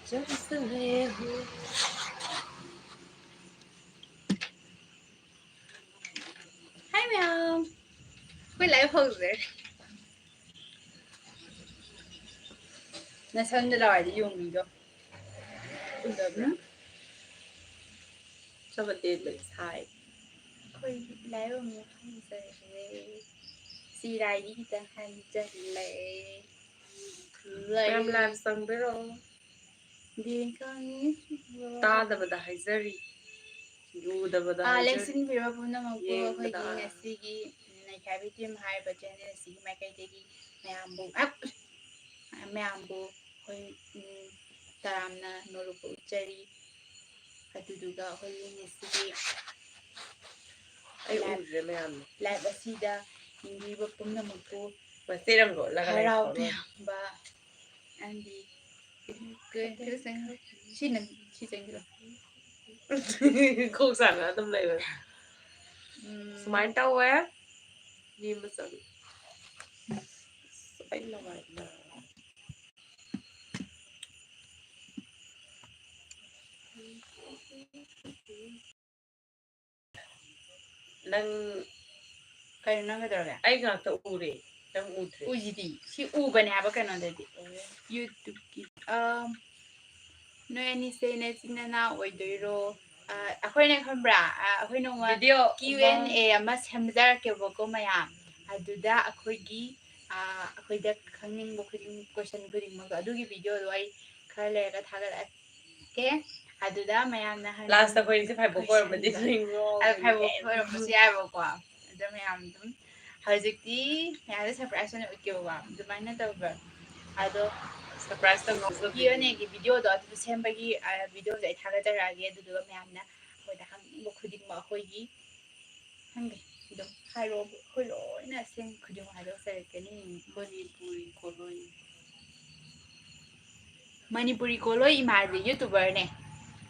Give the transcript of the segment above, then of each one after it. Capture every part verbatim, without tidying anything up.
ꯆꯪꯁꯤꯜꯂꯦ ꯍꯨ꯫ ꯍꯥꯏ ꯃꯌꯥꯝ, ꯑꯩꯈꯣꯏ ꯂꯥꯏꯐ ꯍꯧꯖꯔꯦ꯫ ꯅꯁꯝꯗ ꯂꯋꯥꯏꯗ ꯌꯣꯡꯉꯤꯗꯣ ꯎꯗꯕ꯭ꯔꯥ? ꯆꯕꯠ ꯂꯦꯟꯕꯗꯤ ꯁꯥꯏ꯫ ꯑꯩꯈꯣꯏ ꯂꯥꯏꯐ ꯑꯃꯨꯛ ꯍꯧꯖꯔꯦ꯫ ꯆꯤꯔꯥꯏꯗꯤ ꯈꯤꯇꯪ ꯍꯟꯖꯜꯂꯛꯑꯦ꯫ ꯃꯌꯥꯝ ꯂꯥꯏꯐ ꯆꯪꯕꯤꯔꯛꯑꯣ꯫ ꯇꯥꯗꯕꯗ ꯍꯥꯏꯖꯔꯤ, ꯎꯗꯕꯗ ꯑꯥ, ꯍꯥꯏꯖꯔꯤ꯫ ꯂꯦꯡꯁꯤꯟꯕꯤꯔꯕ ꯄꯨꯝꯅꯃꯛꯄꯨ ꯌꯦꯡꯕꯗ ꯑꯩꯈꯣꯏꯒꯤ ꯑꯥ꯫ ꯉꯁꯤꯒꯤ ꯅꯩꯈꯥꯏꯕꯤ ꯇꯤꯝ ꯍꯥꯏꯔꯤꯕ ꯆꯦꯅꯦꯜ ꯑꯁꯤꯒꯤ ꯃꯥꯏꯀꯩꯗꯒꯤ ꯃꯌꯥꯝꯕꯨ, ꯑꯞ! ꯃꯌꯥꯝꯕꯨ ꯑꯩꯈꯣꯏ, ꯎꯝ, ꯇꯔꯥꯝꯅ ꯅꯣꯂꯨꯛꯄ ꯎꯠꯆꯔꯤ꯫ ꯑꯗꯨꯗꯨꯒ ꯑꯩꯈꯣꯏꯒꯤ ꯉꯁꯤꯒꯤ ꯑꯩ ꯂꯥꯏꯐ, ꯎꯗ꯭ꯔꯦ ꯃꯌꯥꯝꯅ꯫ ꯂꯥꯏꯐ ꯑꯁꯤꯗ ꯌꯦꯡꯕꯤꯕ ꯄꯨꯝꯅꯃꯛꯄꯨ ꯃꯆꯦꯠ ꯑꯃ ꯂꯣꯠꯂꯒ ꯂꯩꯈ꯭ꯔꯣ꯫ ꯍꯔꯥꯎ ꯇꯌꯥꯝꯕ ꯑꯃꯗꯤ ꯀꯩ, ꯀꯩ ꯆꯪ-, ꯁꯤ ꯅꯪ, ꯁꯤ ꯆꯪꯁꯤꯜꯂꯣ꯫ ꯀꯣꯛ ꯁꯥꯟꯅ ꯑꯗꯨꯝ ꯂꯩꯕ꯫ ꯎꯝ꯫ ꯁꯨꯃꯥꯏꯅ ꯇꯧꯋꯦ꯫ ꯃꯤ ꯑꯃ ꯆꯪꯉꯦ꯫ ꯑꯁ, ꯑꯩ ꯂꯋꯥꯏ ꯅꯥ꯫ ꯅꯪ ꯀꯩꯅꯣ ꯅꯪ ꯀꯩꯗꯧꯔꯒꯦ? ꯑꯩ ꯉꯥꯛꯇ ꯎꯔꯦ, ꯅꯪ ꯎꯗ꯭ꯔꯦ꯫ ꯎꯏꯁꯤꯗꯤ, ꯁꯤ ꯎꯕꯅꯦ ꯍꯥꯏꯕ ꯀꯩꯅꯣꯗꯗꯤ꯫ ꯎꯔꯦ꯫ YouTubeꯀꯤ, ꯑꯝ, ꯅꯣꯏ ꯑꯅꯤꯁꯦ ꯅꯆꯤꯟ ꯅꯅꯥꯎ ꯑꯣꯏꯗꯣꯏꯔꯣ? ꯑ, ꯑꯩꯈꯣꯏꯅ ꯈꯪꯕ꯭ꯔꯥ? ꯑ, ꯑꯩꯈꯣꯏ ꯅꯣꯡꯃ video ꯀ꯭ꯌꯨ ꯑꯦꯟ ꯑꯦ ꯑꯃ ꯁꯦꯝꯖꯔꯛꯀꯦꯕꯀꯣ ꯃꯌꯥꯝ꯫ ꯑꯗꯨꯗ ꯑꯩꯈꯣꯏꯒꯤ, ꯑ, ꯑꯩꯈꯣꯏꯗ ꯈꯪꯅꯤꯡꯕ ꯈꯨꯗꯤꯡ, question ꯈꯨꯗꯤꯡꯃꯛꯇꯣ ꯑꯗꯨꯒꯤ videoꯗꯣ ꯑꯩ ꯈꯔ ꯂꯩꯔꯒ ꯊꯥꯒꯠꯂꯛꯀꯦ꯫ ꯑꯗꯨꯗ ꯃꯌꯥꯝꯅ ꯍꯪꯅꯤꯡꯕ last ꯑꯩꯈꯣꯏꯁꯦ ꯐꯥꯏꯕꯣꯛ ꯑꯣꯏꯔꯝꯃꯗꯤ questionꯗꯣ, ꯅꯣꯛꯅꯤꯡꯉꯦ꯫ ꯑꯗꯣ ꯐꯥꯏꯕꯣꯛ ꯑꯣꯏꯔꯝꯕꯁꯨ ꯌꯥꯏꯕꯀꯣ꯫ ꯑꯗꯣ ꯃꯌꯥꯝ ꯑꯗꯨꯝ ꯍꯧꯖꯤꯛꯇꯤ ꯃꯌꯥꯝꯗ surprise ꯑꯣꯏꯅ ꯎꯠꯀꯦꯕꯀꯣ꯫ ꯑꯗꯨꯃꯥꯏꯅ ꯇꯧꯕ꯫ ꯑꯗꯣ surprise ꯇꯧꯅꯕ ꯀ꯭ꯌꯨ ꯑꯦꯟ ꯑꯦꯒꯤ videoꯗꯣ ꯑꯗꯨ ꯁꯦꯝꯕꯒꯤ, ꯑ, videoꯁꯦ ꯑꯩ ꯊꯥꯒꯠꯆꯔꯛꯑꯒꯦ꯫ ꯑꯗꯨꯗꯨꯒ ꯃꯌꯥꯝꯅ ꯑꯩꯈꯣꯏꯗ ꯍꯪꯅꯤꯡꯕ ꯈꯨꯗꯤꯡꯃꯛ ꯑꯩꯈꯣꯏꯒꯤ ꯈꯪꯗꯦ, ꯑꯗꯨꯝ ꯍꯥꯏꯔꯛꯑꯣ, ꯑꯩꯈꯣꯏ ꯂꯣꯏꯅ ꯑꯁꯦꯡꯕ ꯈꯨꯗꯤꯡꯃꯛ ꯍꯥꯏꯗꯣꯛꯆꯔꯛꯀꯅꯤ꯫ ꯃꯅꯤꯄꯨꯔꯤ ꯀꯣꯂꯣꯏ꯫ ꯃꯅꯤꯄꯨꯔꯤ ꯀꯣꯂꯣꯏ ꯏꯃꯥꯁꯦ YouTuberꯅꯦ꯫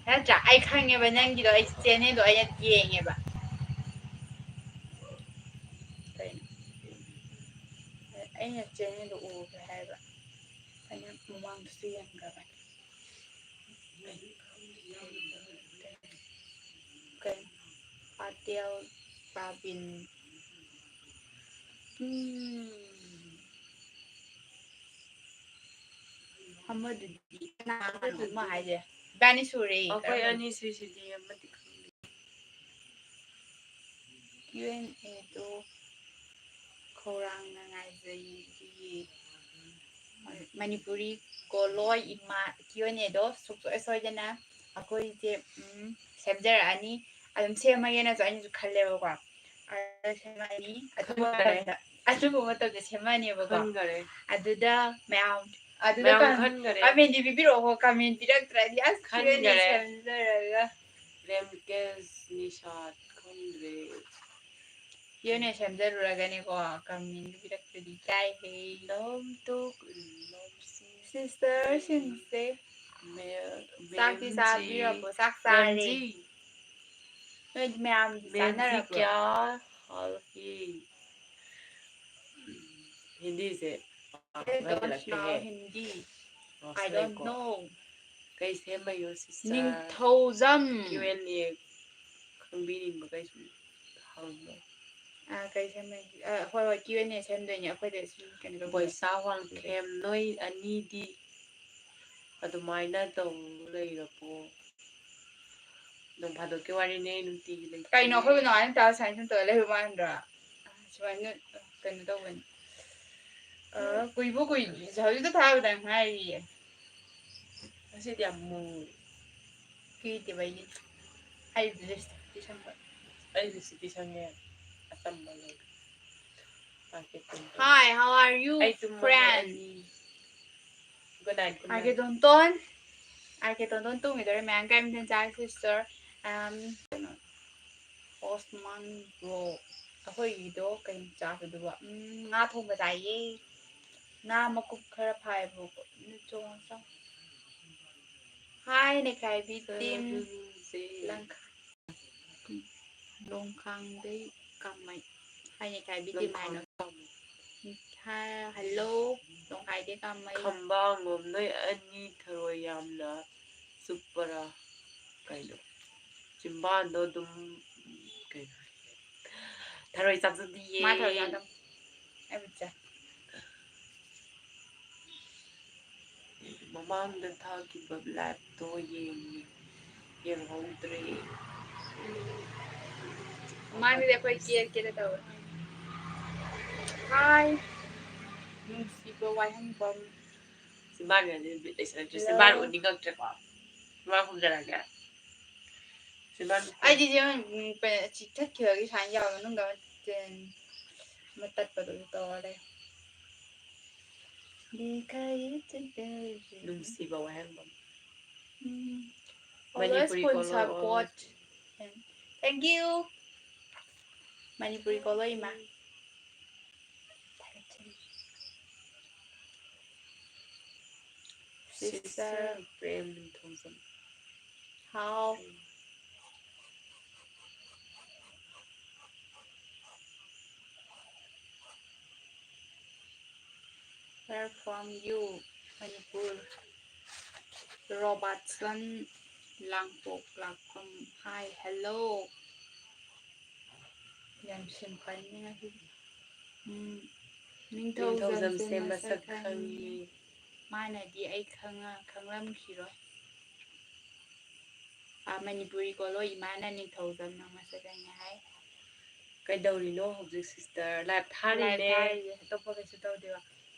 ꯅꯠꯇ꯭ꯔꯥ? ꯑꯩ ꯈꯪꯉꯦꯕ ꯅꯪꯒꯤꯗꯣ, ꯑꯩ channelꯗꯣ ꯑꯩꯅ ꯌꯦꯡꯉꯦꯕ꯫ ꯀꯩꯅꯣ? ꯑꯩꯅ channelꯗꯣ ꯎꯈ꯭ꯔꯦ ꯍꯥꯏꯕ꯫ ꯑꯩꯅ ꯃꯃꯥꯡꯗꯁꯨ ꯌꯦꯡꯈ꯭ꯔꯕꯅꯤ꯫ ꯀꯩ? ꯄꯥꯇꯦꯜ ꯄ꯭ꯔꯥꯕꯤꯟ꯫ ꯎꯝ꯫ ꯑꯃꯗꯨꯗꯤ ꯀꯅꯥꯅꯣ ꯑꯃ ꯍꯥꯏꯁꯦ? ꯏꯕꯥꯅꯤ ꯁꯨꯔꯦ꯫ ꯑꯩꯈꯣꯏ ꯀꯔꯝꯕꯅꯣ? ꯑꯅꯤ ꯁꯨꯏꯁꯤꯗꯤ ꯑꯃꯗꯤ ꯈꯪꯗꯦ꯫ Q and A ꯗꯣ ꯈꯧꯔꯥꯡꯅ ꯉꯥꯏꯖꯩ꯫ ꯃꯅꯤꯄꯨꯔꯤ ꯀꯣꯂꯣꯏ ꯏꯃꯥ Q and A ꯗꯣ ꯁꯨꯡꯁꯣꯏ ꯁꯣꯏꯗꯅ ꯑꯩꯈꯣꯏꯁꯦ, ꯎꯝ, ꯁꯦꯝꯖꯔꯛꯑꯅꯤ꯫ ꯑꯗꯨꯝ ꯁꯦꯝꯃꯒꯦꯅꯁꯨ ꯑꯩꯅꯁꯨ ꯈꯜꯂꯦꯕꯀꯣ꯫ ꯑꯗꯨ ꯁꯦꯝꯃꯛꯑꯅꯤ꯫ ꯑꯗꯨꯒꯨꯝꯕ ꯈꯟꯈꯔꯦ꯫ ꯃꯇꯝꯗ, ꯑꯗꯨꯒꯨꯝꯕ ꯃꯇꯝꯗ ꯁꯦꯝꯃꯛꯑꯅꯦꯕꯀꯣ꯫ ꯈꯟꯈꯔꯦ꯫ ꯑꯗꯨꯗ ꯃꯌꯥꯝ, ꯑꯗꯨꯗ ꯃꯌꯥꯝ ꯀꯝ-, ꯈꯟꯈꯔꯦ꯫ Comment ꯗꯤ ꯄꯤꯕꯤꯔꯛꯑꯣꯀꯣ꯫ Comment ꯄꯤꯔꯛꯇ꯭ꯔꯗꯤ ꯑꯁ Q and A ꯈꯟꯈꯔꯦ꯫ ꯁꯦꯝꯖꯔꯒ꯫ ꯔꯦꯝꯀꯦꯁ ꯅꯤꯁꯥꯠ ꯈꯪꯗ꯭ꯔꯦ꯫ Q and A ꯁꯦꯝꯖꯔꯨꯔꯒꯅꯦꯀꯣ, comment ꯄꯤꯔꯛꯇ꯭ꯔꯗꯤ ꯏꯀꯥꯏꯍꯦ꯫ ꯂꯝꯇꯣꯛ ꯂꯝꯁꯤꯡ ꯁꯤꯁꯇꯔꯁꯤꯡꯁꯦ ꯃꯦ-, ꯆꯥꯛꯇꯤ ꯃꯦꯝꯖꯤ꯫ ꯆꯥꯕꯤꯔꯕꯣ? ꯆꯥꯛ ꯆꯥꯔꯦ꯫ ꯃꯦꯝꯖꯤ꯫ ꯅꯣꯏꯗꯤ ꯃꯌꯥꯝꯗꯤ ꯃꯦꯝꯖꯤ ꯆꯥꯅꯔꯕ꯭ꯔꯣ? ꯀꯌꯥ ꯍꯥꯜꯒꯤ? ꯍꯤꯟꯗꯤꯁꯦ ꯄꯥꯕ I don't ꯍꯩꯖꯤꯜꯂꯛꯇꯦꯍꯦ꯫ Know Hindi. I don't ꯉꯥꯎꯁꯜꯂꯛꯏꯀꯣ꯫ Know꯫ ꯀꯩ ꯁꯦꯝꯕꯩꯅꯣ ꯁꯤꯁꯇꯔ? ꯅꯤꯡꯊꯧꯖꯝ꯫ Q and A ꯈꯪꯕꯤꯅꯤꯡꯕ ꯀꯩꯁꯨ ꯍꯪꯕ꯫ ꯑꯥ, ꯀꯩ ꯁꯦꯝꯕꯩ? ꯑꯥ, ꯍꯣꯏ, ꯍꯣꯏ, Q and A ꯁꯦꯝꯗꯣꯏꯅꯦ ꯑꯩꯈꯣꯏꯗ ꯁꯨꯝ ꯀꯩꯅꯣ ꯇꯧꯕꯗꯣ꯫ ꯕꯣꯏꯁꯥ ꯋꯥꯡꯈꯦꯝ, ꯅꯣꯏ ꯑꯅꯤꯗꯤ ꯑꯗꯨꯃꯥꯏꯅ ꯇꯧ ꯂꯩꯔꯕꯣ? ꯅꯣꯡ ꯐꯥꯗꯣꯛꯀꯤ ꯋꯥꯔꯤꯅꯦ, ꯅꯨꯡꯇꯤꯒꯤ ꯂꯩꯇꯦ꯫ ꯀꯩꯅꯣ, ꯑꯩꯈꯣꯏꯕꯨ ꯅꯨꯡꯉꯥꯏꯅ ꯇꯥꯕ ꯁꯨꯃꯥꯏꯅ ꯁꯨꯝ ꯇꯧꯔ ꯂꯩꯕ ꯃꯥꯟꯗ꯭ꯔꯣ? ꯁꯨꯃꯥꯏꯅ ꯀꯩꯅꯣ ꯇꯧꯕꯅꯤ꯫ ꯑ, ꯀꯨꯏꯕꯨ ꯀꯨꯏꯗ꯭ꯔꯤ, ꯍꯧꯖꯤꯛꯇ ꯊꯥꯕꯗ ꯉꯥꯏꯔꯤꯌꯦ꯫ ꯉꯁꯤꯗꯤ ꯌꯥꯝ ꯃꯨꯏ꯫ ꯀꯦꯗꯦꯕ ꯑꯩꯗꯤ꯫ ꯑꯩ ꯂꯤꯞꯁꯇꯤꯛꯇꯤ ꯁꯪꯕ꯫ ꯑꯩ ꯂꯤꯞꯁꯇꯤꯛꯇꯤ ꯁꯪꯉꯦ꯫ ꯑꯆꯝꯕ ꯂꯩ꯫ Hi, how are you, friend? Good night, good night. R K Tonton, R K Tonton ꯇꯨꯝꯈꯤꯗꯣꯔꯦ꯫ ꯃꯌꯥꯝ ꯀꯩ ꯃꯊꯦꯜ ꯆꯥꯔꯦ, sister? ꯑꯝ, ꯀꯩꯅꯣ, ꯑꯣꯁꯃꯥꯟ ꯕ꯭ꯔꯣ, ꯑꯩꯈꯣꯏꯒꯤꯗꯣ ꯀꯩ ꯆꯥꯕꯗꯨꯕꯣ? ꯎꯝ, ꯉꯥ ꯊꯣꯡꯕ ꯆꯥꯏꯌꯦ꯫ ꯉꯥ ꯃꯀꯨꯞ ꯈꯔ ꯐꯥꯏꯕꯀꯣ꯫ ꯑꯗꯨ ꯆꯣꯡꯉ ꯆꯥꯎ꯫ Hi, ꯅꯩꯈꯥꯏꯕꯤ team꯫ ꯂꯪꯈꯥ-, ꯂꯣꯡꯈꯥꯡꯗꯩ ꯀꯥꯃꯩ꯫ Hi, ꯅꯩꯈꯥꯏꯕꯤ team ꯍꯥꯏꯅ꯫ ꯂꯣꯡꯈꯥꯡ ꯀꯥꯃꯩ꯫ Hi, hello, ꯂꯣꯡꯈꯥꯏꯗꯩ ꯀꯥꯃꯩ꯫ ꯈꯝꯕꯥꯡꯂꯣꯝ ꯅꯣꯏ ꯑꯅꯤ ꯊꯔꯣꯏ ꯌꯥꯝꯅ ꯆꯨꯞꯄꯔꯥ ꯀꯩꯅꯣ? ꯆꯤꯝꯕꯥꯟꯗꯣ ꯑꯗꯨꯝ, ꯎꯝ, ꯀꯩꯅꯣ? ꯊꯔꯣꯏ ꯆꯥꯖꯗꯤꯌꯦ꯫ ꯃꯥ ꯊꯔꯣꯏ ꯆꯥꯗꯕ꯫ ꯑꯩꯕꯨ ꯆꯥꯏ꯫ ꯃꯃꯥꯡꯗ ꯊꯥꯈꯤꯕ liveꯇꯣ ꯌꯦꯡꯉꯦ, ꯌꯦꯡꯍꯧꯗ꯭ꯔꯦ꯫ ꯃꯃꯥꯡꯗꯗꯤ ꯑꯩꯈꯣꯏ ꯀꯦꯔ ꯀꯦꯔ ꯇꯧꯋꯦ꯫ Hi, ꯅꯨꯡꯁꯤꯕ ꯋꯥꯍꯦꯡꯕꯝ꯫ ꯆꯤꯝꯕꯥꯟꯒꯁꯦ ꯕꯤꯠ ꯂꯩꯁꯜꯂꯛꯇ꯭ꯔꯦ꯫ Hello. ꯆꯤꯝꯕꯥꯟ ꯎꯠꯅꯤꯡꯉꯛꯇ꯭ꯔꯦꯀꯣ꯫ ꯆꯤꯝꯕꯥꯟ ꯈꯨꯝꯖꯔꯒꯦ꯫ ꯆꯤꯝꯕꯥꯟ ꯑꯩꯗꯤ ꯁꯤ, ꯎꯝ, ꯀꯩꯅꯣ, ꯆꯤꯛꯊꯠꯈꯤꯕꯒꯤ ꯁꯨꯃꯥꯏꯅ ꯌꯥꯎꯋꯦ, ꯃꯅꯨꯡꯗ ꯑꯃ ꯇꯠꯄꯗꯣ ꯑꯗꯨ ꯇꯧꯔ ꯂꯩ꯫ ꯅꯨꯡꯁꯤꯕ ꯋꯥꯍꯦꯡꯕꯝ꯫ ꯎꯝ꯫ Always Manipuri full ꯀꯣꯂꯣ꯫ Support꯫ Thank you꯫ Manipuri ꯀꯣꯂꯣ ꯏꯃꯥ꯫ Sister꯫ Sister Prem Ningthoujam. How. Um. Where from you, Manipur? Robertson ꯂꯥꯡꯄꯣꯛ ꯂꯥꯛꯐꯝ꯫ Hi, hello꯫ ꯌꯥꯝ ꯁꯤꯝꯄꯜꯅꯤ ꯉꯁꯤꯗꯤ꯫ ꯎꯝ, ꯅꯤꯡꯊꯧꯖꯝꯁꯦ ꯅꯤꯡꯊꯧꯖꯝꯁꯦ ꯃꯁꯛ ꯃꯁꯛ ꯈꯪꯉꯤ꯫ ꯈꯪꯉꯤ꯫ ꯃꯥꯅꯗꯤ ꯑꯩ ꯈꯪꯉ-, ꯈꯪꯂꯝꯈꯤꯔꯣꯏ꯫ ꯑꯥ, ꯃꯅꯤꯄꯨꯔꯤ ꯀꯣꯂꯣ ꯏꯃꯥꯅ ꯅꯤꯡꯊꯧꯖꯝꯅ ꯃꯁꯛ ꯈꯪꯉꯦ ꯍꯥꯏ꯫ ꯀꯩꯗꯧꯔꯤꯅꯣ ꯍꯧꯖꯤꯛ sister? Live ꯊꯥꯔꯤꯅꯦ꯫ Live ꯊꯥꯔꯤꯁꯦ ꯑꯇꯣꯞꯄ ꯀꯩꯁꯨ ꯇꯧꯗꯦꯕ꯫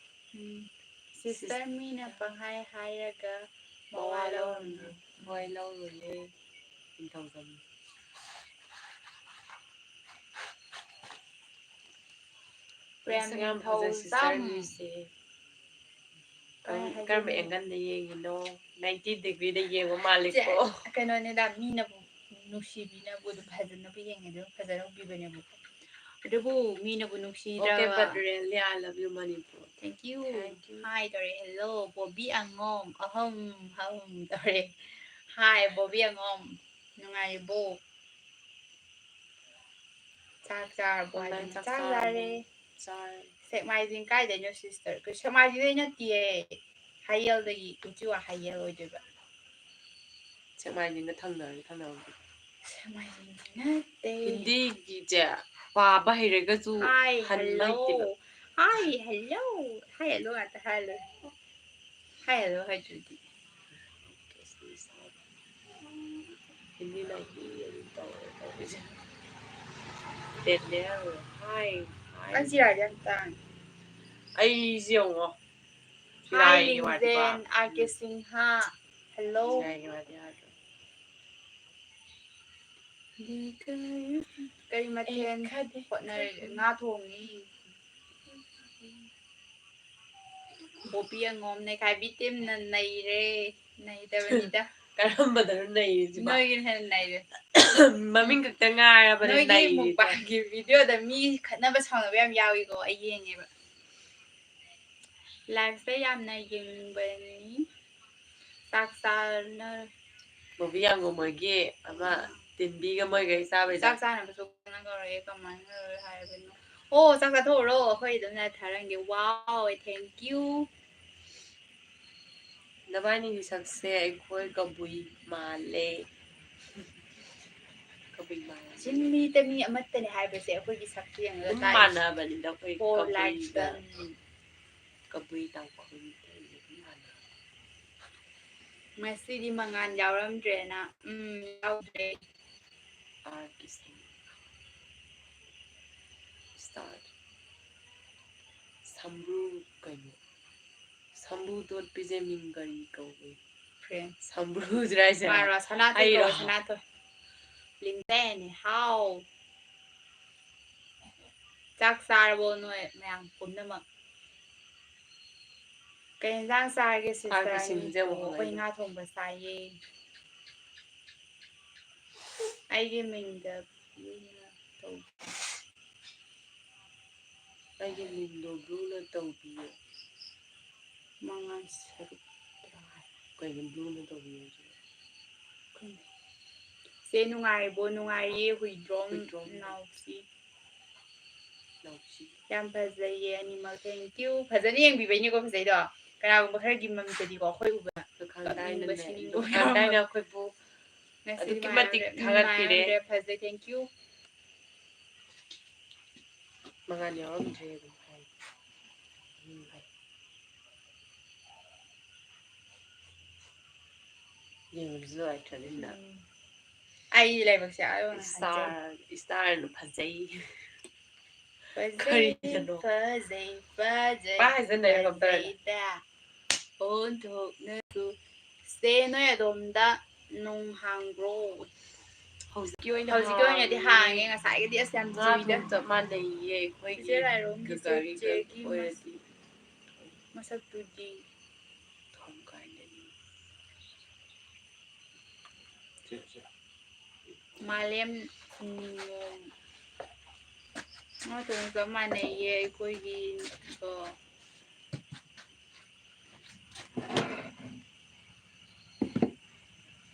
ꯎꯝ, sister sis- ꯃꯤꯅ ꯄꯪꯍꯥꯏ ꯍꯥꯏꯔꯒ ꯃꯋꯥ ꯃꯋꯥ ꯂꯧꯔꯨꯅꯨ꯫ ꯂꯧꯔꯨꯅꯨ꯫ ꯍꯣꯏ, ꯂꯧꯔꯨꯅꯦ꯫ ꯅꯤꯡꯊꯧꯖꯝ꯫ ꯄ꯭ꯔꯦꯝ ꯃꯁꯛ ꯌꯥꯝ ꯐꯖꯩ ꯅꯤꯡꯊꯧꯖꯝ꯫ Sister ꯂꯨꯏꯁꯦ꯫ ꯀꯃꯥꯏ ꯀꯔꯝ-, ꯀꯔꯝꯕ ꯍꯥꯏꯗꯣꯏꯅꯣ? Angleꯗ ꯌꯦꯡꯉꯤꯅꯣ? Ninety degreeꯗ ꯌꯦꯡꯕ ꯃꯥꯜꯂꯤꯀꯣ꯫ ꯆꯦ, ꯀꯩꯅꯣꯅꯤꯗ, ꯃꯤꯅꯕꯨ ꯅꯨꯡꯁꯤꯕꯤꯅꯕꯨ ꯑꯗꯨꯝ ꯐꯖꯅꯕꯨ ꯌꯦꯡꯉꯦ, ꯑꯗꯨꯝ ꯐꯖꯅ ꯎꯕꯤꯕꯅꯦꯕꯀꯣ꯫ ꯑꯗꯨꯕꯨ ꯃꯤꯅꯕꯨ ꯅꯨꯡꯁꯤꯗ꯭ꯔꯕ꯫ Okay, but really, I love you, Manipur. Thank you. Thank you. Hi ꯇꯧꯔꯦ, hello, ꯕꯣꯕꯤ ꯑꯉꯣꯝ, ꯑꯍꯝ, ꯍꯝ ꯇꯧꯔꯦ꯫ Hi, ꯕꯣꯕꯤ ꯑꯉꯣꯝ, ꯅꯨꯡꯉꯥꯏꯔꯤꯕꯣ? ꯆꯥꯛ ꯆꯥꯔꯕꯣ online ꯍꯥꯏꯗꯅ ꯆꯥꯛ ꯆꯥꯛ ꯆꯥꯔꯕꯣ? ꯆꯥꯔꯦ꯫ ꯆꯥꯔꯦ꯫ ꯁꯦꯛꯃꯥꯏꯖꯤꯡ ꯀꯥꯏꯗꯩꯅꯣ sister? ꯑꯩꯈꯣꯏ ꯁꯦꯛꯃꯥꯏꯖꯤꯡꯗꯩ ꯅꯠꯇꯤꯌꯦ, ꯍꯌꯦꯜꯗꯒꯤ, ꯎꯆꯤꯋꯥ ꯍꯌꯦꯜ ꯑꯣꯏꯗꯣꯏꯕ꯫ ꯁꯦꯛꯃꯥꯏꯖꯤꯡꯒ ꯊꯪꯅꯔꯦ, ꯊꯪꯅꯕꯗꯤ꯫ ꯁꯦꯛꯃꯥꯏꯖꯤꯡ ꯅꯠꯇꯦ꯫ ꯍꯤꯟꯗꯤꯒꯤꯁꯦ ꯄꯥꯕ ꯍꯩꯔꯒꯁꯨ Hi, ꯍꯟꯕ hello. ꯍꯩꯇꯦꯕ꯫ Hi, hello. Hi, hello ꯉꯥꯛꯇ ꯍꯥꯏ ꯂꯣꯏꯔꯦ꯫ Hi, hello ꯍꯥꯏꯗ꯭ꯔꯗꯤ꯫ ꯍꯤꯟꯗꯤꯅ ꯍꯤ ꯑꯗꯨꯝ ꯇꯧꯔꯦ ꯇꯧꯔꯤꯁꯦ꯫ Denel, hi, hi. ꯑꯁꯤ ꯌꯥꯔꯗꯤ ꯌꯥꯝ ꯇꯥꯡꯉꯦ꯫ ꯑꯩꯁꯦ ꯌꯦꯡꯉꯣ꯫ Hi, ꯆꯤꯔꯥꯏꯒꯤ ꯋꯥꯗꯤꯀꯣ꯫ ꯂꯤꯡꯖꯦꯟ, ꯑꯥꯔ ꯀꯦ ꯁꯤꯡꯍꯥ꯫ Hello. ꯆꯤꯔꯥꯏꯒꯤ ꯋꯥꯗꯤ ꯍꯥꯏꯗ꯭ꯔꯣ? ꯀꯔꯤ ꯃꯊꯦꯜ ꯈꯗꯤ ꯍꯣꯠꯅꯔꯒꯦ? ꯉꯥ ꯊꯣꯡꯉꯤ꯫ ꯕꯣꯕꯤ ꯑꯉꯣꯝ ꯅꯩꯈꯥꯏꯕꯤ ꯇꯤꯝꯅ ꯅꯩꯔꯦ꯫ ꯅꯩꯗꯕꯅꯤꯗ꯫ ꯀꯔꯝꯕꯗꯅꯣ ꯅꯩꯔꯤꯁꯤꯕꯣ? ꯅꯣꯏꯒꯤꯅ ꯍꯦꯟꯅ ꯅꯩꯔꯦ꯫ ꯃꯃꯤꯡ ꯈꯛꯇ ꯉꯥꯏꯔꯕꯅꯦ ꯅꯣꯏꯒꯤ ꯅꯩꯔꯤꯁꯦ꯫ ꯃꯨꯛꯕꯥꯡꯒꯤ ꯚꯤꯗꯤꯑꯣꯗ ꯃꯤ ꯈꯠꯅꯕ ꯁꯥꯎꯅꯕ ꯌꯥꯝ ꯌꯥꯎꯏꯀꯣ, ꯑꯩ ꯌꯦꯡꯉꯦꯕ꯫ Liveꯁꯦ ꯌꯥꯝꯅ ꯌꯦꯡꯅꯤꯡꯕꯅꯤ꯫ ꯆꯥꯛ ꯆꯥꯅ ꯕꯣꯕꯤ ꯌꯥꯡꯒꯨ ꯃꯣꯏꯒꯤ ꯑꯃ ꯇꯤꯟꯕꯤꯒ ꯃꯣꯏꯒꯩ ꯆꯥꯕꯩꯗꯣ꯫ ꯆꯥꯛ ꯆꯥꯅꯕꯁꯨ ꯀꯧꯅ ꯀꯧꯔꯛꯑꯦ, ꯀꯃꯥꯏꯅ ꯀꯧꯔꯛꯑꯦ ꯍꯥꯏꯕꯅꯣ? ꯑꯣ, ꯆꯥꯛ ꯆꯥꯊꯣꯛꯎꯔꯣ, ꯑꯩꯈꯣꯏ ꯑꯗꯨꯝ ꯂꯥꯏ ꯊꯥꯔꯝꯒꯦ꯫ Wow, thank you. ꯅꯕꯥꯅꯤꯒꯤ ꯁꯛꯁꯦ ꯑꯩꯈꯣꯏ ꯀꯕꯨꯏ ꯃꯥꯜꯂꯦ꯫ ꯀꯕꯨꯏ ꯃꯥꯜꯂꯦ꯫ ꯆꯤꯡꯃꯤꯗ ꯃꯤ ꯑꯃꯠꯇꯅꯤ ꯍꯥꯏꯕꯁꯦ ꯑꯩꯈꯣꯏꯒꯤ ꯁꯛ ꯌꯦꯡꯉꯒ ꯑꯗꯨꯝ ꯇꯥꯛꯏ꯫ ꯃꯥꯟꯅꯕꯅꯤꯗ ꯑꯩꯈꯣꯏ For ꯀꯕꯨꯏꯒ lifeꯇ ꯀꯕꯨꯏ ꯇꯥꯡꯈꯨꯜ ꯑꯗꯨꯝ ꯃꯥꯟꯅꯕ꯫ ꯉꯁꯤꯗꯤ ꯃꯉꯥꯜ ꯌꯥꯎꯔꯝꯗ꯭ꯔꯦꯅ꯫ ꯎꯝ, ꯌꯥꯎꯗ꯭ꯔꯦ꯫ ꯑꯥꯔ ꯀꯦ ꯁꯤꯡ꯫ Start. ꯁꯝꯕ꯭ꯔꯨ ꯀꯩꯅꯣ? ꯁꯝꯕ꯭ꯔꯨ ꯇꯣꯠꯄꯤꯁꯦ ꯃꯤꯡ ꯀꯔꯤ ꯀꯧꯏ? Friend. ꯁꯝꯕ꯭ꯔꯨꯁꯤꯔ ꯍꯥꯏꯁꯦ? ꯃꯥꯔꯣ, ꯁꯅꯥꯊꯣꯏ ꯑꯩꯔꯣ? ꯀꯧꯋꯦ, ꯁꯅꯥꯊꯣꯏ꯫ ꯂꯤꯡꯖꯩꯅꯦ, ꯍꯥꯎ꯫ ꯆꯥꯛ ꯆꯥꯔꯕꯣ ꯅꯣꯏ ꯃꯌꯥꯝ ꯄꯨꯝꯅꯃꯛ? ꯀꯩ ꯌꯦꯟꯖꯥꯡ ꯆꯥꯔꯒꯦ ꯆꯥꯛꯇꯤ sister? ꯁꯤꯡꯖꯕ ꯑꯩꯈꯣꯏ ꯍꯧꯔꯦ꯫ ꯉꯥ ꯊꯣꯡꯕ ꯆꯥꯏꯌꯦ꯫ ꯑꯩꯒꯤ ꯃꯤꯡꯗ ꯕ꯭ꯂꯨꯅ ꯇꯧ-, ꯑꯩꯒꯤ ꯃꯤꯡꯗꯣ ꯕ꯭ꯂꯨꯅ ꯇꯧꯕꯤꯌꯣ꯫ ꯃꯉꯥ ꯁꯔꯨꯛ ꯇꯔꯥ꯫ ꯀꯩꯅꯣ ꯕ꯭ꯂꯨꯅ ꯇꯧꯕꯤꯌꯣ ꯍꯥꯏꯁꯤꯕꯣ? ꯆꯦ ꯅꯨꯡꯉꯥꯏꯔꯤꯕꯣ? ꯅꯨꯡꯉꯥꯏꯔꯤꯌꯦ ꯍꯨꯏꯗ꯭ꯔꯣꯝ ꯍꯨꯏꯗ꯭ꯔꯣꯝ꯫ ꯅꯥꯎꯁꯤ꯫ ꯅꯥꯎꯁꯤ꯫ ꯌꯥꯝ ꯐꯖꯩꯌꯦ ꯑꯅꯤꯃꯛ, thank you꯫ ꯐꯖꯅ ꯌꯦꯡꯕꯤꯕꯩꯅꯤꯀꯣ ꯐꯖꯩꯗꯣ꯫ ꯀꯅꯥꯒꯨꯝꯕ ꯈꯔꯒꯤ ꯃꯃꯤꯠꯇꯗꯤꯀꯣ ꯑꯩꯈꯣꯏ ꯎꯕ ꯀꯞꯅꯤꯡꯕ ꯁꯤꯅꯤꯡꯕ ꯌꯥꯎꯔꯦ꯫ ꯀꯞꯅꯤꯡꯕ ꯌꯥꯎꯔꯦ꯫ ꯑꯩꯈꯣꯏꯕꯨ ꯉꯁꯤꯗꯤ ꯑꯗꯨꯛꯀꯤ ꯃꯇꯤꯛ ꯅꯨꯡꯉꯥꯏꯔꯦ, ꯊꯥꯒꯠꯄꯤꯔꯦ꯫ ꯅꯨꯡꯉꯥꯏꯔꯦ, ꯐꯖꯩ, thank you꯫ ꯃꯉꯥꯜ ꯌꯥꯎꯔꯝꯗ꯭ꯔꯦ ꯑꯗꯨꯝ ꯍꯥꯏ꯫ ꯑꯗꯨꯝ ꯍꯥꯏ꯫ ꯌꯦꯡꯕꯁꯨ ꯅꯨꯡꯉꯥꯏꯇ꯭ꯔꯅꯤꯅ꯫ ꯎꯝ꯫ ꯑꯩ ꯂꯥꯏꯕꯛꯁꯦ ꯑꯗꯨꯝ ꯍꯥꯏꯖꯔꯦ꯫ Star, starꯅ ꯐꯖꯩ꯫ ꯐꯖꯩ, ꯀꯔꯤꯅꯣ? ꯐꯖꯩ, ꯐꯖꯩ, ꯄꯥꯏ ꯍꯥꯏꯖꯟꯅꯔꯦ ꯀꯝꯄ꯭ꯌꯨꯇꯔꯗ꯫ ꯐꯖꯩꯗ꯫ ꯑꯣꯟꯊꯣꯛꯅꯁꯨ꯫ ꯁꯦ, ꯅꯣꯏ ꯑꯗꯣꯝꯗ ꯅꯣꯡ ꯍꯥꯡꯕ꯭ꯔꯣ? ꯍꯧꯖꯤꯛꯀꯤ ꯑꯣꯏꯅ ꯍꯧꯖꯤꯛꯀꯤ ꯑꯣꯏꯅꯗꯤ ꯍꯥꯡꯉꯦ꯫ ꯍꯥꯡꯉꯦ, ꯉꯁꯥꯏꯒꯗꯤ ꯑꯁ ꯌꯥꯝ ꯉꯥ ꯆꯨꯏꯗ꯫ ꯊꯣꯡ ꯆꯞ ꯃꯥꯟꯅꯩꯌꯦ ꯑꯩꯈꯣꯏꯒꯤ ꯆꯤꯆꯦ ꯂꯥꯏꯔꯣꯝꯒꯤꯁꯨ ꯒꯥꯔꯤꯗ ꯆꯤꯆꯦꯒꯤ ꯑꯣꯏꯔꯗꯤ꯫ ꯃꯁꯛꯇꯨꯗꯤ꯫ ꯊꯣꯡ ꯀꯥꯏꯗꯅꯤ? ꯃꯥꯂꯦꯝ ꯅꯤꯉꯣꯝ꯫ ꯃꯥ ꯇꯣꯡ ꯆꯞ ꯃꯥꯟꯅꯩꯌꯦ ꯑꯩꯈꯣꯏꯒꯤꯀꯣ꯫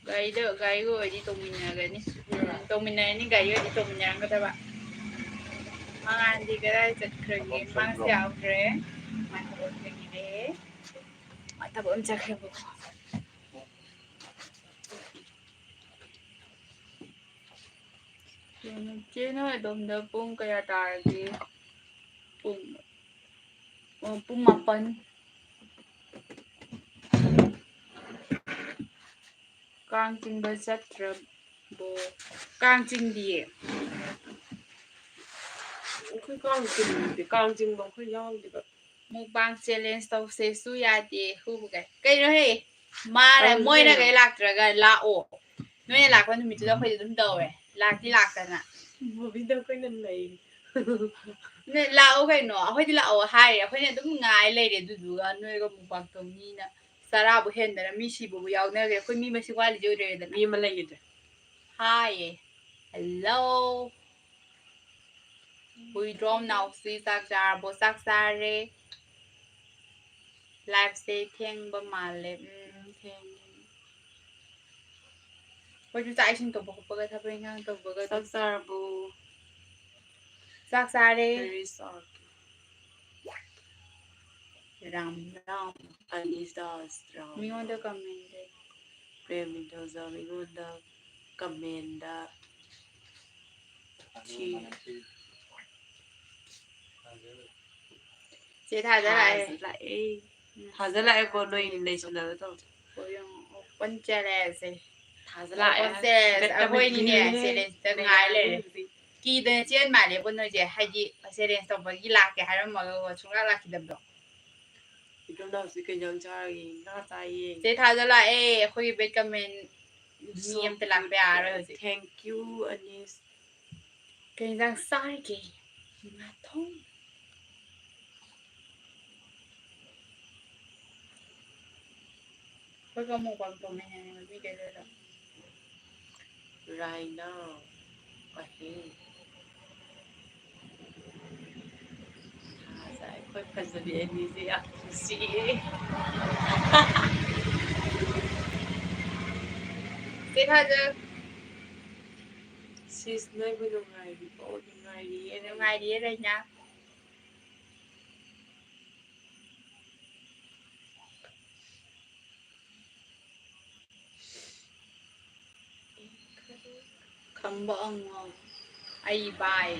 ꯒꯥꯔꯤꯗ, ꯒꯥꯔꯤꯒ ꯑꯣꯏꯗꯤ ꯇꯣꯡꯃꯤꯟꯅꯒꯅꯤ꯫ ꯎꯝ, ꯇꯣꯡꯃꯤꯟꯅꯔꯅꯤ, ꯒꯥꯔꯤ ꯑꯣꯏꯗꯤ ꯇꯣꯡꯃꯤꯟꯅꯔꯝꯒꯗꯕ꯫ ꯃꯉꯥꯟꯗꯤ ꯀꯗꯥꯏ ꯆꯠꯈ꯭ꯔꯒꯦ? ꯃꯥꯁꯨ ꯌꯥꯎꯗ꯭ꯔꯦ꯫ ꯃꯥ ꯊꯕꯛ ꯑꯃ ꯆꯠꯈꯤꯕꯀꯣ꯫ ꯀꯩꯅꯣ, ꯆꯦ ꯅꯣꯏ ꯑꯗꯣꯝꯗ ꯄꯨꯡ ꯀꯌꯥ ꯇꯥꯔꯒꯦ? ꯄꯨꯡ, ꯑꯣ, ꯄꯨꯡ ꯃꯥꯄꯟ꯫ ꯀꯥꯡ ꯆꯤꯡꯕ ꯆꯠꯇ꯭ꯔꯕꯣ? ꯀꯥꯡ ꯆꯤꯡꯗꯤꯌꯦ꯫ ꯑꯩꯈꯣꯏ ꯀꯥꯡ ꯆꯤꯡꯗꯦ, ꯀꯥꯡ ꯆꯤꯡꯕ ꯑꯩꯈꯣꯏ ꯌꯥꯎꯗꯦꯕ꯫ Mukbang challenge ꯇꯧꯁꯦꯁꯨ ꯌꯥꯗꯦ꯫ ꯍꯨꯕꯨ ꯀꯩ-, ꯀꯩꯅꯣꯍꯦ? ꯃꯥꯅ, ꯈꯪꯗꯦ꯫ ꯃꯣꯏꯅ ꯀꯩ ꯂꯥꯛꯇ꯭ꯔꯒ ꯂꯥꯛꯑꯣ꯫ ꯅꯣꯏꯅ ꯂꯥꯛꯄ ꯅꯨꯃꯤꯠꯇꯨꯗ ꯑꯩꯈꯣꯏꯗꯤ ꯑꯗꯨꯝ ꯇꯧꯔꯦ꯫ ꯂꯥꯛꯇꯤ ꯂꯥꯛꯇꯅ꯫ ꯃꯨꯚꯤꯗ ꯑꯩꯈꯣꯏꯅ ꯅꯩ꯫ ꯅꯣꯏ ꯂꯥꯛꯑꯣ ꯀꯩꯅꯣ꯫ ꯑꯩꯈꯣꯏꯗꯤ ꯂꯥꯛꯑꯣ ꯍꯥꯏꯔꯦ꯫ ꯑꯩꯈꯣꯏꯅ ꯑꯗꯨꯝ ꯉꯥꯏ ꯂꯩꯔꯦ꯫ ꯑꯗꯨꯗꯨꯒ ꯅꯣꯏꯒ mukbang ꯇꯧꯅꯤꯅ ꯆꯔꯥꯕꯨ ꯍꯦꯟꯗꯅ ꯃꯤ ꯁꯤꯕꯕꯨ ꯌꯥꯎꯅꯈ꯭ꯔꯦ꯫ ꯑꯩꯈꯣꯏ ꯃꯤ ꯃꯁꯤꯡ ꯋꯥꯠꯂꯤꯁꯦ ꯎꯗ꯭ꯔꯦꯗꯅ꯫ ꯃꯤ ꯑꯃ ꯂꯩꯈꯤꯗ꯭ꯔꯦ꯫ ꯍꯥꯏꯌꯦ꯫ Hello꯫ ꯍꯨꯏꯗ꯭ꯔꯣꯝ ꯅꯥꯎꯁꯤ ꯆꯥꯛ ꯆꯥꯔꯕꯣ? ꯆꯥꯛ ꯆꯥꯔꯦ꯫ Liveꯁꯦ ꯊꯦꯡꯕ ꯃꯥꯜꯂꯦ꯫ ꯎꯝ, ꯊꯦꯡꯉꯦ꯫ ꯑꯩꯈꯣꯏꯁꯨ ꯆꯥꯛ ꯏꯁꯤꯡ ꯇꯧꯕ ꯈꯣꯠꯄꯒ ꯊꯕꯛ ꯏꯟꯈꯥꯡ ꯇꯧꯕꯒ ꯆꯥꯛ ꯆꯥꯔꯕꯣ? ꯆꯥꯛ ꯆꯥꯔꯦ꯫ Where is our Ram Ram. ꯑꯅꯤꯁ Das Ram ꯃꯤꯉꯣꯟꯗ ꯔꯥꯝ꯫ ꯀꯃꯦꯟ ꯂꯩ꯫ ꯄ꯭ꯔꯦꯝ ꯅꯤꯡꯊꯧꯖꯝ ꯃꯤꯉꯣꯟꯗ ꯀꯃꯦꯟꯗ ꯊꯤ꯫ ꯆꯦ ꯊꯥꯖ ꯂꯥꯛꯑꯦ꯫ ꯊꯥꯖ ꯂꯥꯛꯑꯦ꯫ ꯊꯥꯖ ꯂꯥꯛꯑꯦꯀꯣ, ꯅꯣꯏ ꯅꯩꯁꯟꯅꯕ ꯇꯧꯁꯦ꯫ ꯍꯣꯏ, ꯌꯦꯡꯉꯣ, open challenge ꯁꯦ꯫ ꯊꯥꯖ ꯂꯥꯛꯑꯦ꯫ Open challenge꯫ ꯕꯦꯠꯇ ꯑꯩꯈꯣꯏꯅꯤꯅꯦ ꯕꯦꯠ꯫ Challenge ꯇ ꯉꯥꯏ ꯂꯩꯔꯦ꯫ ꯀꯤꯗꯅ ꯆꯦꯟ ꯃꯥꯜꯂꯦꯕꯣ ꯅꯣꯏꯁꯦ, ꯍꯥꯏꯗꯤ challenge ꯇꯧꯕꯒꯤ ꯂꯥꯛꯀꯦ ꯍꯥꯏꯔꯝꯃꯒ ꯁꯨꯡꯂꯥꯛ ꯂꯥꯛꯈꯤꯗꯕꯗꯣ꯫ ꯏꯗꯣꯝꯅꯥꯎꯁꯤ ꯀꯩ ꯏꯟꯖꯥꯡ ꯆꯥꯔꯒꯦ? ꯉꯥ ꯆꯥꯏꯌꯦ꯫ ꯆꯦ ꯊꯥꯖ ꯂꯥꯛꯑꯦ, ꯑꯩꯈꯣꯏꯒꯤ bad comment ꯃꯤ ꯑꯝꯇ ꯂꯥꯛꯄ ꯌꯥꯔꯔꯣꯏ ꯍꯧꯖꯤꯛ꯫ Thank you, ꯑꯅꯤꯁ꯫ ꯀꯩ ꯏꯟꯖꯥꯡ ꯆꯥꯔꯤꯒꯦ? ꯉꯥ ꯊꯣꯡ꯫ ꯑꯩꯈꯣꯏꯒ ꯃꯨꯛꯕꯥꯡ ꯇꯧꯃꯤꯟꯅꯅꯤꯡꯕ ꯃꯤ ꯀꯩ ꯂꯩꯔꯣ? Right now, ꯑꯍꯤꯡ꯫ ꯊꯥꯖ, ꯑꯩꯈꯣꯏ ꯐꯖꯕꯤ ꯑꯅꯤꯁꯦ ꯌꯥꯝ ꯅꯨꯡꯁꯤꯌꯦ꯫ ꯆꯦ ꯊꯥꯖ꯫ ꯁꯤꯁ, ꯅꯣꯏꯕꯨ ꯅꯨꯡꯉꯥꯏꯔꯤꯕꯣ? ꯅꯨꯡꯉꯥꯏꯔꯤꯌꯦ, ꯅꯨꯡꯉꯥꯏꯔꯤꯌꯦ ꯔꯩꯅꯥ꯫ ꯈꯝꯕ ꯑꯉꯥꯎ꯫ ꯑꯩ bye꯫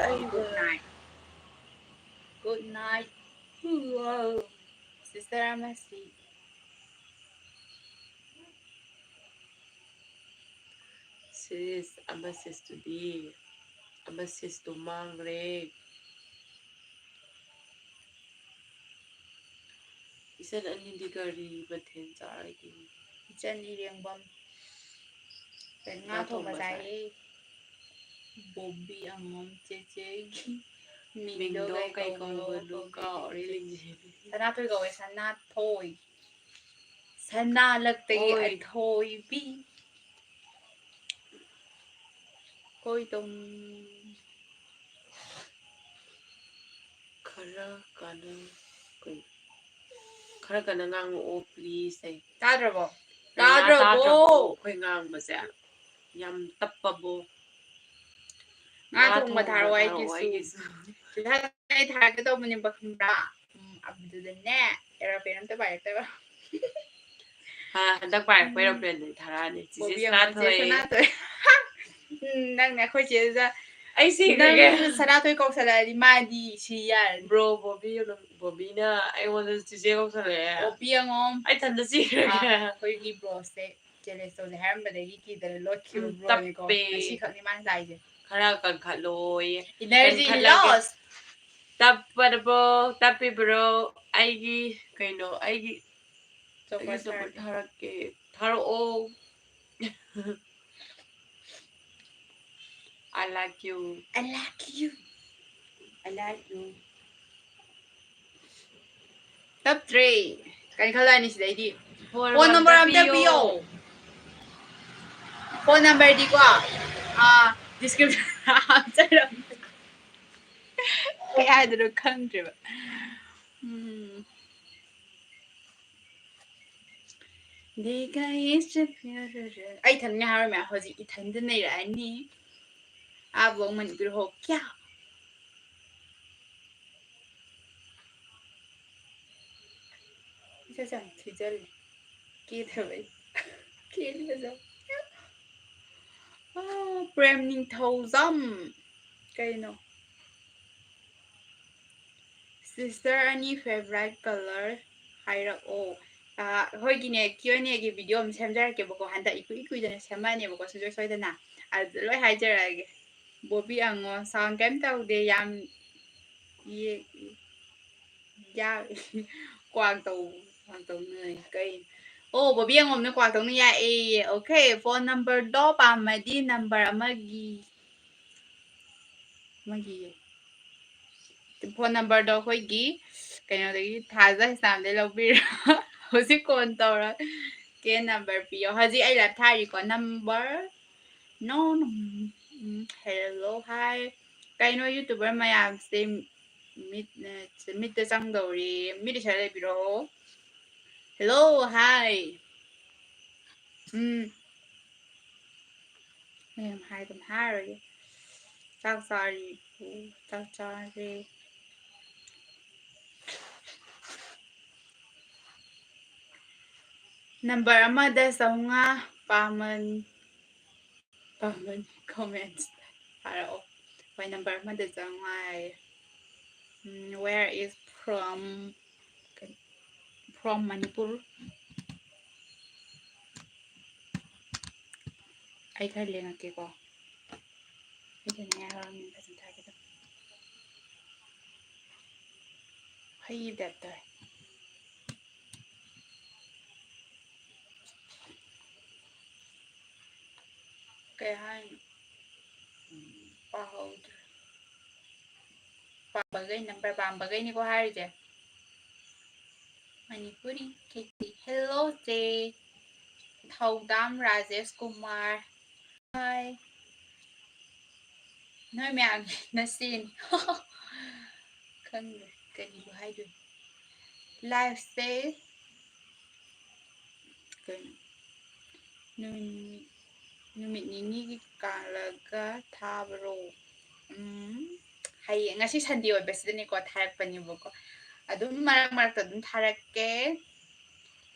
ꯑꯩ good night꯫ Good night꯫ Sister ꯑꯃꯁꯤ꯫ ꯁꯤꯁ, ꯑꯃ ꯁꯤꯁꯇꯨꯗꯤ, ꯑꯃ ꯁꯤꯁꯇꯨ ꯃꯥꯡꯈ꯭ꯔꯦ꯫ ꯏꯆꯟ ꯑꯅꯤꯗꯤ ꯀꯔꯤ ꯃꯊꯦꯜ ꯆꯥꯔꯒꯦ? ꯏꯆꯟ ꯏꯔꯦꯡꯕꯝ꯫ ꯉꯥ ꯉꯥ ꯊꯣꯡꯕ ꯊꯣꯡꯕ ꯆꯥꯏ꯫ ꯆꯥꯏꯌꯦ꯫ ꯕꯣꯕꯤ ꯑꯉꯝ ꯆꯦꯆꯦꯒꯤ ꯃꯤꯡꯗꯣ ꯃꯤꯡꯗꯣ ꯀꯩ ꯀꯩ ꯀꯧꯕꯅꯣ? ꯀꯧꯕꯅꯣ? ꯀꯥꯎꯔꯦ, ꯂꯤꯡꯖꯦꯜ꯫ ꯁꯅꯥꯊꯣꯏ ꯀꯧꯋꯦ, ꯁꯅꯥꯊꯣꯏ꯫ ꯁꯅꯥ ꯂꯛꯇꯒꯤ ꯑꯣꯏ꯫ ꯑꯊꯣꯏꯕꯤ꯫ ꯀꯣꯏ ꯇꯧ-꯫ ꯈꯔ ꯀꯟꯅ, ꯀꯩ-, ꯈꯔ ꯀꯟꯅ ꯉꯥꯡꯉꯛꯑꯣ, please ꯍꯥꯏ꯫ ꯇꯥꯗ꯭ꯔꯕꯣ? ꯔꯦꯅꯥ, ꯇꯥꯗ꯭ꯔꯕꯣ? ꯇꯥꯗ꯭ꯔꯕꯣ? ꯑꯩꯈꯣꯏ ꯉꯥꯡꯕꯁꯦ ꯌꯥꯝ ꯇꯞꯄꯕꯣ? ꯉꯥ ꯉꯥ ꯊꯣꯡꯕ ꯊꯣꯡꯕ ꯊꯥꯔꯛꯑꯣ ꯊꯥꯔꯛꯑꯣ ꯑꯩꯒꯤꯁꯨ꯫ ꯑꯩꯒꯤꯁꯨ꯫ ꯑꯩ ꯊꯥꯔꯛꯀꯦ ꯇꯧꯕꯅꯦꯕ, ꯈꯪꯕ꯭ꯔꯥ? ꯎꯝ, ꯑꯗꯨꯗꯅꯦ, aeroplane ꯑꯝꯇ ꯄꯥꯏꯔꯛꯇꯕ꯫ ꯍꯟꯗꯛ ꯄꯥꯏꯔꯛꯄ aeroplane ꯗꯤ ꯊꯥꯔꯛꯑꯅꯤ꯫ ꯆꯤꯆꯦ ꯁꯅꯥꯊꯣꯏ꯫ ꯎꯝ, ꯅꯪꯅꯦ ꯑꯩꯈꯣꯏ ꯆꯦꯗ ꯑꯩ ꯁꯤꯈ꯭ꯔꯒꯦ꯫ ꯅꯪ ꯁꯅꯥꯊꯣꯏ ꯀꯧꯁꯜꯂꯛꯑꯗꯤ ꯃꯥꯗꯤ ꯁꯤ ꯌꯥꯔꯅꯤ꯫ Bro, ꯕꯣꯕꯤ, ꯕꯣꯕꯤꯅ ꯑꯩꯉꯣꯟꯗ ꯆꯤꯆꯦ ꯀꯧꯁꯜꯂꯛꯑꯦ꯫ ꯕꯣꯕꯤ ꯑꯉꯣꯝ꯫ ꯑꯩ ꯊꯟꯗ ꯁꯤꯈ꯭ꯔꯒꯦ꯫ ꯑꯩꯈꯣꯏꯒꯤ bro ꯁꯦ challenge ꯇꯧꯁꯦ ꯍꯥꯏꯔꯝꯕꯗꯒꯤ ꯀꯤꯗꯅ ꯂꯣꯠꯈꯤꯕ ꯎꯝ, bro ꯅꯤꯀꯣ꯫ ꯇꯞꯄꯦ꯫ ꯉꯁꯤꯈꯛꯅꯤ ꯃꯥꯅ ꯂꯥꯛꯏꯁꯦ꯫ ꯈꯔ ꯀꯟꯈꯠꯂꯣꯌꯦ꯫ Energy ꯀꯟꯈꯠꯂꯒꯦ꯫ Loss꯫ ꯇꯞꯄꯔꯕꯣ? ꯇꯞꯄꯤꯕ꯭ꯔꯣ? ꯑꯩꯒꯤ ꯀꯩꯅꯣ, ꯑꯩꯒꯤ, ꯑꯩꯒꯤ Chopper chopper ꯊꯥꯔꯛꯀꯦ꯫ ꯊꯥꯔꯛꯀꯦ꯫ ꯊꯥꯔꯛꯑꯣ꯫ I like you. I like you. I like you. ꯇꯞꯇ꯭ꯔꯦ꯫ ꯀꯟꯈꯠꯂꯛꯑꯅꯤ ꯁꯤꯗꯩꯗꯤ꯫ Phone number ꯑꯝꯇ ꯄꯤꯌꯣ꯫ Phone number ꯗꯤꯀꯣ, ꯑꯥ, description ꯗ ꯍꯥꯞꯆꯔꯝꯒꯦ꯫ ꯀꯩ ꯍꯥꯏꯗꯣꯏꯅꯣ ꯈꯪꯗ꯭ꯔꯦꯕ꯫ ꯎꯝ꯫ ꯑꯩ ꯏꯊꯟꯗꯅꯦ ꯍꯥꯏꯔꯝꯃꯦ, ꯍꯧꯖꯤꯛ ꯏꯊꯟꯗ ꯅꯩꯔꯛꯑꯅꯤ꯫ ꯑꯥꯕꯧ ꯃꯅꯤꯄꯨꯔ ꯍꯣ ꯀ꯭ꯌꯥ? ꯏꯁꯥꯁꯦ ꯌꯥꯝ ꯊꯤꯖꯜꯂꯦ꯫ ꯀꯦꯗꯕꯩ꯫ ꯀꯦꯗꯤ ꯐꯖꯕ꯫ ꯑꯥ, ꯄ꯭ꯔꯦꯝ ꯅꯤꯡꯊꯧꯖꯝ꯫ ꯀꯩꯅꯣ? Sister ꯑꯅꯤ favourite colour ꯍꯥꯏꯔꯛꯑꯣ꯫ ꯑꯥ, ꯑꯩꯈꯣꯏꯒꯤꯅꯦ, Q and A ꯒꯤ video ꯑꯃ ꯁꯦꯝꯖꯔꯛꯀꯦꯕꯀꯣ꯫ ꯍꯟꯗꯛ ꯏꯀꯨꯏ ꯀꯨꯏꯗꯅ ꯁꯦꯝꯃꯛꯑꯅꯦꯕꯀꯣ, ꯁꯨꯡꯁꯣꯏ ꯁꯣꯏꯗꯅ꯫ ꯑꯗꯨꯗ ꯂꯣꯏ ꯍꯥꯏꯖꯔꯛꯑꯒꯦ꯫ ꯕꯣꯕꯤ ꯑꯉꯣ, sound ꯀꯩꯝ ꯇꯧꯗꯦ, ꯌꯥꯝ ꯌꯦ-, ꯌꯥ-, ꯀ꯭ꯋꯥꯛ ꯇꯧ-, ꯀ꯭ꯋꯥꯛ ꯇꯧꯅꯩ꯫ ꯀꯩ? ꯑꯣ, ꯕꯣꯕꯤ ꯑꯉꯣꯝꯅ ꯀ꯭ꯋꯥꯛ ꯇꯧꯅ ꯌꯥꯛꯑꯦꯌꯦ꯫ Okay, phone number ꯗꯣ ꯄꯥꯝꯃꯗꯤ number ꯑꯃꯒꯤ, ꯑꯃꯒꯤ phone number ꯗꯣ ꯑꯩꯈꯣꯏꯒꯤ ꯀꯩꯅꯣꯗꯒꯤ, ꯊꯥꯖ ꯍꯩꯁꯅꯥꯝꯗꯒꯤ ꯂꯧꯕꯤꯔꯣ꯫ ꯍꯧꯖꯤꯛ call ꯇꯧꯔ ꯀꯦ number ꯄꯤꯌꯣ꯫ ꯍꯧꯖꯤꯛ ꯑꯩ live ꯊꯥꯔꯤꯀꯣ, number No, no. ꯎꯝ, hello, hi. ꯀꯩꯅꯣ YouTuber ꯃꯌꯥꯝꯁꯦ ꯃꯤꯠ, ꯃꯤꯠꯇ ꯆꯪꯗꯧꯔꯤ꯫ ꯃꯤꯠ ꯏꯁꯥ ꯂꯩꯕꯤꯔꯣ꯫ Hello, hi. ꯎꯝ꯫ ꯃꯌꯥꯝ ꯍꯥꯏꯗꯅ ꯍꯥꯏꯔꯣꯏꯒꯦ꯫ ꯆꯥꯛ ꯆꯥꯔꯤꯕꯨ? ꯆꯥꯛ ꯆꯥꯔꯦ꯫ ꯅꯝꯕꯔ ꯑꯃꯗ ꯆꯥꯝꯃꯉꯥ ꯄꯥꯃꯟ ꯄꯥꯃꯟ comment ꯊꯥꯔꯛꯑꯣ꯫ ꯍꯣꯏ, ꯅꯝꯕꯔ ꯑꯃꯗ ꯆꯥꯝꯃꯉꯥ ꯍꯥꯏꯌꯦ꯫ ꯎꯝ, where is from? From Manipur. ꯑꯩ ꯈꯔ ꯂꯦꯡꯉꯛꯀꯦꯀꯣ꯫ ꯑꯩ ꯈꯔ ꯂꯦꯡꯉꯛꯑꯒ ꯐꯖꯅ ꯊꯥꯒꯦ ꯇꯧꯕ꯫ ꯍꯩ ꯇꯥꯏꯞ ꯇꯧꯋꯦ꯫ ꯀꯩ ꯍꯥꯏꯅꯣ? ꯎꯝ, ꯄꯥꯍꯧꯗ꯭ꯔꯦ꯫ ꯄꯥꯝꯕꯈꯩ, ꯅꯝꯕꯔ ꯄꯥꯝꯕꯈꯩꯅꯤꯀꯣ ꯍꯥꯏꯔꯤꯁꯦ꯫ ꯃꯅꯤꯄꯨꯔꯤ ꯈꯦꯇꯤ꯫ Hello ꯆꯦ꯫ ꯊꯧꯗꯥꯝ ꯔꯥꯖꯦꯁ ꯀꯨꯃꯥꯔ꯫ Hi꯫ ꯅꯣꯏ ꯃꯌꯥꯝꯒꯤ ꯅꯆꯦꯅꯤ꯫ ꯈꯪꯗ꯭ꯔꯦ ꯀꯔꯤꯕꯨ ꯍꯥꯏꯗꯣꯏꯅꯣ꯫ Liveꯁꯦ ꯀꯩꯅꯣ? ꯅꯨꯃꯤꯠ, ꯅꯨꯃꯤꯠ ꯅꯤꯅꯤꯒꯤ ꯀꯥꯜꯂꯒ ꯊꯥꯕ꯭ꯔꯣ? ꯎꯝ, ꯍꯌꯦꯡ, ꯉꯁꯤ Sunday ꯑꯣꯏꯕꯁꯤꯗꯅꯦꯀꯣ ꯊꯥꯔꯛꯄꯅꯦꯕꯀꯣ꯫ ꯑꯗꯨꯝ ꯃꯔꯛ ꯃꯔꯛꯇ ꯑꯗꯨꯝ ꯊꯥꯔꯛꯀꯦ꯫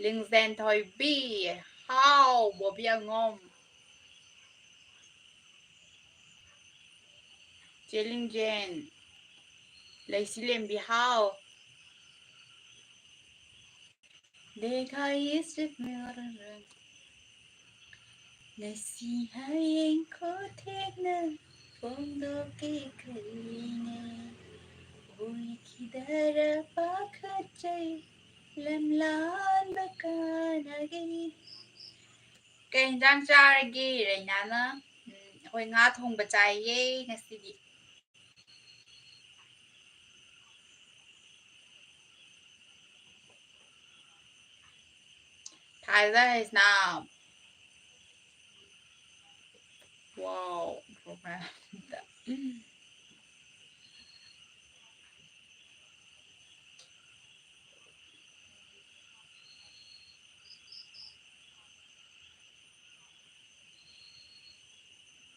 ꯂꯤꯡꯖꯦꯟ ꯊꯣꯏꯕꯤ, ꯍꯥꯎ, ꯕꯣꯕꯤ ꯑꯉꯣꯝ, ꯆꯦ ꯂꯤꯡꯖꯦꯟ, ꯂꯩꯁꯤ ꯂꯦꯝꯕꯤ, ꯍꯥꯎ꯫ देखा ये सिर्फ मेरा रंग। ꯉꯁꯤ ꯍꯌꯦꯡ ꯈꯨꯊꯦꯡꯅ ꯐꯣꯡꯗꯣꯛꯀꯦ ꯈꯜꯂꯤꯅꯦ꯫ ꯑꯣꯏꯈꯤꯗꯔ ꯄꯥꯈꯠꯆꯩ, ꯂꯝꯂꯥꯟꯕ ꯀꯥꯟꯅꯒꯅꯤ꯫ ꯀꯩ ꯌꯦꯟꯖꯥꯡ ꯆꯥꯔꯒꯦ ꯔꯩꯅꯥꯅ? ꯎꯝ, ꯑꯩꯈꯣꯏ ꯉꯥ ꯊꯣꯡꯕ ꯆꯥꯏꯌꯦ ꯉꯁꯤꯗꯤ꯫ ꯊꯥꯖ ꯍꯩꯁꯅꯥꯝ꯫ Wow, program꯫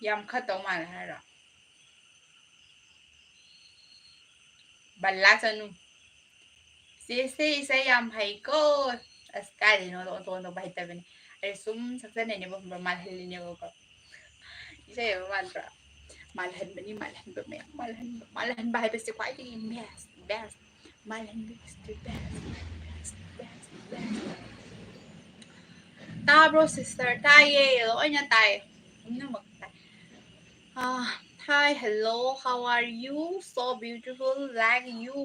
ꯌꯥꯝ ꯈꯠꯇꯧ ꯃꯥꯜꯂꯦ ꯍꯥꯏꯔꯣ? ꯕꯜꯂꯥ ꯆꯅꯨ꯫ ꯆꯦꯁꯦ ꯏꯁꯩ ꯌꯥꯝ ꯍꯩꯀꯣ꯫ ꯑꯁ, ꯀꯥꯏꯗꯩꯅꯣꯗ ꯑꯣꯟꯊꯣꯛ ꯑꯣꯟꯊꯣꯛꯄ ꯍꯩꯇꯕꯅꯤ꯫ ꯑꯩ ꯁꯨꯝ ꯁꯛꯆꯟꯅꯩꯅꯦꯕ, ꯈꯪꯕ꯭ꯔꯥ? ꯃꯥꯜꯍꯜꯂꯤꯅꯦꯕꯀꯣ꯫ ꯏꯁꯩ ꯑꯃ ꯃꯥꯟꯗ꯭ꯔꯥ? ꯃꯥꯜꯍꯟꯕꯅꯤ, ꯃꯥꯜꯍꯟꯕ ꯃꯌꯥꯝ, ꯃꯥꯜꯍꯟꯕ, ꯃꯥꯜꯍꯟꯕ ꯍꯥꯏꯕꯁꯦ ꯈ꯭ꯋꯥꯏꯗꯒꯤ best, best꯫ ꯃꯥꯜꯍꯟꯕ is the best, best, best, best꯫ ꯇꯥꯕ꯭ꯔꯣ sister? ꯇꯥꯏꯌꯦ, ꯂꯣꯏꯅ ꯇꯥꯏ, ꯄꯨꯝꯅꯃꯛ ꯇꯥꯏ꯫ ꯑꯥ, hi, hello, how are you? So beautiful like you.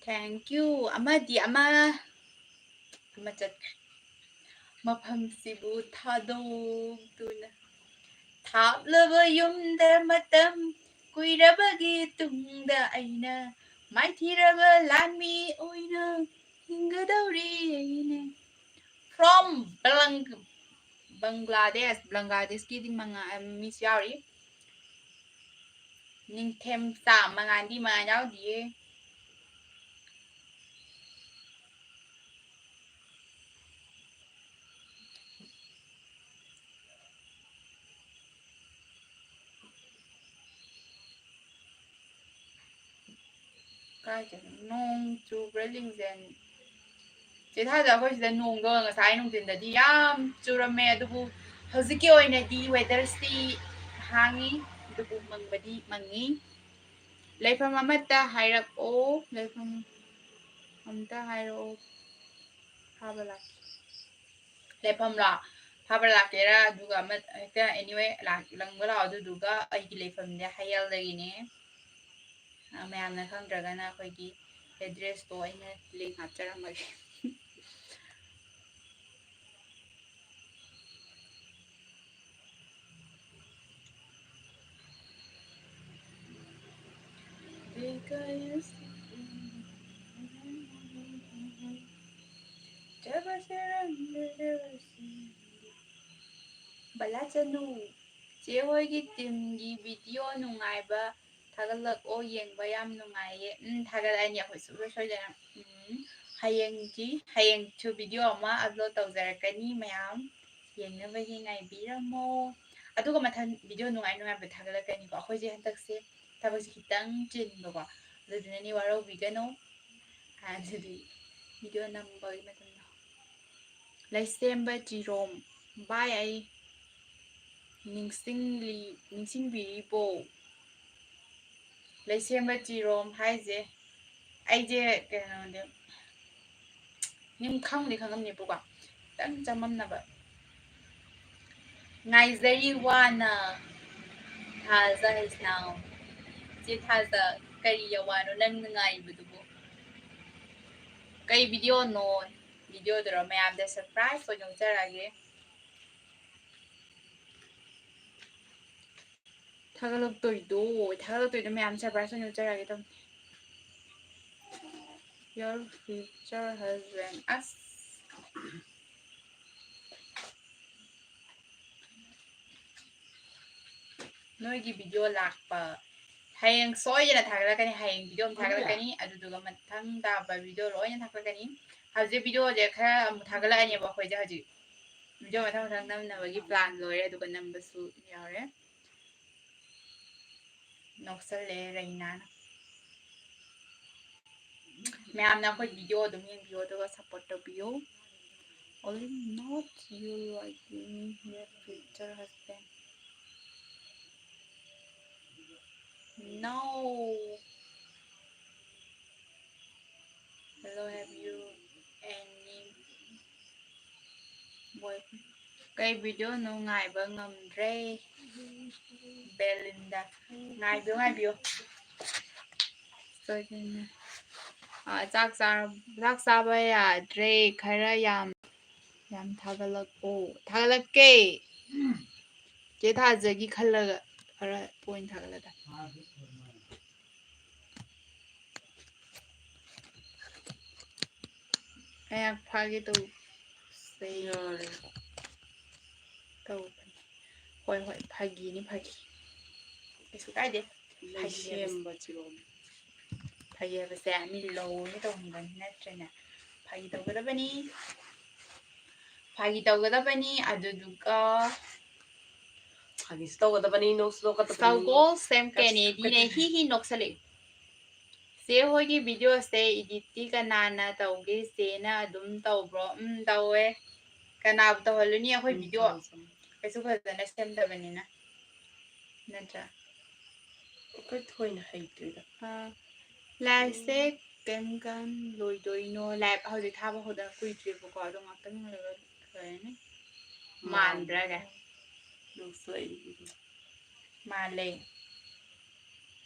Thank you. ꯑꯃꯗꯤ ꯑꯃ, ꯑꯃ ꯆꯠꯈ꯭ꯔꯦ꯫ ꯃꯐꯝꯁꯤꯕꯨ ꯊꯥꯗꯣꯛꯇꯨꯅ ꯊꯥꯞꯂꯕ ꯌꯨꯝꯗ ꯃꯇꯝ ꯀꯨꯏꯔꯕꯒꯤ ꯇꯨꯡꯗ ꯑꯩꯅ ꯃꯥꯏꯊꯤꯔꯕ ꯂꯥꯟꯃꯤ ꯑꯣꯏꯅ ꯍꯤꯡꯒꯗꯧꯔꯤꯅꯦ꯫ From Bangla-, ꯕꯪꯒ꯭ꯂꯥꯗꯦꯁ, ꯕꯪꯒ꯭ꯂꯥꯗꯦꯁꯀꯤꯗꯤ ꯃꯉꯥ-, ꯃꯤꯁ ꯌꯥꯎꯔꯤ꯫ ꯅꯤꯡꯊꯦꯝꯆꯥ, ꯃꯉꯥꯜꯗꯤ, ꯃꯉꯥꯜ ꯌꯥꯎꯗꯤꯌꯦ꯫ ꯀꯥꯏꯗꯅꯣ? ꯅꯣꯡ ꯆꯨꯕ꯭ꯔꯥ, ꯂꯤꯡꯖꯦꯜ? ꯆꯦ ꯊꯥꯖ, ꯑꯩꯈꯣꯏ ꯁꯤꯗ ꯅꯣꯡꯗꯣ ꯉꯁꯥꯏ ꯅꯨꯡꯊꯤꯟꯗꯗꯤ ꯌꯥꯝ ꯆꯨꯔꯝꯃꯦ, ꯑꯗꯨꯕꯨ ꯍꯧꯖꯤꯛꯀꯤ ꯑꯣꯏꯅꯗꯤ weatherꯁꯤ ꯍꯥꯡꯉꯤ, ꯑꯗꯨꯕꯨ ꯃꯪꯕꯗꯤ ꯃꯪꯉꯤ꯫ ꯂꯩꯐꯝ ꯑꯃꯠꯇ ꯍꯥꯏꯔꯛꯑꯣ, ꯂꯩꯐꯝ ꯑꯝꯇ ꯍꯥꯏꯔꯛꯑꯣ, ꯐꯥꯕ ꯂꯥꯛꯀꯦ꯫ ꯂꯩꯐꯝꯂꯣ? ꯐꯥꯕ ꯂꯥꯛꯀꯦꯔꯥ? ꯑꯗꯨꯒ ꯑꯃ ꯍꯦꯛꯇ, anyway, ꯂꯥꯛ-, ꯂꯪꯕ ꯂꯥꯛꯑꯣ, ꯑꯗꯨꯗꯨꯒ ꯑꯩꯒꯤ ꯂꯩꯐꯝꯗꯤ ꯍꯌꯦꯜꯗꯒꯤꯅꯦ꯫ ꯑ, ꯃꯌꯥꯝꯅ ꯈꯪꯗ꯭ꯔꯒꯅ ꯑꯩꯈꯣꯏꯒꯤ addressꯇꯣ ꯑꯩꯅ link ꯍꯥꯞꯆꯔꯝꯃꯒꯦ꯫ ꯕꯂꯥꯆꯅꯨ, ꯆꯦ ꯍꯣꯏꯒꯤ teamꯒꯤ video ꯅꯨꯡꯉꯥꯏꯕ ꯊꯥꯒꯠꯂꯛꯑꯣ, ꯌꯦꯡꯕ ꯌꯥꯝ ꯅꯨꯡꯉꯥꯏꯌꯦ꯫ ꯎꯝ, ꯊꯥꯒꯠꯂꯛꯑꯅꯤ ꯑꯩꯈꯣꯏ ꯁꯨꯡꯁꯣꯏ ꯁꯣꯏꯗꯅ꯫ ꯎꯝ, ꯍꯌꯦꯡꯒꯤ, ꯍꯌꯦꯡꯁꯨ video ꯑꯃ upload ꯇꯧꯖꯔꯛꯀꯅꯤ ꯃꯌꯥꯝ꯫ ꯌꯦꯡꯅꯕꯒꯤ ꯉꯥꯏꯕꯤꯔꯝꯃꯣ꯫ ꯑꯗꯨꯒ ꯃꯊꯪ video ꯅꯨꯡꯉꯥꯏ ꯅꯨꯡꯉꯥꯏꯕ ꯊꯥꯒꯠꯂꯛꯀꯅꯤꯀꯣ꯫ ꯑꯩꯈꯣꯏꯁꯦ ꯍꯟꯗꯛꯁꯦ ꯊꯕꯛꯁꯦ ꯈꯤꯇꯪ ꯆꯤꯟꯕꯀꯣ, ꯑꯗꯨꯗꯨꯅꯅꯦ, ꯋꯥꯔꯧꯕꯤꯒꯅꯨ꯫ ꯑꯗꯨꯗꯤ video ꯅꯝꯕꯒꯤ ꯃꯇꯝꯗꯣ꯫ ꯂꯩꯁꯦꯝꯕ ꯆꯤꯔꯣꯝ, ꯚꯥꯏ, ꯑꯩ ꯅꯤꯡꯁꯤꯡꯂꯤ, ꯅꯤꯡꯁꯤꯡꯕꯤꯔꯤꯕꯣ? ꯂꯩꯁꯦꯝꯕ ꯆꯤꯔꯣꯝ ꯍꯥꯏꯁꯦ ꯑꯩꯁꯦ ꯀꯩꯅꯣꯗꯤ ꯅꯤꯡ ꯈꯪꯗꯤ ꯈꯪꯉꯝꯅꯦꯕꯀꯣ, ꯈꯤꯇꯪ ꯆꯃꯝꯅꯕ꯫ ꯉꯥꯏꯖꯔꯤ ꯋꯥꯅ ꯊꯥꯖ ꯍꯩꯁꯅꯥꯎ꯫ ꯆꯦ ꯊꯥꯖ, ꯀꯔꯤ ꯑꯋꯥꯅꯣ ꯅꯪꯅ ꯉꯥꯏꯔꯤꯕꯗꯨꯕꯨ? ꯀꯩ ꯚꯤꯗꯤꯑꯣꯅꯣ? ꯚꯤꯗꯤꯑꯣꯗꯨꯔꯣ? ꯃꯌꯥꯝꯗ ꯁꯔꯄ꯭ꯔꯥꯏꯖ ꯑꯣꯏꯅ ꯎꯠꯆꯔꯛꯑꯒꯦ꯫ ꯊꯥꯒꯠꯂꯛꯇꯣꯏꯗꯣ, ꯊꯥꯒꯠꯂꯛꯇꯣꯏꯗꯣ ꯃꯌꯥꯝ ꯁꯔꯄ꯭ꯔꯥꯏꯖ ꯑꯣꯏꯅ ꯎꯠꯆꯔꯛꯑꯒꯦ ꯇꯧꯅꯤ꯫ Your future husband. ꯑꯁ꯫ ꯅꯣꯏꯒꯤ ꯚꯤꯗꯤꯑꯣ ꯂꯥꯛꯄ ꯍꯌꯦꯡ ꯁꯣꯏꯗꯅ ꯊꯥꯒꯠꯂꯛꯀꯅꯤ꯫ ꯍꯌꯦꯡ ꯚꯤꯗꯤꯑꯣ ꯑꯃ ꯊꯥꯒꯠꯂꯛꯀꯅꯤ, ꯑꯗꯨꯗꯨꯒ ꯃꯊꯪ ꯇꯥꯕ ꯚꯤꯗꯤꯑꯣ ꯂꯣꯏꯅ ꯊꯥꯒꯠꯂꯛꯀꯅꯤ꯫ ꯍꯧꯖꯤꯛ ꯚꯤꯗꯤꯑꯣꯁꯦ ꯈꯔ ꯑꯃꯨꯛ ꯊꯥꯒꯠꯂꯛꯑꯅꯦꯕ ꯑꯩꯈꯣꯏꯁꯦ ꯍꯧꯖꯤꯛ꯫ ꯚꯤꯗꯤꯑꯣ ꯃꯊꯪ ꯃꯊꯪ ꯅꯝꯅꯕꯒꯤ ꯄ꯭ꯂꯥꯟ ꯂꯣꯏꯔꯦ, ꯑꯗꯨꯒ ꯅꯝꯕꯁꯨ ꯌꯥꯎꯔꯦ꯫ ꯅꯣꯛꯁꯜꯂꯦ ꯔꯩꯅꯥꯅ꯫ ꯃꯌꯥꯝꯅ ꯑꯩꯈꯣꯏ ꯚꯤꯗꯤꯑꯣ ꯑꯗꯨꯝ ꯌꯦꯡꯕꯤꯌꯣ, ꯑꯗꯨꯒ ꯁꯞꯄꯣꯔꯠ ꯇꯧꯕꯤꯌꯣ꯫ Only not you like me, your future husband. No. Hello, have you any boyfriend? ꯀꯩ ꯚꯤꯗꯤꯑꯣꯅꯣ? ꯉꯥꯏꯕ ꯉꯝꯗ꯭ꯔꯦ꯫ ꯕꯦꯂꯤꯟꯗꯥ꯫ ꯉꯥꯏꯕꯤꯌꯨ, ꯉꯥꯏꯕꯤꯌꯨ꯫ ꯁꯣꯏꯗꯅ꯫ ꯑꯥ, ꯆꯥꯛ ꯆꯥꯔ-, ꯆꯥꯛ ꯆꯥꯕ ꯌꯥꯗ꯭ꯔꯦ꯫ ꯈꯔ ꯌꯥꯝ, ꯌꯥꯝ ꯊꯥꯒꯠꯂꯛꯑꯣ꯫ ꯊꯥꯒꯠꯂꯛꯀꯦ꯫ ꯆꯦ ꯊꯥꯖꯒꯤ ꯈꯜꯂꯒ ꯈꯔ ꯄꯣꯏꯟ ꯊꯥꯒꯠꯂꯗ꯫ ꯑꯩ ꯐꯥꯒꯤ ꯇꯧꯁꯦ꯫ ꯌꯥꯔꯦ꯫ ꯇꯧꯕꯅꯤ꯫ ꯍꯣꯏ, ꯍꯣꯏ, ꯐꯥꯒꯤꯅꯤ, ꯐꯥꯒꯤ꯫ ꯀꯩꯁꯨ ꯀꯥꯏꯗꯦ꯫ ꯐꯥꯒꯤ ꯍꯥꯏꯕꯁꯦ, ꯂꯩꯁꯦꯝꯕ ꯆꯤꯔꯣꯝ꯫ ꯐꯥꯒꯤ ꯍꯥꯏꯕꯁꯦ ꯃꯤ ꯂꯧꯅ ꯇꯧꯅꯤꯡꯕꯅꯤ ꯅꯠꯇ꯭ꯔꯅꯦ? ꯐꯥꯒꯤ ꯇꯧꯒꯗꯕꯅꯤ꯫ ꯐꯥꯒꯤ ꯇꯧꯒꯗꯕꯅꯤ, ꯑꯗꯨꯗꯨꯒ ꯐꯥꯒꯤꯁꯨ ꯇꯧꯒꯗꯕꯅꯤ, ꯅꯣꯛꯁꯨ ꯅꯣꯛꯀꯗꯕꯅꯤ꯫ ꯁꯒꯣꯜ ꯁꯦꯝ ꯀꯦꯅꯦꯗꯤꯅ ꯍꯤ ꯍꯤ ꯅꯣꯛꯁꯜꯂꯛꯏ꯫ ꯆꯦ ꯍꯣꯏꯒꯤ ꯚꯤꯗꯤꯑꯣꯁꯦ ꯏꯗꯤꯠꯇꯤ ꯀꯅꯥꯅ ꯇꯧꯒꯦ? ꯆꯦꯅ ꯑꯗꯨꯝ ꯇꯧꯕ꯭ꯔꯣ? ꯎꯝ, ꯇꯧꯋꯦ꯫ ꯀꯅꯥꯕꯨ ꯇꯧꯍꯜꯂꯨꯅꯤ ꯑꯩꯈꯣꯏ ꯎꯝ, video? ꯇꯧꯁꯦ꯫ ꯀꯩꯁꯨ ꯐꯖꯅ ꯁꯦꯝꯗꯕꯅꯤꯅ, ꯅꯠꯇ꯭ꯔꯥ? ꯑꯩꯈꯣꯏ ꯊꯣꯏꯅ ꯍꯩꯇ꯭ꯔꯤꯗ꯫ ꯑꯥ, liveꯁꯦ ꯀꯔꯝ ꯀꯥꯟ ꯂꯣꯏꯗꯣꯏꯅꯣ? Live ꯍꯧꯖꯤꯛ ꯊꯥꯕ ꯍꯧꯗ ꯀꯨꯏꯗ꯭ꯔꯤꯕꯀꯣ, ꯑꯗꯣ ꯉꯥꯛꯇꯪ ꯂꯩꯔꯒ ꯂꯣꯏꯔꯅꯤ꯫ ꯃꯥꯟꯕ꯭ꯔꯥ ꯀꯥꯏ? ꯅꯣꯛꯆꯩ꯫ ꯃꯥꯜꯂꯦ꯫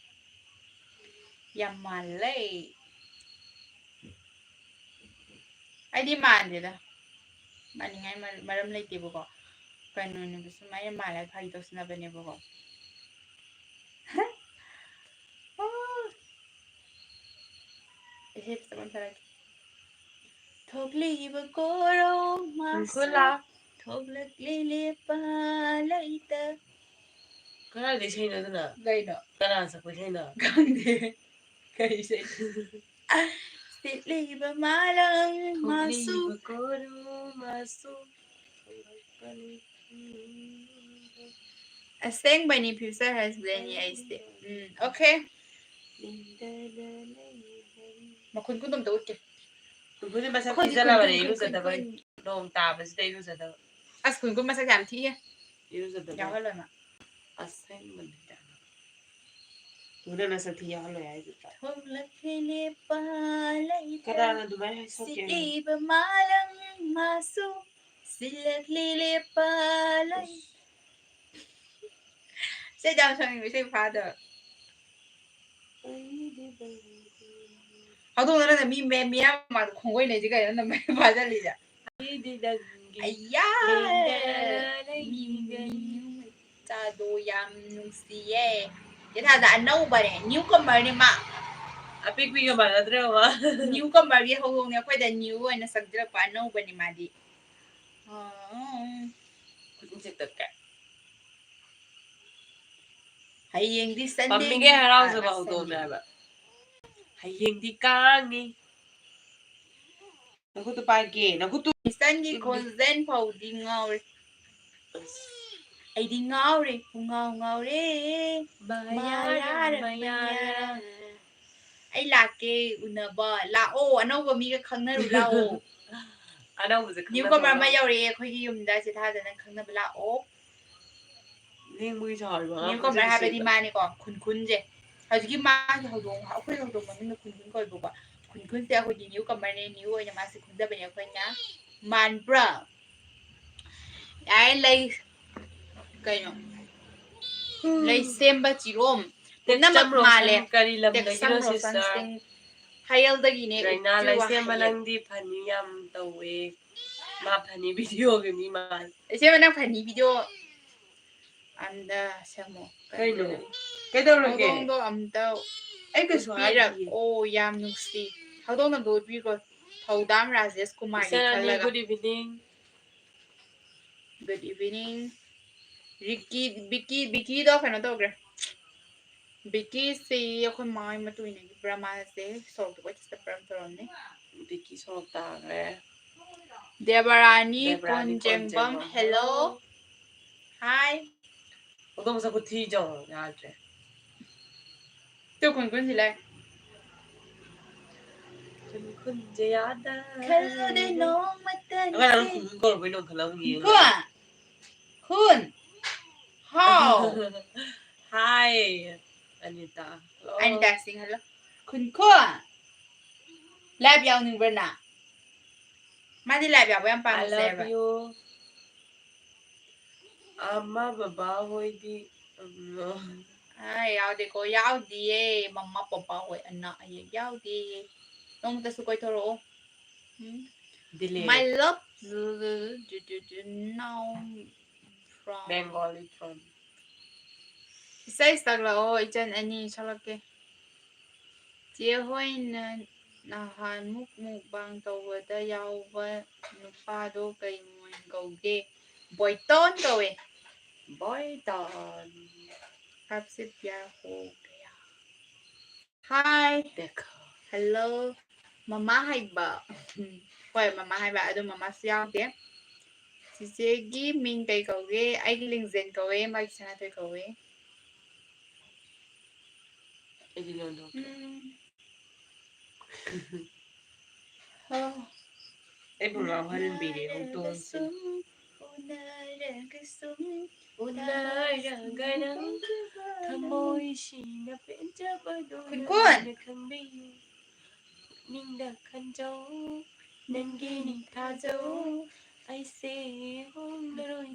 ꯌꯥꯝ ꯃꯥꯜꯂꯦ꯫ ꯑꯩꯗꯤ ꯃꯥꯟꯗꯦꯗ꯫ ꯃꯥꯟꯅꯤꯡꯉꯥꯏ ꯃꯔ-, ꯃꯔꯝ ꯂꯩꯇꯦꯕꯀꯣ꯫ ꯀꯩꯅꯣꯅꯦꯕ, ꯁꯨꯃꯥꯏꯅ ꯃꯥꯜꯂꯒ ꯐꯥꯒꯤ ꯇꯧꯁꯤꯟꯅꯕꯅꯦꯕꯀꯣ꯫ ꯑꯣ꯫ ꯏꯁꯩ ꯐꯖꯕ ꯑꯃ ꯊꯥꯔꯛꯀꯦ꯫ ꯊꯣꯛꯂꯤꯕ ꯀꯣꯔꯧ ꯃꯥꯁꯨ ꯈꯨꯂꯥ꯫ ꯊꯣꯛꯂꯛꯂꯤ ꯂꯦꯞꯄ ꯂꯩꯇ꯫ ꯀꯗꯥꯏꯗꯩ ꯏꯁꯩꯅꯣ ꯑꯗꯨꯅ? ꯀꯩꯅꯣ? ꯀꯅꯥ ꯁꯛꯄ ꯏꯁꯩꯅꯣ? ꯈꯪꯗꯦ꯫ ꯀꯩ ꯏꯁꯩ? ꯁꯤꯠꯂꯤꯕ ꯃꯥꯂꯪ ꯃꯥꯁꯨ꯫ ꯊꯣꯛꯂꯤꯕ ꯀꯣꯔꯧ ꯃꯥꯁꯨ꯫ ꯑꯁꯦꯡꯕꯅꯤ, future husbandꯅꯤ ꯑꯩꯁꯦ꯫ ꯎꯝ, okay꯫ ꯃꯈꯨꯟ ꯀꯨꯟꯗꯣ ꯑꯝꯇ ꯎꯠꯀꯦ꯫ ꯈꯨꯟꯈꯨꯟꯗꯤ ꯃꯁꯛ ꯑꯩꯈꯣꯏꯗꯤ ꯊꯤꯖꯜꯂꯕꯅꯦ, ꯈꯨꯟꯈꯨꯟ, ꯏꯔꯨꯖꯗꯕ ꯈꯨꯟꯈꯨꯟ꯫ ꯅꯣꯡ ꯇꯥꯕꯁꯤꯗ ꯏꯔꯨꯖꯗꯕ꯫ ꯑꯁ, ꯈꯨꯟꯈꯨꯟ ꯃꯁꯛ ꯌꯥꯝ ꯊꯤꯌꯦ꯫ ꯏꯔꯨꯖꯗꯕ꯫ ꯌꯥꯎꯍꯜꯂꯣ ꯏꯃꯥ꯫ ꯑꯁꯦꯡꯕꯅꯤꯗ꯫ ꯎꯗ ꯅꯁꯛ ꯊꯤ ꯌꯥꯎꯍꯜꯂꯣꯏ ꯍꯥꯏꯗꯨꯗ꯫ ꯊꯣꯛꯂꯛꯂꯤ ꯂꯦꯞꯄ ꯂꯩꯇ꯫ ꯀꯅꯥꯅ ꯑꯗꯨꯃꯥꯏꯅ ꯍꯥꯏ ꯁꯛꯀꯦ? ꯁꯤꯠꯂꯤꯕ ꯃꯥꯂꯪ ꯃꯥꯁꯨ꯫ ꯁꯤꯜꯂꯛꯂꯤ ꯂꯦꯞꯄ ꯂꯩ꯫ ꯏꯁꯩ ꯌꯥꯝ ꯁꯛꯅꯤꯡꯕ ꯏꯁꯩ ꯐꯥꯗꯕ꯫ ꯍꯧꯗꯣꯡꯗꯣ ꯅꯪꯅ ꯃꯤ ꯃꯌꯥꯝ, ꯃꯤꯌꯥꯝ ꯃꯃꯥꯡꯗ ꯈꯣꯡꯒꯣꯏ ꯅꯩꯁꯦ ꯀꯩꯅꯣ, ꯅꯪ ꯃꯩ ꯐꯥꯖꯜꯂꯤꯁꯦ? ꯑꯩꯗꯤ ꯅꯪꯒꯤ ꯑꯩꯌꯥ! ꯂꯦꯡꯗꯅ ꯃꯤ, ꯂꯩꯕꯅꯤ꯫ ꯃꯤ ꯃꯆꯥꯗꯣ ꯌꯥꯝ ꯅꯨꯡꯁꯤꯌꯦ꯫ ꯆꯦ ꯊꯥꯖ ꯑꯅꯧꯕꯅꯦ, new comerꯅꯦ ꯃꯥ꯫ ꯑꯄꯤꯛꯄꯤꯒ ꯃꯥꯟꯅꯗ꯭ꯔꯦ ꯃꯃꯥ꯫ New comerꯒꯤ ꯍꯧꯗꯣꯡꯅꯦ, ꯑꯩꯈꯣꯏꯗ new ꯑꯣꯏꯅ ꯆꯪꯁꯤꯜꯂꯛꯄ ꯑꯅꯧꯕꯅꯦ ꯃꯥꯗꯤ꯫ ꯑꯥ꯫ ꯈꯨꯖꯤꯟ ꯆꯤꯛꯇꯠꯀꯦ꯫ ꯍꯌꯦꯡꯗꯤ Sunday꯫ ꯄꯝꯃꯤꯒꯦ ꯍꯔꯥꯎꯖꯕ ꯑꯥ, ꯍꯧꯗꯣꯡꯅꯦ Sunday꯫ ꯍꯥꯏꯕ꯫ ꯍꯌꯦꯡꯗꯤ ꯀꯥꯡꯅꯤ꯫ ꯅꯈꯨꯠꯇꯨ ꯄꯥꯏꯒꯦ, ꯅꯈꯨꯠꯇꯨ꯫ ꯏꯆꯟꯒꯤ ꯈꯣꯟꯖꯦꯜ ꯐꯥꯎꯗꯤ ꯉꯥꯎꯔꯦ꯫ ꯑꯁ꯫ ꯑꯩꯗꯤ ꯉꯥꯎꯔꯦ, ꯄꯨꯡꯉꯥꯎ ꯉꯥꯎꯔꯦ꯫ ꯕꯌꯥꯔ, ꯕꯌꯥꯔ, ꯕꯌꯥꯔ꯫ ꯕꯌꯥꯔ꯫ ꯑꯩ ꯂꯥꯛꯀꯦ ꯎꯅꯕ꯫ ꯂꯥꯛꯑꯣ, ꯑꯅꯧꯕ ꯃꯤꯒ ꯈꯪꯅꯔꯨ ꯂꯥꯛꯑꯣ꯫ ꯑꯅꯧꯕꯁꯦ ꯅ꯭ꯌꯨ ꯀꯃꯔ ꯑꯃ ꯌꯧꯔꯛꯑꯦ ꯑꯩꯈꯣꯏꯒꯤ ꯌꯨꯝꯗ꯫ ꯆꯦ ꯊꯥꯖ, ꯅꯪ ꯈꯪꯅꯕ ꯂꯥꯛꯑꯣ꯫ ꯂꯦꯡꯕꯒꯤ ꯁꯥꯎꯔꯤꯕ ꯅ꯭ꯌꯨ ꯑꯉꯥꯡ ꯀꯃꯔ ꯍꯥꯏꯕꯗꯤ ꯃꯆꯥꯁꯤꯡꯗꯣ꯫ ꯃꯥꯅꯤꯀꯣ, ꯈꯨꯟꯈꯨꯟꯁꯦ꯫ ꯍꯧꯖꯤꯛꯀꯤ ꯃꯥꯒꯤ ꯍꯧꯗꯣꯡ, ꯑꯩꯈꯣꯏ ꯍꯧꯗꯣꯡ ꯃꯃꯤꯡꯅ ꯈꯨꯟꯈꯨꯟ ꯀꯧꯋꯦꯕꯀꯣ꯫ ꯈꯨꯟꯈꯨꯟꯁꯦ ꯑꯩꯈꯣꯏꯒꯤ ꯅ꯭ꯌꯨ ꯀꯃꯔꯅꯦ, ꯅ꯭ꯌꯨ ꯑꯣꯏꯅ ꯃꯥꯁꯦ ꯈꯨꯟꯖꯕꯅꯦ ꯑꯩꯈꯣꯏꯅ꯫ ꯃꯥꯟꯕ꯭ꯔꯥ? ꯌꯥꯔꯦ, ꯂꯩ꯫ ꯀꯩꯅꯣ? ꯂꯩꯁꯦꯝꯕ ꯆꯤꯔꯣꯝ꯫ ꯇꯦꯛꯆꯝ ꯄꯨꯝꯅꯃꯛ ꯔꯣꯁꯟ ꯃꯥꯜꯂꯦ꯫ ꯀꯔꯤ ꯂꯝꯗꯒꯤꯅꯣ, ꯇꯦꯛꯆꯝ ꯔꯣꯁꯟ sister? ꯁꯤꯡ ꯍꯌꯦꯜꯗꯒꯤꯅꯦ꯫ ꯔꯩꯅꯥ, ꯏꯆꯦ ꯂꯩꯁꯦꯝꯕ ꯋꯥꯍꯩ꯫ ꯅꯪꯗꯤ funny ꯌꯥꯝ ꯇꯧꯋꯦ꯫ ꯃꯥ funny videoꯒꯤ ꯃꯤ ꯃꯥꯜꯂꯦ꯫ ꯂꯩꯁꯦꯝꯕ ꯅꯪ funny video ꯑꯝꯇ ꯁꯦꯝꯃꯣ꯫ ꯀꯩꯅꯣ? ꯀꯩꯗꯧꯔꯒꯦ? ꯍꯧꯗꯣꯡꯗꯣ ꯑꯝꯇ ꯑꯩ ꯀꯩꯁꯨ ꯍꯥꯏꯗꯤꯌꯦ꯫ ꯎꯠꯄꯤꯔꯛꯑꯣ, ꯌꯥꯝ ꯅꯨꯡꯁꯤ꯫ ꯍꯧꯗꯣꯡꯗꯣ ꯑꯝꯇ ꯎꯠꯄꯤꯈꯣ꯫ ꯊꯧꯗꯥꯝ ꯔꯥꯖꯦꯁ ꯀꯨꯃꯥꯔꯅꯤ ꯏꯆꯟ ꯑꯅꯤ, ꯈꯜꯂꯒ꯫ Good evening꯫ Good evening꯫ ꯔꯤꯀꯤ, ꯕꯤꯀꯤ, ꯕꯤꯀꯤꯗꯣ ꯀꯩꯅꯣ ꯇꯧꯈ꯭ꯔꯦ꯫ ꯕꯤꯀꯤꯁꯤ ꯑꯩꯈꯣꯏ ꯃꯥ ꯍꯣꯏ ꯃꯇꯨꯡ ꯏꯟꯅꯈꯤꯕ꯭ꯔꯥ, ꯃꯥꯁꯦ ꯁꯣꯔꯣꯛꯇ ꯀꯣꯏꯆꯠ ꯆꯠꯄ꯭ꯔꯥ ꯑꯃ ꯇꯧꯔꯝꯅꯤ꯫ ꯕꯤꯀꯤ ꯁꯣꯔꯣꯛ ꯇꯥꯈ꯭ꯔꯦ꯫ ꯗꯦꯕꯔꯥꯅꯤ ꯗꯦꯕꯔꯥꯅꯤ ꯀꯣꯟꯖꯦꯡꯕꯝ, ꯀꯣꯟꯖꯦꯡꯕꯝ, hello꯫ Hi꯫ ꯍꯧꯗꯣꯡ ꯃꯁꯛ ꯈꯨꯊꯤꯗꯣ ꯌꯥꯗ꯭ꯔꯦ꯫ ꯇꯨ ꯈꯨꯟ ꯈꯨꯟꯁꯤ ꯂꯩ꯫ ꯈꯨꯟ ꯈꯨꯟꯁꯦ ꯌꯥꯗ꯫ ꯈꯜꯂꯨꯗꯦ ꯅꯣꯡꯃꯇ ꯑꯉꯥꯡ ꯅꯨꯡꯁꯤ꯫ ꯈꯨꯟ ꯈꯨꯟ ꯀꯧꯔꯛꯄꯩ ꯅꯣꯡ ꯈꯜꯂꯝꯒꯤ꯫ ꯈꯨꯟ ꯈꯨꯟ꯫ ꯍꯥꯎ꯫ Hi ꯑꯅꯤꯇꯥ꯫ Hello꯫ ꯑꯅꯤꯇꯥ ꯁꯤꯡ hello꯫ ꯈꯨꯟ ꯈꯨꯟ꯫ Live ꯌꯥꯎꯅꯤꯡꯕ꯭ꯔ ꯅꯪ? ꯃꯥꯗꯤ live ꯌꯥꯎꯕ ꯌꯥꯝ I ꯄꯥꯝꯖꯩ love ꯍꯥꯏꯕ꯫ You꯫ ꯑꯃ ꯕꯕꯥ ꯍꯣꯏꯗꯤ, ꯎꯝ, ꯑꯥ, ꯌꯥꯎꯗꯦꯀꯣ, ꯌꯥꯎꯗꯤꯌꯦ꯫ ꯃꯃꯥ ꯄꯄꯥ ꯍꯣꯏ ꯑꯅꯥ ꯑꯌꯦꯛ ꯌꯥꯎꯗꯦ꯫ ꯅꯣꯡꯃꯇꯁꯨ ꯀꯣꯏꯊꯣꯔꯛꯑꯣ꯫ ꯎꯝ꯫ Delete꯫ My love, now from Bengali from꯫ ꯏꯁꯩ ꯁꯛꯂꯛꯑꯣ, ꯏꯆꯟ ꯑꯅꯤ ꯁꯛꯂꯛꯀꯦ꯫ ꯆꯦ ꯍꯣꯏꯅ ꯅꯍꯥꯟꯃꯨꯛ mukbang ꯇꯧꯕꯗ ꯌꯥꯎꯕ ꯅꯨꯄꯥꯗꯣ ꯀꯩ ꯃꯤꯡ ꯀꯧꯒꯦ? ꯕꯣꯏꯇꯣꯟ ꯀꯧꯋꯦ꯫ ꯕꯣꯏꯇꯣꯟ꯫ आपसे प्यार हो गया। Hi꯫ देखो। Hello꯫ ꯃꯃꯥ ꯍꯥꯏꯕ꯫ ꯍꯣꯏ, ꯃꯃꯥ ꯍꯥꯏꯕ꯫ ꯑꯗꯣ ꯃꯃꯥꯁꯨ ꯌꯥꯎꯗꯦ꯫ ꯆꯤꯆꯦꯒꯤ ꯃꯤꯡ ꯀꯩ ꯀꯧꯒꯦ? ꯑꯩꯒꯤ ꯂꯤꯡꯖꯦꯜ ꯀꯧꯋꯦ, ꯃꯥꯒꯤ ꯁꯅꯥꯊꯣꯏ ꯀꯧꯋꯦ꯫ ꯑꯩꯗꯤ ꯂꯣꯟ ꯊꯣꯛꯇ꯭ꯔꯦ꯫ ꯎꯝ꯫ ꯍꯣ꯫ ꯑꯩꯕꯨ ꯉꯥꯎꯍꯟꯕꯤꯔꯦ ꯍꯧꯗꯣꯡꯁꯦ꯫ ꯎꯅꯔꯒ ꯁꯨꯝ, ꯎꯅꯔꯒ ꯅꯪ ꯊꯃꯣꯏꯁꯤꯅ ꯄꯦꯟꯖꯕꯗꯣ ꯈꯨꯟꯈꯨꯟ! ꯅꯪꯅ ꯈꯪꯕꯤꯌꯨ꯫ ꯄꯨꯛꯅꯤꯡꯗ ꯈꯟꯖꯧ, ꯅꯪꯒꯤꯅꯤ ꯊꯥꯖꯧ, ꯑꯩꯁꯦ ꯍꯣꯡꯂꯔꯣꯏ꯫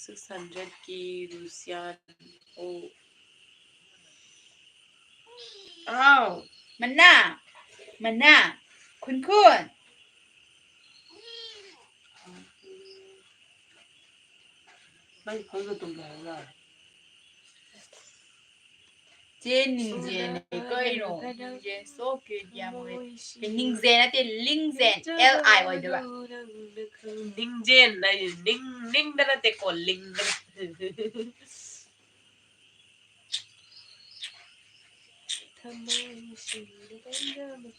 Six hundred ꯀꯤ ꯔꯨꯁꯤꯌꯥꯟ ꯑꯣ꯫ ꯑꯥꯎ, ꯃꯅꯥ, ꯃꯅꯥ, ꯈꯨꯟꯈꯨꯟ꯫ ꯅꯪ ꯈꯪꯗ ꯇꯨꯝꯕ ꯍꯥꯏꯕ? ꯆꯦ ꯅꯤꯡꯖꯦꯟ ꯀꯩꯅꯣ? ꯅꯤꯡꯖꯦꯟ, so cute, ꯌꯥꯝ ꯍꯣꯏ꯫ ꯅꯤꯡꯖꯦꯟ ꯅꯠꯇꯦ, ꯂꯤꯡꯖꯦꯟ, L I ꯑꯣꯏꯗꯣꯏꯕ꯫ ꯅꯤꯡꯖꯦꯟ ꯍꯥꯏꯁꯦ ꯅꯤꯡ, ꯅꯤꯡꯗ ꯅꯠꯇꯦꯀꯣ, ꯂꯤꯡꯗ꯫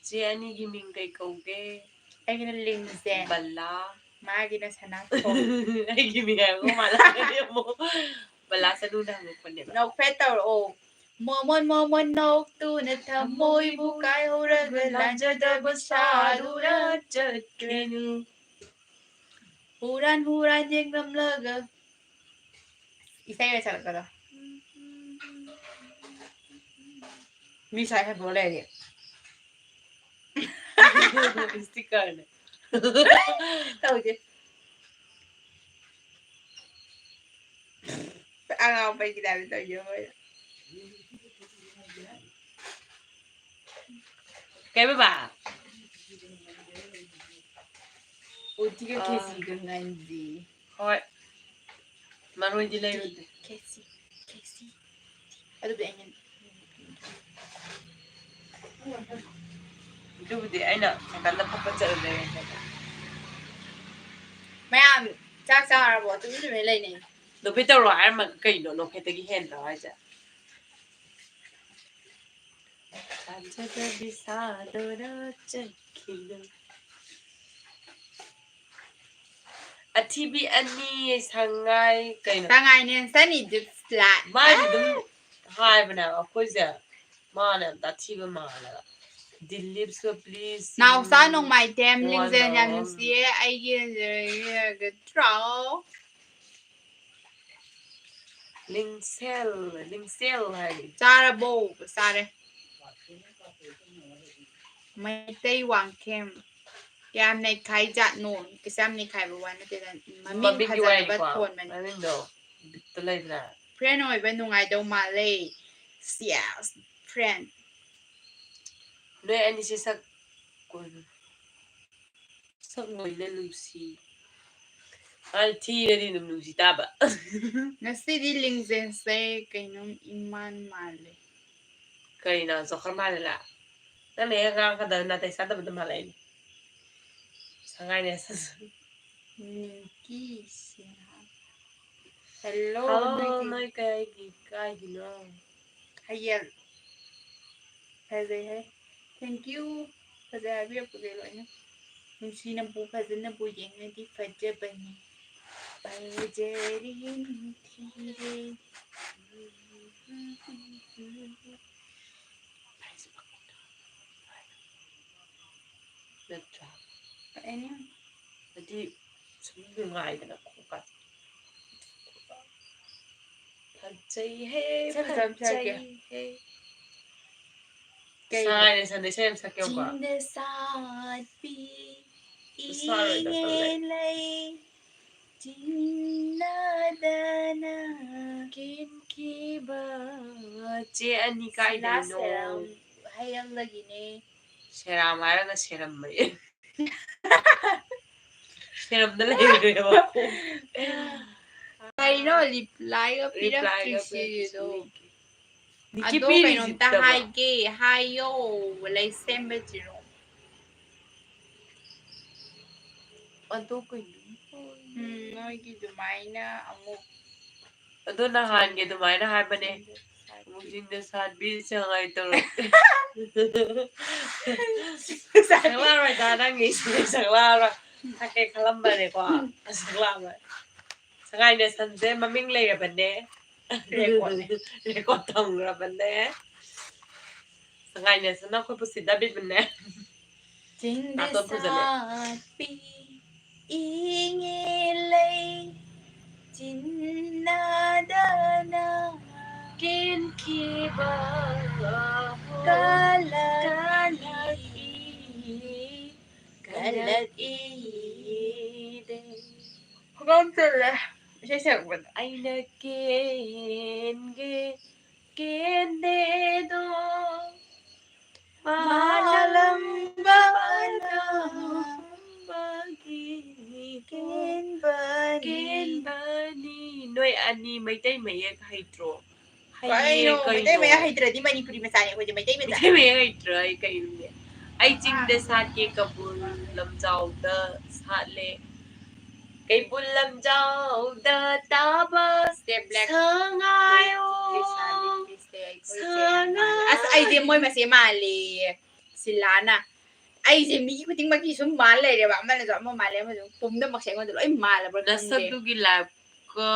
ꯆꯦ ꯑꯅꯤꯒꯤ ꯃꯤꯡ ꯀꯩ ꯀꯧꯒꯦ? ꯑꯩꯒꯤꯅ ꯂꯤꯡꯖꯦꯟ꯫ ꯕꯂꯥ꯫ ꯃꯥꯒꯤꯅ ꯁꯅꯥꯊꯣꯏ꯫ ꯑꯩꯒꯤ ꯃꯤꯡ ꯍꯥꯏꯕ ꯃꯥꯜꯂꯛꯀꯅꯤ ꯑꯃꯨꯛ꯫ ꯕꯂꯥ ꯁꯅꯨꯅ ꯍꯪꯉꯛꯄꯅꯦꯕ꯫ ꯅꯣꯛꯐꯦꯠ ꯇꯧꯔꯛꯑꯣ꯫ ꯃꯣꯃꯣꯟ ꯃꯣꯃꯣꯟ ꯅꯣꯛꯇꯨꯅ ꯊꯃꯣꯏꯕꯨ ꯀꯥꯏꯍꯧꯔꯒ ꯂꯥꯟꯖꯗꯕ ꯁꯥꯗꯨꯅ ꯆꯠꯀꯅꯨ꯫ ꯍꯨꯔꯥꯟ ꯍꯨꯔꯥꯟ ꯌꯦꯡꯂꯝꯂꯒ ꯏꯁꯩ ꯑꯣꯏꯅ ꯁꯛꯂꯛꯀꯗ꯭ꯔꯣ? ꯃꯤ ꯁꯥꯏ ꯍꯟꯗꯣꯛꯑ ꯂꯩꯔꯦ꯫ Stickerꯅꯦ꯫ ꯇꯧꯗꯦ꯫ ꯑꯉꯥꯎꯕꯒꯤ ꯇꯥꯏꯞꯇ ꯇꯧꯏꯗꯣ ꯃꯣꯏꯅ꯫ ꯀꯩ ꯕꯕꯥ? ꯎꯇꯤꯒ ꯑꯥ꯫ ꯈꯦꯆꯤꯒ ꯉꯥꯏꯖꯤ꯫ ꯍꯣꯏ꯫ ꯃꯔꯣꯏꯗꯤ ꯂꯩꯔꯨꯗꯦ꯫ ꯈꯦꯆꯤ, ꯈꯦꯆꯤ꯫ ꯑꯗꯨꯕꯨꯗꯤ ꯑꯩꯅ ꯑꯗꯨꯕꯨꯗꯤ ꯑꯩꯅ ꯁꯥꯏꯀꯜꯗ ꯐꯠ ꯐꯠ ꯆꯠꯂꯨ ꯂꯩꯔꯝꯒꯅꯤ꯫ ꯃꯌꯥꯝ ꯆꯥꯛ ꯆꯥꯔꯕꯣ? ꯇꯨꯃꯤꯟ ꯇꯨꯃꯤꯟ ꯂꯩꯅꯩ꯫ ꯅꯣꯛꯐꯦꯠ ꯇꯧꯔꯣ ꯍꯥꯏꯔꯝꯃꯒ ꯀꯩꯅꯣ ꯅꯣꯛꯐꯦꯠꯇꯒꯤ ꯍꯦꯟꯗ꯭ꯔꯣ ꯍꯥꯏꯁꯦ? ꯊꯥꯖꯗꯕꯤ ꯁꯥꯗꯣꯔ ꯆꯠꯈꯤꯅꯨ꯫ ꯑꯊꯤꯕꯤ ꯑꯅꯤ ꯁꯉꯥꯏ ꯀꯩꯅꯣ? ꯁꯉꯥꯏ ꯅꯦꯟꯁꯟ is flat꯫ ꯃꯥꯗꯤ ꯑꯗꯨꯝ ꯍꯥꯏꯕꯅꯦꯕ ꯑꯩꯈꯣꯏꯁꯦ꯫ ꯃꯥꯅ ꯌꯥꯝ ꯇꯥꯊꯤꯕ ꯃꯥꯜꯂꯦꯕ꯫ Delete please. ꯅꯥꯎꯆꯥ ꯅꯣꯡꯃꯥꯏꯊꯦꯝ ꯋꯥ ꯂꯤꯡꯖꯦꯜ ꯌꯥꯝ ꯅꯥꯎ꯫ ꯅꯨꯡꯁꯤꯌꯦ ꯑꯩꯒꯤ ꯂꯩꯔꯒꯗ꯭ꯔꯣ? ꯂꯤꯡꯁꯦꯜ, ꯂꯤꯡꯁꯦꯜ ꯍꯥꯏ꯫ ꯆꯥꯔꯕꯣ? ꯆꯥꯔꯦ꯫ ꯃꯩꯇꯩ ꯋꯥꯡꯈꯦꯝ꯫ ꯀꯌꯥꯝ ꯅꯩꯈꯥꯏ ꯖꯥꯠꯅꯣ? ꯀꯩꯁꯨ ꯌꯥꯝ ꯅꯩꯈꯥꯏꯕ ꯋꯥ ꯅꯠꯇꯦꯗ꯫ ꯃꯃꯤꯡ ꯃꯃꯤꯡꯒꯤ ꯐꯖꯗꯕ ꯋꯥꯔꯤꯅꯤꯀꯣ꯫ ꯊꯣꯟꯕꯅꯤ꯫ ꯃꯃꯤꯡꯗꯣ ꯕꯤꯠꯇ ꯂꯩꯗꯅ꯫ Friend ꯑꯣꯏꯕ ꯅꯨꯡꯉꯥꯏꯗꯧ ꯃꯥꯜꯂꯦ꯫ Yes, friend. ꯅꯣꯏ ꯑꯅꯤꯁꯦ ꯁꯛ ꯀꯣꯏꯕ꯫ ꯁꯛ ꯂꯣꯏꯅ ꯅꯨꯡꯁꯤ꯫ ꯃꯥꯗꯤ ꯊꯤꯔꯗꯤ ꯑꯗꯨꯝ ꯅꯨꯡꯁꯤ ꯇꯥꯕ꯫ ꯉꯁꯤꯗꯤ ꯂꯤꯡꯖꯦꯜꯁꯦ ꯀꯩꯅꯣꯝ ꯏꯃꯥꯟ ꯃꯥꯜꯂꯦ꯫ ꯀꯩꯅꯣ ꯖꯣꯀꯔ ꯃꯥꯜꯂꯤꯔꯥ? ꯅꯪꯅ ꯍꯦꯛ ꯉꯥꯡꯉꯛꯀꯗꯕ ꯅꯥꯇꯩ ꯆꯥꯗꯕꯗꯣ ꯃꯥꯜꯂꯛꯏꯅꯦ꯫ ꯁꯉꯥꯏꯅꯦ ꯁꯥꯖꯟ꯫ ꯅꯤꯡꯀꯤ ꯁꯤꯡꯍ꯫ Hello, Hello, ꯅꯣꯏꯒꯤ ꯅꯣꯏ ꯀꯩꯒꯤ ꯀꯥꯏꯒꯤꯅꯣ? ꯍꯌꯦꯜ꯫ ꯐꯖꯩ ꯍꯥꯏ꯫ Thank you. ꯐꯖꯩ ꯍꯥꯏꯕꯤꯔꯛꯄꯁꯦ ꯂꯣꯏꯅ꯫ ꯅꯨꯡꯁꯤꯅꯕꯨ ꯐꯖꯅꯕꯨ ꯌꯦꯡꯉꯗꯤ ꯐꯖꯕꯅꯤ꯫ ꯐꯖꯔꯦ ꯅꯨꯡꯊꯤꯔꯦ꯫ ꯅꯠꯇ꯭ꯔꯥ? ꯑꯩꯅ ꯍꯥꯏꯗꯤ ꯁꯨꯝ ꯅꯨꯡꯉꯥꯏꯗꯅ ꯈꯣꯠꯄ꯫ ꯐꯖꯩꯍꯦ, ꯁꯛ ꯐꯖꯕ ꯁꯥꯒꯦ꯫ ꯐꯖꯩꯍꯦ꯫ ꯀꯩ ꯁꯉꯥꯏꯅꯦ ꯁꯟꯗꯦ ꯏꯁꯩ ꯑꯃ ꯁꯛꯀꯦꯕꯀꯣ꯫ ꯆꯤꯡꯗ ꯁꯥꯠꯄꯤ ꯁꯥꯔꯣꯏꯗ, ꯇꯜꯂꯦ꯫ ꯏꯉꯦ ꯂꯩ ꯆꯤꯡꯅꯗꯅ ꯀꯤꯟꯈꯤꯕ ꯆꯦ ꯑꯅꯤ ꯁꯤꯂꯥ ꯀꯥꯏꯗꯩꯅꯣ? ꯁꯦꯔꯥꯝ ꯍꯩꯔꯝꯗꯒꯤꯅꯦ꯫ ꯁꯦꯔꯥꯝ ꯍꯥꯏꯔꯒ ꯁꯦꯔꯝ ꯂꯩ꯫ ꯁꯦꯔꯝꯗ ꯂꯩꯔꯦꯕ꯫ ꯀꯩꯅꯣ replyꯒ Replyꯒ ꯄꯤꯔꯛꯇ꯭ꯔꯤꯁꯤꯗꯣ? ꯄꯤꯔꯛꯇ꯭ꯔꯤꯁꯤ꯫ ꯅꯤꯀꯤ ꯑꯗꯣ ꯄꯤꯔꯤꯁꯤ ꯀꯩꯅꯣꯝꯇ ꯇꯕ꯫ ꯍꯥꯏꯒꯦ ꯍꯥꯏꯌꯣ꯫ ꯂꯩꯁꯦꯝꯕ ꯖꯤꯔꯣ꯫ ꯑꯗꯣ ꯀꯩꯅꯣ? ꯎꯝ, ꯅꯣꯏꯒꯤ ꯑꯗꯨꯃꯥꯏꯅ ꯑꯃꯨꯛ ꯑꯗꯣ ꯅꯍꯥꯟꯒꯤ ꯑꯗꯨꯃꯥꯏꯅ ꯍꯥꯏꯕꯅꯦ꯫ ꯑꯃꯨꯛ ꯆꯤꯡꯗ ꯁꯥꯠꯄꯤ ꯁꯉꯥꯏ ꯇꯧꯔꯛꯀꯦ꯫ ꯁꯛꯂꯛꯑꯔꯣꯏꯗ ꯅꯪꯒꯤ ꯏꯁꯩ ꯁꯛꯂꯛꯑꯔꯣꯏ꯫ ꯁꯛꯀꯦ ꯈꯜꯂꯝꯕꯅꯦꯀꯣ꯫ ꯁꯛꯂꯛꯑꯔꯣꯏ꯫ ꯁꯉꯥꯏ ꯅꯦꯁꯟꯁꯦ ꯃꯃꯤꯡ ꯂꯩꯔꯕꯅꯦ꯫ Recordꯅꯦ꯫ Record ꯊꯝꯈ꯭ꯔꯕꯅꯦ꯫ ꯁꯉꯥꯏꯅꯦꯁꯟꯅ ꯑꯩꯈꯣꯏꯕꯨ ꯁꯤꯗꯕꯤꯕꯅꯦ꯫ ꯆꯤꯡꯗ ꯅꯥꯇꯣꯟ ꯐꯨꯖꯜꯂꯦ꯫ ꯁꯥꯠꯄꯤ ꯏꯉꯦ ꯂꯩ ꯆꯤꯟꯅꯗꯅ ꯀꯦꯟꯈꯤꯕ ꯀꯂꯛꯏ, ꯀꯂꯛꯏꯗꯦ꯫ ꯈꯨꯕꯝ ꯆꯜꯂꯦ ꯏꯁꯩ ꯁꯛꯄꯗ꯫ ꯑꯩꯅ ꯀꯦꯟꯒꯦ ꯀꯦꯟꯗꯦꯗꯣ ꯃꯥꯂꯪꯕ ꯃꯥꯂꯪꯕ ꯑꯅꯧꯕꯒꯤ ꯀꯦꯟꯕꯅꯤ꯫ ꯀꯦꯟꯕꯅꯤ꯫ ꯅꯣꯏ ꯑꯅꯤ ꯃꯩꯇꯩ ꯃꯌꯦꯛ ꯍꯩꯇ꯭ꯔꯣ? ꯍꯩꯌꯦ ꯀꯩꯅꯣ, ꯃꯩꯇꯩ ꯀꯩꯅꯣ꯫ ꯃꯌꯦꯛ ꯍꯩꯇ꯭ꯔꯗꯤ ꯃꯅꯤꯄꯨꯔꯤ ꯃꯆꯥꯅꯦ ꯑꯩꯈꯣꯏꯗꯤ, ꯃꯩꯇꯩ ꯃꯆꯥ꯫ ꯃꯩꯇꯩ ꯃꯌꯦꯛ ꯍꯩꯇ꯭ꯔꯣ? ꯑꯩ ꯀꯩꯅꯣꯅꯦ? ꯑꯩ ꯆꯤꯡꯗ ꯁꯥꯠꯀꯦ ꯀꯕꯨꯜ ꯂꯝꯖꯥꯎꯗ ꯁꯥꯠꯂꯦ꯫ ꯀꯩꯕꯨꯜ ꯂꯝꯖꯥꯎꯗ ꯇꯥꯕ ꯁꯉꯥꯏꯑꯣ꯫ ꯁꯉꯥꯏ꯫ ꯑꯁ, ꯑꯩꯁꯦ ꯃꯣꯏ ꯃꯁꯦ ꯃꯥꯜꯂꯦꯌꯦ, ꯁꯤꯂꯥꯅ꯫ ꯑꯩꯁꯦ ꯃꯤ ꯈꯨꯗꯤꯡꯃꯛꯀꯤ ꯁꯨꯝ ꯃꯥꯜ ꯂꯩꯔꯦꯕ, ꯑꯃꯅꯁꯨ ꯑꯃ ꯃꯥꯜꯂꯦ, ꯑꯃꯁꯨ ꯄꯨꯝꯅꯃꯛꯁꯦ ꯑꯩꯉꯣꯟꯗ ꯂꯣꯏ ꯃꯥꯜꯂꯕ꯭ꯔꯥ ꯈꯪꯗꯦ꯫ ꯅꯁꯛꯇꯨꯒꯤ ꯂꯥꯏꯞꯀ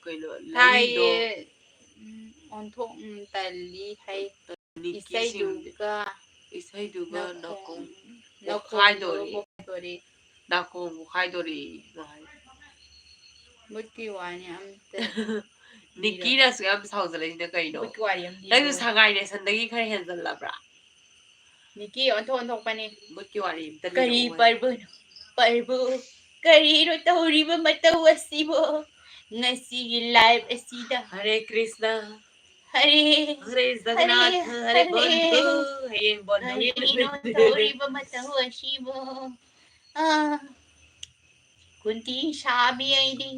ꯀꯩꯅꯣ, ꯂꯩꯗꯣ꯫ ꯇꯥꯏꯌꯦ꯫ ꯎꯝ, ꯑꯣꯟꯊꯣꯛ-, ꯎꯝ, ꯇꯜꯂꯤ ꯍꯥꯏ꯫ ꯅꯤꯀꯤꯁꯤꯡꯗꯤ꯫ ꯏꯁꯩꯗꯨꯒ ꯏꯁꯩꯗꯨꯒ ꯅꯥꯀꯣꯡ-, ꯅꯥꯀꯣꯡ ꯅꯥꯀꯣꯡꯗꯣ ꯄꯣꯛꯈꯥꯏꯗꯣꯔꯦ꯫ ꯄꯣꯛꯈꯥꯏꯗꯣꯔꯦ꯫ ꯅꯥꯀꯣꯡ ꯄꯣꯛꯈꯥꯏꯗꯣꯔꯦ꯫ ꯃꯨꯠꯀꯤ ꯋꯥꯅꯤ ꯑꯝꯇ ꯅꯤꯀꯤꯅ ꯑꯁꯨꯛ ꯌꯥꯝ ꯁꯥꯎꯖꯜꯂꯛꯏꯁꯤꯅ ꯀꯩꯅꯣ? ꯃꯨꯠꯀꯤ ꯋꯥꯔꯤ ꯑꯃ ꯅꯪꯁꯨ ꯂꯤꯔꯣ꯫ ꯁꯉꯥꯏ ꯅꯦꯁꯟꯗꯒꯤ ꯈꯔ ꯍꯦꯟꯖꯜꯂꯕ꯭ꯔꯥ? ꯅꯤꯀꯤ ꯑꯣꯟꯊꯣꯛ ꯑꯣꯟꯊꯣꯛꯄꯅꯤ꯫ ꯃꯨꯠꯀꯤ ꯋꯥꯔꯤ ꯑꯝꯇ ꯀꯔꯤ ꯂꯤꯔꯛꯑꯣ꯫ ꯄꯔꯕꯅꯣ? ꯄꯔꯕꯨ ꯀꯔꯤꯅꯣ ꯇꯧꯔꯤꯕ ꯃꯇꯧ ꯑꯁꯤꯕꯨ? ꯉꯁꯤꯒꯤ ꯂꯥꯏꯐ ꯑꯁꯤꯗ꯫ ꯍꯔꯦ ꯀ꯭ꯔꯤꯁꯅ꯫ ꯍꯔꯦ, ꯍꯔꯦ ꯖꯒꯟꯅꯥꯊ, ꯍꯔꯦ, ꯍꯔꯦ ꯍꯔꯦ꯫ ꯕꯣꯟꯙꯨ꯫ ꯍꯌꯦꯡ ꯕꯣꯟꯙꯨꯒꯤ ꯀꯔꯤꯅꯣ ꯅꯨꯃꯤꯠ꯫ ꯇꯧꯔꯤꯕ ꯃꯇꯧ ꯑꯁꯤꯕꯨ? ꯑꯥ, ꯀꯨꯟꯇꯤ ꯁꯥꯕꯤ ꯑꯩꯗꯤ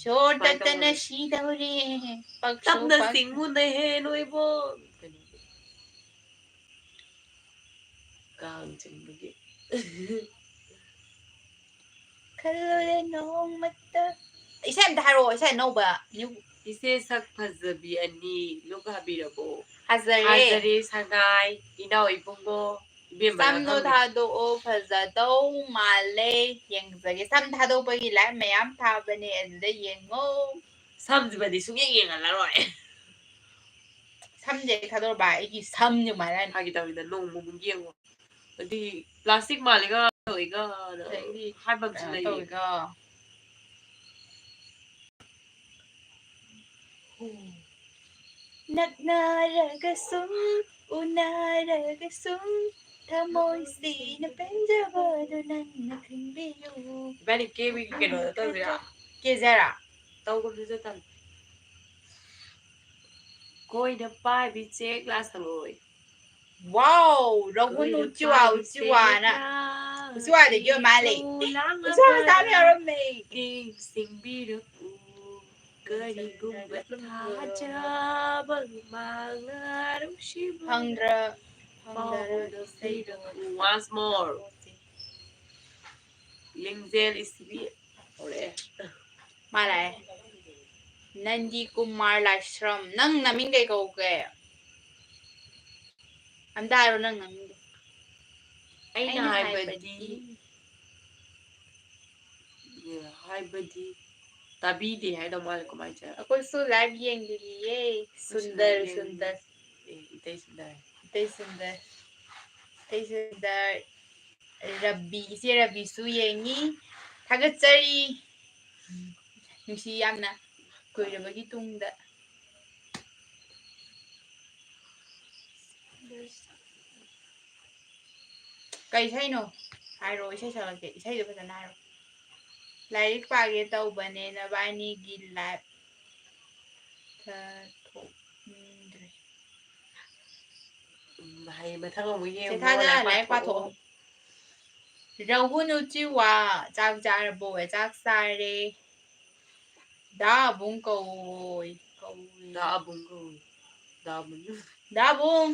ꯁꯣꯔ ꯁꯨꯃꯥꯏꯅ ꯇꯠꯇꯅ ꯇꯧꯕꯅꯦ꯫ ꯁꯤꯗꯧꯔꯦ꯫ ꯄꯛꯁꯨ ꯇꯞꯅ ꯄꯛ- ꯆꯤꯡꯉꯨꯅꯦꯍꯦ ꯅꯣꯏꯕꯣ꯫ ꯀꯥꯡ ꯆꯤꯡꯕꯒꯤ꯫ ꯈꯜꯂꯨꯔꯦ ꯅꯣꯡꯃꯇ꯫ ꯏꯁꯩ ꯑꯝꯇ ꯍꯥꯏꯔꯛꯑꯣ, ꯏꯁꯩ ꯑꯅꯧꯕ, new꯫ ꯏꯆꯦ ꯁꯛ ꯐꯖꯕꯤ ꯑꯅꯤ, ꯂꯨꯛ ꯍꯥꯕꯤꯔꯕꯣ? ꯍꯥꯖꯔꯦ꯫ ꯍꯥꯖꯔꯦ ꯁꯉꯥꯏ, ꯏꯅꯥꯎ ꯏꯕꯨꯡꯉꯣ, ꯏꯕꯦꯝꯃ ꯁꯝꯗꯣ ꯈꯪꯗꯦ꯫ ꯊꯥꯗꯣꯛꯑꯣ, ꯐꯖꯗꯧ ꯃꯥꯜꯂꯦ, ꯌꯦꯡꯖꯒꯦ꯫ ꯁꯝ ꯊꯥꯗꯣꯛꯄꯒꯤ ꯂꯥꯏꯞ ꯃꯌꯥꯝ ꯊꯥꯕꯅꯦ, ꯑꯗꯨꯗ ꯌꯦꯡꯉꯣ꯫ ꯁꯝꯁꯤꯃꯗꯤ ꯁꯨꯡꯌꯦꯡ ꯌꯦꯡꯍꯜꯂꯔꯣꯏ꯫ ꯊꯝꯁꯦ ꯊꯥꯗꯣꯔꯛꯄ ꯑꯩꯒꯤ ꯁꯝꯁꯦ ꯀꯃꯥꯏꯅ ꯍꯥꯏꯅꯤ? ꯍꯥꯏꯒꯦ ꯇꯧꯕꯅꯤꯗ, ꯅꯣꯡꯃ ꯑꯃꯨꯛ ꯌꯦꯡꯉꯣ꯫ ꯑꯗꯨꯗꯤ ꯄ꯭ꯂꯥꯁꯇꯤꯛ ꯃꯥꯜꯂꯤꯒ ꯇꯧꯏꯒ ꯑꯗꯩꯗꯤ ꯍꯥꯏꯕ ꯑꯃꯁꯨ ꯀꯩꯅꯣ ꯂꯩꯌꯦ꯫ ꯇꯧꯋꯤꯒ ꯅꯛꯅꯔꯒ ꯁꯨꯝ ꯎꯅꯔꯒ ꯁꯨꯝ ꯊꯃꯣꯏꯁꯤꯅ ꯄꯦꯟꯖꯕꯗꯨ ꯅꯪꯅ ꯈꯟꯕꯤꯌꯨ꯫ ꯏꯕꯥꯅꯤ ꯀꯦꯕꯒꯤ ꯀꯩꯅꯣꯗ ꯇꯧꯁꯤꯔꯥ? ꯀꯦꯖꯔꯥ? ꯇꯧꯒꯨꯝꯁꯤꯗ ꯇꯝ꯫ ꯀꯣꯏꯅ ꯄꯥꯏꯕꯤ ꯆꯦꯛ ꯂꯥꯁ ꯍꯪꯉꯣꯏ꯫ ꯋꯥꯎ! ꯔꯍꯨꯜ ꯎꯆꯤꯋꯥ, ꯎꯆꯤꯋꯥꯅ꯫ ꯎꯆꯤꯋꯥꯗꯒꯤ ꯑꯣꯏ ꯃꯥꯜꯂꯦ꯫ ꯎꯆꯤꯋꯥ ꯃꯆꯥ ꯑꯃ ꯌꯥꯎꯔꯝꯃꯦ꯫ ꯅꯤꯡꯁꯤꯡꯕꯤꯔꯛꯎ ꯀꯔꯤꯒꯨꯝꯕ ꯊꯥꯖꯕ ꯃꯥꯡꯂꯔꯨꯁꯤꯕ꯫ ꯐꯪꯗ꯭ꯔ ꯐꯪꯗ꯭ꯔ ꯏꯁꯩꯗꯣ꯫ Once more. ꯂꯤꯡꯖꯦꯜ ꯏꯁꯤꯕꯤ ꯍꯧꯔꯛꯑꯦ꯫ ꯃꯥ ꯂꯥꯛꯑꯦ꯫ ꯅꯟꯗꯤ ꯀꯨꯃꯥꯔ ꯂꯥꯏꯁ꯭ꯔꯝ꯫ ꯅꯪ ꯅꯃꯤꯡ ꯀꯩ ꯀꯧꯒꯦ? ꯑꯝꯇ ꯍꯥꯏꯔꯣ ꯅꯪ ꯅꯃꯤꯡꯗꯣ꯫ ꯑꯩꯅ ꯑꯩꯅ ꯍꯥꯏꯕꯗꯤ ꯍꯥꯏꯕꯗꯤ ꯍꯥꯏꯕꯗꯤ ꯇꯥꯕꯤꯗꯦ ꯍꯥꯏꯗꯧ ꯃꯥꯜꯂꯦ꯫ ꯀꯃꯥꯏꯅ ꯇꯧꯔ? ꯑꯩꯈꯣꯏꯁꯨ ꯂꯥꯏꯚ ꯌꯦꯡꯂꯤꯌꯦ꯫ ꯁꯨꯟꯗꯔ, ꯁꯨꯟꯗꯔ꯫ ꯑꯦ, ꯏꯇꯩ ꯁꯨꯟꯗꯔ꯫ ꯏꯇꯩ ꯁꯨꯟꯗꯔ꯫ ꯏꯇꯩ ꯁꯨꯟꯗꯔ꯫ ꯔꯕꯤ, ꯏꯆꯦ ꯔꯕꯤꯁꯨ ꯌꯦꯡꯉꯤ꯫ ꯊꯥꯒꯠꯆꯔꯤ꯫ ꯅꯨꯡꯁꯤ ꯌꯥꯝꯅ꯫ ꯀꯨꯏꯔꯕꯒꯤ ꯇꯨꯡꯗ꯫ ꯀꯩ ꯏꯁꯩꯅꯣ? ꯍꯥꯏꯔꯣ, ꯏꯁꯩ ꯁꯛꯂꯛꯀꯦ꯫ ꯏꯁꯩꯗꯣ ꯐꯖꯅ ꯍꯥꯏꯔꯣ꯫ ꯂꯥꯏꯔꯤꯛ ꯄꯥꯒꯦ ꯇꯧꯕꯅꯦ, ꯅꯕꯥꯏꯅꯤꯒꯤ ꯂꯥꯏꯚ ꯊꯣꯛꯅꯤꯡꯗ꯭ꯔꯦ꯫ ꯎꯝ, ꯍꯌꯦꯡ ꯃꯊꯪ ꯑꯃꯨꯛ ꯌꯦꯡꯉꯣ, ꯁꯦꯊꯥꯗ ꯂꯥꯏꯔꯤꯛ ꯂꯥꯏꯔꯤꯛ ꯄꯥꯊꯣꯛꯑꯣ꯫ ꯄꯥꯊꯣꯛꯑꯣ꯫ ꯔꯍꯨꯟ ꯎꯆꯤꯋꯥ, ꯆꯥꯛ ꯆꯥꯔꯕꯣ? ꯆꯥꯛ ꯆꯥꯔꯦ꯫ ꯗꯥ ꯑꯕꯨꯡ ꯀꯧꯋꯣꯌꯦ꯫ ꯀꯧꯋꯦ꯫ ꯗꯥ ꯑꯕꯨꯡ ꯀꯧꯋꯦ꯫ ꯗꯥ ꯑꯕꯨꯡ꯫ ꯗꯥ ꯑꯕꯨꯡ꯫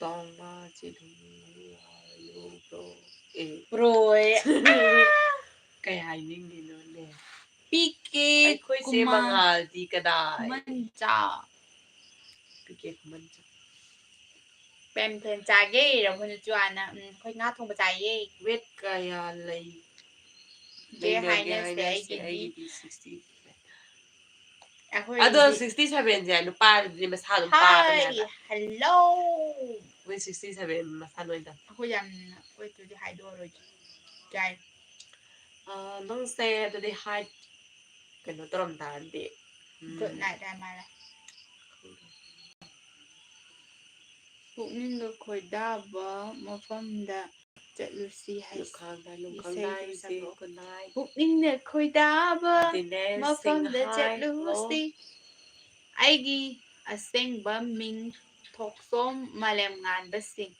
ꯇꯣꯡꯃ ꯆꯤꯗꯨ ꯌꯨ ꯕ꯭ꯔꯣ꯫ ꯑꯦ꯫ ꯕ꯭ꯔꯣꯌꯦ꯫ ꯀꯩ ꯍꯥꯏꯅꯤꯡꯉꯤꯅꯣꯅꯦ? ꯄꯤ ꯀꯦ ꯑꯩꯈꯣꯏꯁꯦ ꯀꯨꯃꯥꯔ꯫ ꯃꯉꯥꯜꯗꯤ ꯀꯗꯥꯏ? ꯈꯨꯃꯟꯆꯥ꯫ P K ꯈꯨꯃꯟꯆꯥ꯫ ꯄꯦꯟ ꯄꯦꯟ ꯆꯥꯒꯦ, ꯔꯍꯨꯟ ꯎꯆꯤꯋꯥꯅ꯫ ꯎꯝ, ꯑꯩꯈꯣꯏ ꯉꯥ ꯊꯣꯡꯕ ꯆꯥꯏꯌꯦ꯫ ꯋꯦꯠ ꯀꯌꯥ ꯂꯩ? ꯆꯦ ꯂꯩꯅꯒꯦ ꯍꯥꯏꯅꯁꯦ, ꯍꯥꯏꯅꯁꯦ, ꯑꯩꯒꯤꯗꯤ ꯑꯩꯒꯤꯗꯤ sixty꯫ ꯑꯩꯈꯣꯏ ꯑꯗꯣ ꯍꯧꯖꯤꯛ sixty seven ꯁꯦ ꯅꯨꯄꯥꯗꯨꯗꯤ ꯃꯁꯥ ꯑꯗꯨꯝ ꯄꯥꯕꯅꯦ ꯍꯥꯏ, ꯍꯥꯏꯕ꯫ Hello꯫ ꯑꯩꯈꯣꯏ sixty seven ꯃꯁꯥ ꯅꯣꯏꯗ꯫ ꯑꯩꯈꯣꯏ ꯌꯥꯝꯅ, ꯑꯩꯈꯣꯏ ꯑꯗꯨꯗꯤ ꯍꯥꯏꯗꯣꯛꯑꯔꯣꯏꯒꯦ꯫ ꯌꯥꯏ꯫ ꯑ, ꯅꯪꯁꯦ ꯑꯗꯨꯗꯤ ꯍꯥꯏ, ꯀꯩꯅꯣ ꯇꯧꯔꯝ ꯇꯥꯔꯗꯤ, ꯎꯝ꯫ Good night ꯍꯥꯏ ꯃꯥꯜꯂꯦ꯫ ꯄꯨꯛꯅꯤꯡꯒ ꯈꯣꯏꯗꯥꯕ ꯃꯐꯝꯗ ꯆꯠꯂꯨꯁꯤ ꯍꯥꯏ꯫ ꯂꯨꯈꯥꯝꯗ ꯂꯨꯈꯥꯝꯗ ꯏꯁꯩꯗꯨ ꯍꯥꯏꯁꯤ ꯁꯛꯂꯛꯑꯣ꯫ Good night꯫ ꯄꯨꯛꯅꯤꯡꯅ ꯈꯣꯏꯗꯥꯕ ꯍꯥꯏꯗꯤꯅꯦ, ꯃꯐꯝꯗ ꯁꯤꯡꯍꯥꯏ꯫ ꯆꯠꯂꯨꯁꯤ꯫ ꯑꯩꯒꯤ ꯑꯁꯦꯡꯕ ꯃꯤꯡ ꯊꯣꯛꯆꯣꯝ ꯃꯥꯂꯦꯝꯉꯥꯟꯕ ꯁꯤꯡ꯫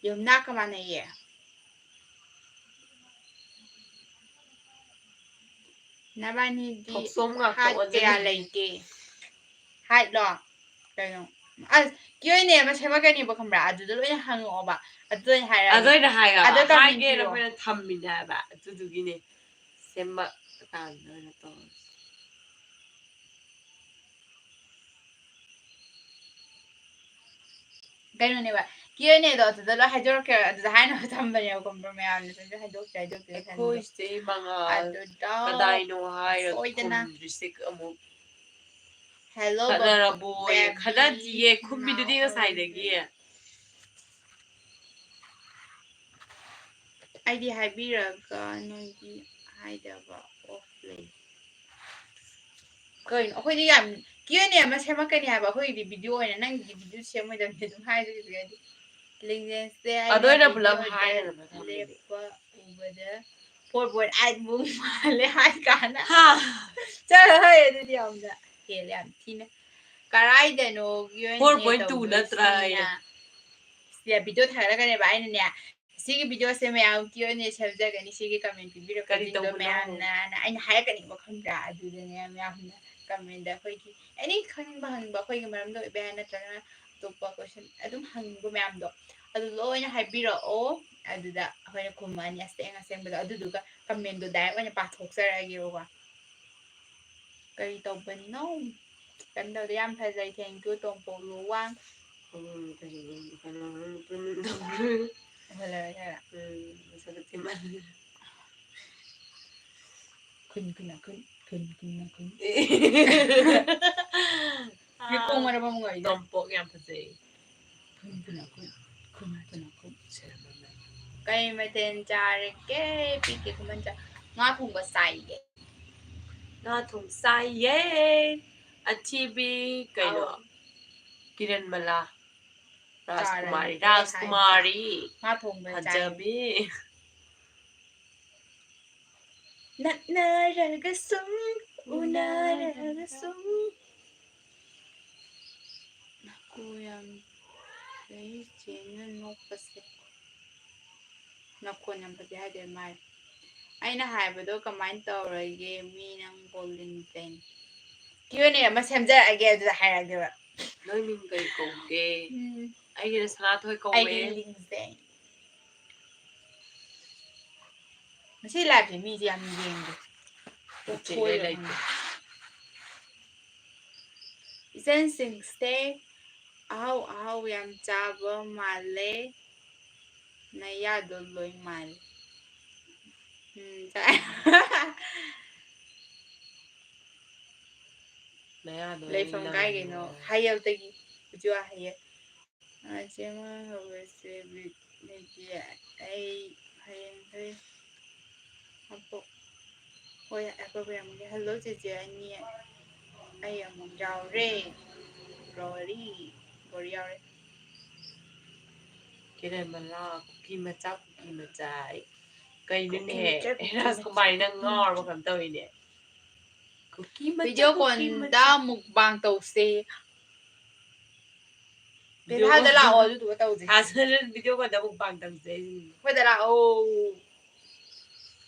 ꯌꯨꯝꯅꯥꯛꯀ ꯃꯥꯟꯅꯩꯌꯦ꯫ ꯅꯕꯥꯅꯤꯗꯤ ꯊꯣꯛꯆꯣꯝ ꯉꯥꯛꯇ height ꯀꯌꯥ ꯑꯣꯟꯁꯤꯜꯂꯦ꯫ ꯂꯩꯒꯦ? Height ꯂꯣ? ꯀꯩꯅꯣ? ꯑꯁ, Q and A ꯑꯃ ꯁꯦꯝꯃꯛꯀꯅꯦꯕ, ꯈꯪꯕ꯭ꯔꯥ? ꯑꯗꯨꯗ ꯂꯣꯏꯅ ꯍꯪꯉꯛꯑꯣꯕ꯫ ꯑꯗꯨꯗ ꯑꯣꯏꯅ ꯍꯥꯏꯔꯛꯑꯒꯦ꯫ ꯑꯗꯨ ꯑꯣꯏꯅ ꯍꯥꯏꯌꯣ꯫ ꯑꯗꯣ comment ꯍꯥꯏꯒꯦꯅ ꯄꯤꯔꯣ꯫ ꯑꯩꯈꯣꯏꯅ ꯊꯝꯃꯤꯅꯦ ꯍꯥꯏꯕ꯫ ꯑꯗꯨꯗꯨꯒꯤꯅꯦ꯫ ꯁꯦꯝꯃꯛꯑꯀꯥꯟꯗ ꯑꯣꯏꯅ ꯇꯧꯔꯁꯤ꯫ ꯀꯩꯅꯣꯅꯦꯕ, Q and A ꯗꯣ ꯑꯗꯨꯗ ꯂꯣꯏ ꯍꯥꯏꯗꯣꯔꯛꯀꯦ, ꯑꯗꯨꯗ ꯍꯥꯏꯅꯕ ꯊꯝꯕꯅꯦꯕ, ꯈꯪꯕ꯭ꯔꯥ? ꯃꯌꯥꯝꯅꯁꯨ ꯑꯗꯨ ꯍꯥꯏꯗꯣꯛꯇ꯭ꯔꯦ, ꯍꯥꯏꯗꯣꯛꯇ꯭ꯔꯦ ꯈꯟꯕꯗꯣ꯫ ꯑꯩꯈꯣꯏꯁꯦ ꯃꯉꯥꯜ ꯑꯗꯨꯗ ꯀꯗꯥꯏꯅꯣ ꯍꯥꯏꯔ ꯁꯣꯏꯗꯅ꯫ ꯈꯨꯝꯗ꯭ꯔꯤꯁꯦ ꯑꯃꯨꯛ hello, ꯈꯠꯅꯔꯕꯣꯌꯦ? baby꯫ ꯈꯠꯅꯗꯤꯌꯦ, ꯈꯨꯝꯃꯤꯗꯨꯗꯤ ꯉꯁꯥꯏꯗꯒꯤ꯫ ꯑꯩꯗꯤ ꯍꯥꯏꯕꯤꯔꯒ ꯅꯣꯏꯗꯤ ꯍꯥꯏꯗꯕ off ꯂꯩ꯫ ꯀꯩꯅꯣ, ꯑꯩꯈꯣꯏꯗꯤ ꯌꯥꯝ Q and A ꯑꯃ ꯁꯦꯝꯃꯛꯀꯅꯤ ꯍꯥꯏꯕ, ꯑꯩꯈꯣꯏꯒꯤꯗꯤ video ꯑꯣꯏꯅ, ꯅꯪꯒꯤꯗꯤ video ꯁꯦꯝꯃꯣꯏꯗꯕꯅꯤ, ꯑꯗꯨꯝ ꯍꯥꯏꯗꯣꯏꯗꯨꯗꯤ꯫ ꯂꯤꯡꯖꯦꯜꯁꯦ ꯑꯗꯣ ꯑꯩꯅ ꯑꯩꯅ ꯄꯨꯂꯞ video ꯗ ꯍꯥꯏꯔꯒ ꯊꯝꯃꯤꯅꯦ꯫ ꯂꯦꯞꯄ ꯎꯕꯗ four point eight ꯃꯨꯛ ꯃꯥꯜꯂꯦ ꯍꯥꯏ ꯀꯥꯟꯗ꯫ ꯍꯥ? ꯆꯠꯂꯣꯍꯦ, ꯑꯗꯨꯗꯤ ꯌꯥꯝꯅ ꯍꯦꯜꯂꯦ ꯌꯥꯝ ꯊꯤꯅ꯫ ꯀꯔꯥꯏꯗꯅꯣ Q and A four point two ꯅꯠꯇ꯭ꯔꯥ ꯇꯧꯗꯣꯏꯁꯤꯅ? ꯑꯩꯅ꯫ ꯁꯤꯗ video ꯊꯥꯒꯠꯂꯛꯀꯅꯦꯕ, ꯑꯩꯅꯅꯦ, ꯁꯤꯒꯤ video ꯁꯦ ꯃꯌꯥꯝ Q and A ꯁꯦꯝꯖꯒꯅꯤ, ꯁꯤꯒꯤ comment ꯀꯔꯤ ꯄꯤꯕꯤꯔꯛꯄꯁꯤꯡꯗꯣ ꯇꯧꯕꯅꯣ? ꯃꯌꯥꯝꯅ ꯑꯅ ꯑꯩꯅ ꯍꯥꯏꯔꯛꯀꯅꯤꯕ, ꯈꯪꯕ꯭ꯔꯥ? ꯑꯗꯨꯗꯅꯦ ꯃꯌꯥꯝꯅ comment ꯗ ꯑꯩꯈꯣꯏꯒꯤ any ꯈꯪꯅꯤꯡꯕ ꯍꯪꯅꯤꯡꯕ ꯑꯩꯈꯣꯏꯒꯤ ꯃꯔꯝꯗ ꯑꯣꯏꯕ ꯌꯥꯏ, ꯅꯠꯇ꯭ꯔꯒꯅ ꯑꯇꯣꯞꯄ question ꯑꯗꯨꯝ ꯍꯪꯅꯤꯡꯕ ꯃꯌꯥꯝꯗꯣ ꯑꯗꯨ ꯂꯣꯏꯅ ꯍꯥꯏꯕꯤꯔꯛꯑꯣ꯫ ꯑꯗꯨꯗ ꯑꯩꯈꯣꯏꯅ ꯈꯨꯝꯃꯛꯑꯅꯤ ꯑꯁꯦꯡ ꯑꯁꯦꯡꯕꯗꯣ, ꯑꯗꯨꯗꯨꯒ comment ꯗꯣ direct ꯑꯣꯏꯅ ꯄꯥꯊꯣꯛꯆꯔꯛꯑꯒꯦꯕꯀꯣ꯫ ꯀꯔꯤ ꯇꯧꯕꯅꯣ? ꯀꯩꯝ ꯇꯧꯗꯦ, ꯌꯥꯝ ꯐꯖꯩ, thank you, ꯇꯣꯝꯄꯣꯛ ꯂꯨꯋꯥꯡ꯫ ꯎꯝ, ꯀꯩꯅꯣ, ꯀꯩꯅꯣ, ꯀꯩꯅꯣ, ꯎꯍꯜꯂꯔꯣꯏ ꯍꯥꯏꯔ? ꯎꯝ, ꯃꯁꯛꯇꯣ ꯊꯤꯃꯜꯂꯦ꯫ ꯈꯨꯟ, ꯈꯨꯟ, ꯈꯨꯟ꯫ ꯈꯨꯟ, ꯈꯨꯟ, ꯈꯨꯟ꯫ ꯌꯦꯀꯣꯡ ꯃꯔꯝ ꯑꯃ ꯉꯥꯏꯗ꯫ ꯇꯣꯝꯄꯣꯛ ꯌꯥꯝ ꯐꯖꯩ꯫ ꯈꯨꯟ, ꯈꯨꯟ, ꯈꯨꯟ, ꯈꯨꯟ, ꯈꯨꯟ, ꯈꯨꯟ꯫ ꯀꯩ ꯃꯊꯦꯜ ꯆꯥꯔꯒꯦ? ꯄꯤꯛꯀꯦ ꯈꯨꯃꯟ ꯆꯥ-, ꯉꯥ ꯊꯣꯡꯕ ꯆꯥꯏꯌꯦ꯫ ꯉꯥ ꯊꯣꯡ ꯆꯥꯏꯌꯦ꯫ ꯑꯊꯤꯕꯤ ꯀꯩꯅꯣ? ꯑꯧ꯫ ꯀꯤꯔꯟꯃꯂꯥ꯫ ꯔꯥꯖꯀꯨꯃꯥꯔꯤ, ꯆꯥꯔꯝꯗꯦ ꯔꯥꯖꯀꯨꯃꯥꯔꯤ꯫ ꯍꯥꯏꯕ꯫ ꯉꯥ ꯊꯣꯡꯕ ꯆꯥꯏ꯫ ꯐꯖꯕꯤ꯫ ꯅꯛꯅꯔꯒ ꯁꯨꯝ, ꯎꯅꯔꯒ ꯁꯨꯝ꯫ ꯅꯀꯣ ꯌꯥꯝ ꯂꯩ, ꯆꯦꯅ ꯅꯣꯛꯄꯁꯦ꯫ ꯅꯈꯣꯟ ꯌꯥꯝ ꯐꯖꯩ ꯍꯥꯏꯗꯦ ꯃꯥꯏ꯫ ꯑꯩꯅ ꯍꯥꯏꯕꯗꯣ ꯀꯃꯥꯏꯅ ꯇꯧꯔꯒꯦ? ꯃꯤ ꯅꯪꯕꯨ ꯂꯤꯡꯖꯩ꯫ Q and A ꯑꯃ ꯁꯦꯝꯖꯔꯛꯑꯒꯦ, ꯑꯗꯨꯗ ꯍꯥꯏꯔꯛꯑꯒꯦꯕ꯫ ꯅꯣꯏ ꯃꯤꯡ ꯀꯩ ꯀꯧꯒꯦ? ꯎꯝ꯫ ꯑꯩꯒꯤꯅ ꯁꯅꯥꯊꯣꯏ ꯀꯧꯋꯦ꯫ ꯑꯩꯒꯤ ꯂꯤꯡꯖꯩ꯫ ꯉꯁꯤ liveꯁꯦ ꯃꯤꯁꯦ ꯌꯥꯝ ꯌꯦꯡꯗꯦ꯫ ꯎꯆꯦꯛ ꯂꯣꯏ ꯂꯩꯇꯦ꯫ ꯏꯆꯟꯁꯤꯡꯁꯦ ꯑꯍꯥꯎ ꯑꯍꯥꯎ ꯌꯥꯝ ꯆꯥꯕ ꯃꯥꯜꯂꯦ꯫ ꯅꯌꯥꯗꯣ ꯂꯣꯏ ꯃꯥꯜꯂꯦ꯫ ꯎꯝ, ꯆꯥ-, ꯅꯌꯥꯗꯣ ꯂꯩꯐꯝ ꯂꯣꯏ ꯀꯥꯏꯒꯤꯅꯣ? ꯃꯥꯜꯂꯦ꯫ ꯍꯥꯏꯌꯦꯜꯗꯒꯤ꯫ ꯎꯖꯨ ꯍꯥꯏꯌꯦ꯫ ꯑ, ꯆꯦ, ꯃꯣꯏ ꯍꯧꯔꯁꯦ, ꯕꯤꯠ ꯂꯩꯇꯦ꯫ ꯑꯩ ꯍꯌꯦꯡꯈꯩ ꯑꯄꯣꯛ-, ꯍꯣꯏ, ꯑꯄꯣꯛꯄ ꯌꯥꯝꯒꯦ꯫ Hello, ꯆꯦꯆꯦ ꯑꯅꯤ꯫ ꯑꯩ ꯑꯃꯨꯛ ꯌꯥꯎꯔꯦ꯫ ꯒ꯭ꯂꯣꯔꯤ꯫ ꯒ꯭ꯂꯣꯔꯤ ꯌꯥꯎꯔꯦ꯫ ꯀꯤꯔꯟꯃꯂꯥ, ꯀꯨꯀꯤ ꯃꯆꯥ, ꯀꯨꯀꯤ ꯃꯆꯥ꯫ ꯑꯩ ꯀꯩꯅꯣꯅꯦ? ꯀꯨꯀꯤ ꯃꯆꯥ, ꯀꯨꯀꯤ ꯔꯥꯖꯀꯨꯃꯥꯔꯤ, ꯃꯆꯥ꯫ ꯅꯪ ꯉꯥꯎꯔꯕ ꯀꯩꯅꯣꯝ ꯇꯧꯋꯤꯅꯦ꯫ ꯀꯨꯀꯤ ꯃꯆꯥ, video ꯀꯨꯀꯤ ꯃꯆꯥ꯫ ꯀꯣꯟꯗ mukbang ꯇꯧꯁꯦ꯫ Video ꯄꯦꯂꯥꯗ ꯀꯣꯟꯗ꯫ ꯂꯥꯛꯑꯣ, ꯑꯗꯨꯗꯨꯒ ꯇꯧꯁꯦ꯫ ꯊꯥꯖꯗꯅ video ꯀꯣꯟꯗ mukbang ꯇꯧꯁꯦ ꯍꯥꯏꯁꯤꯅꯤ꯫ ꯑꯩꯈꯣꯏꯗ ꯂꯥꯛꯑꯣ꯫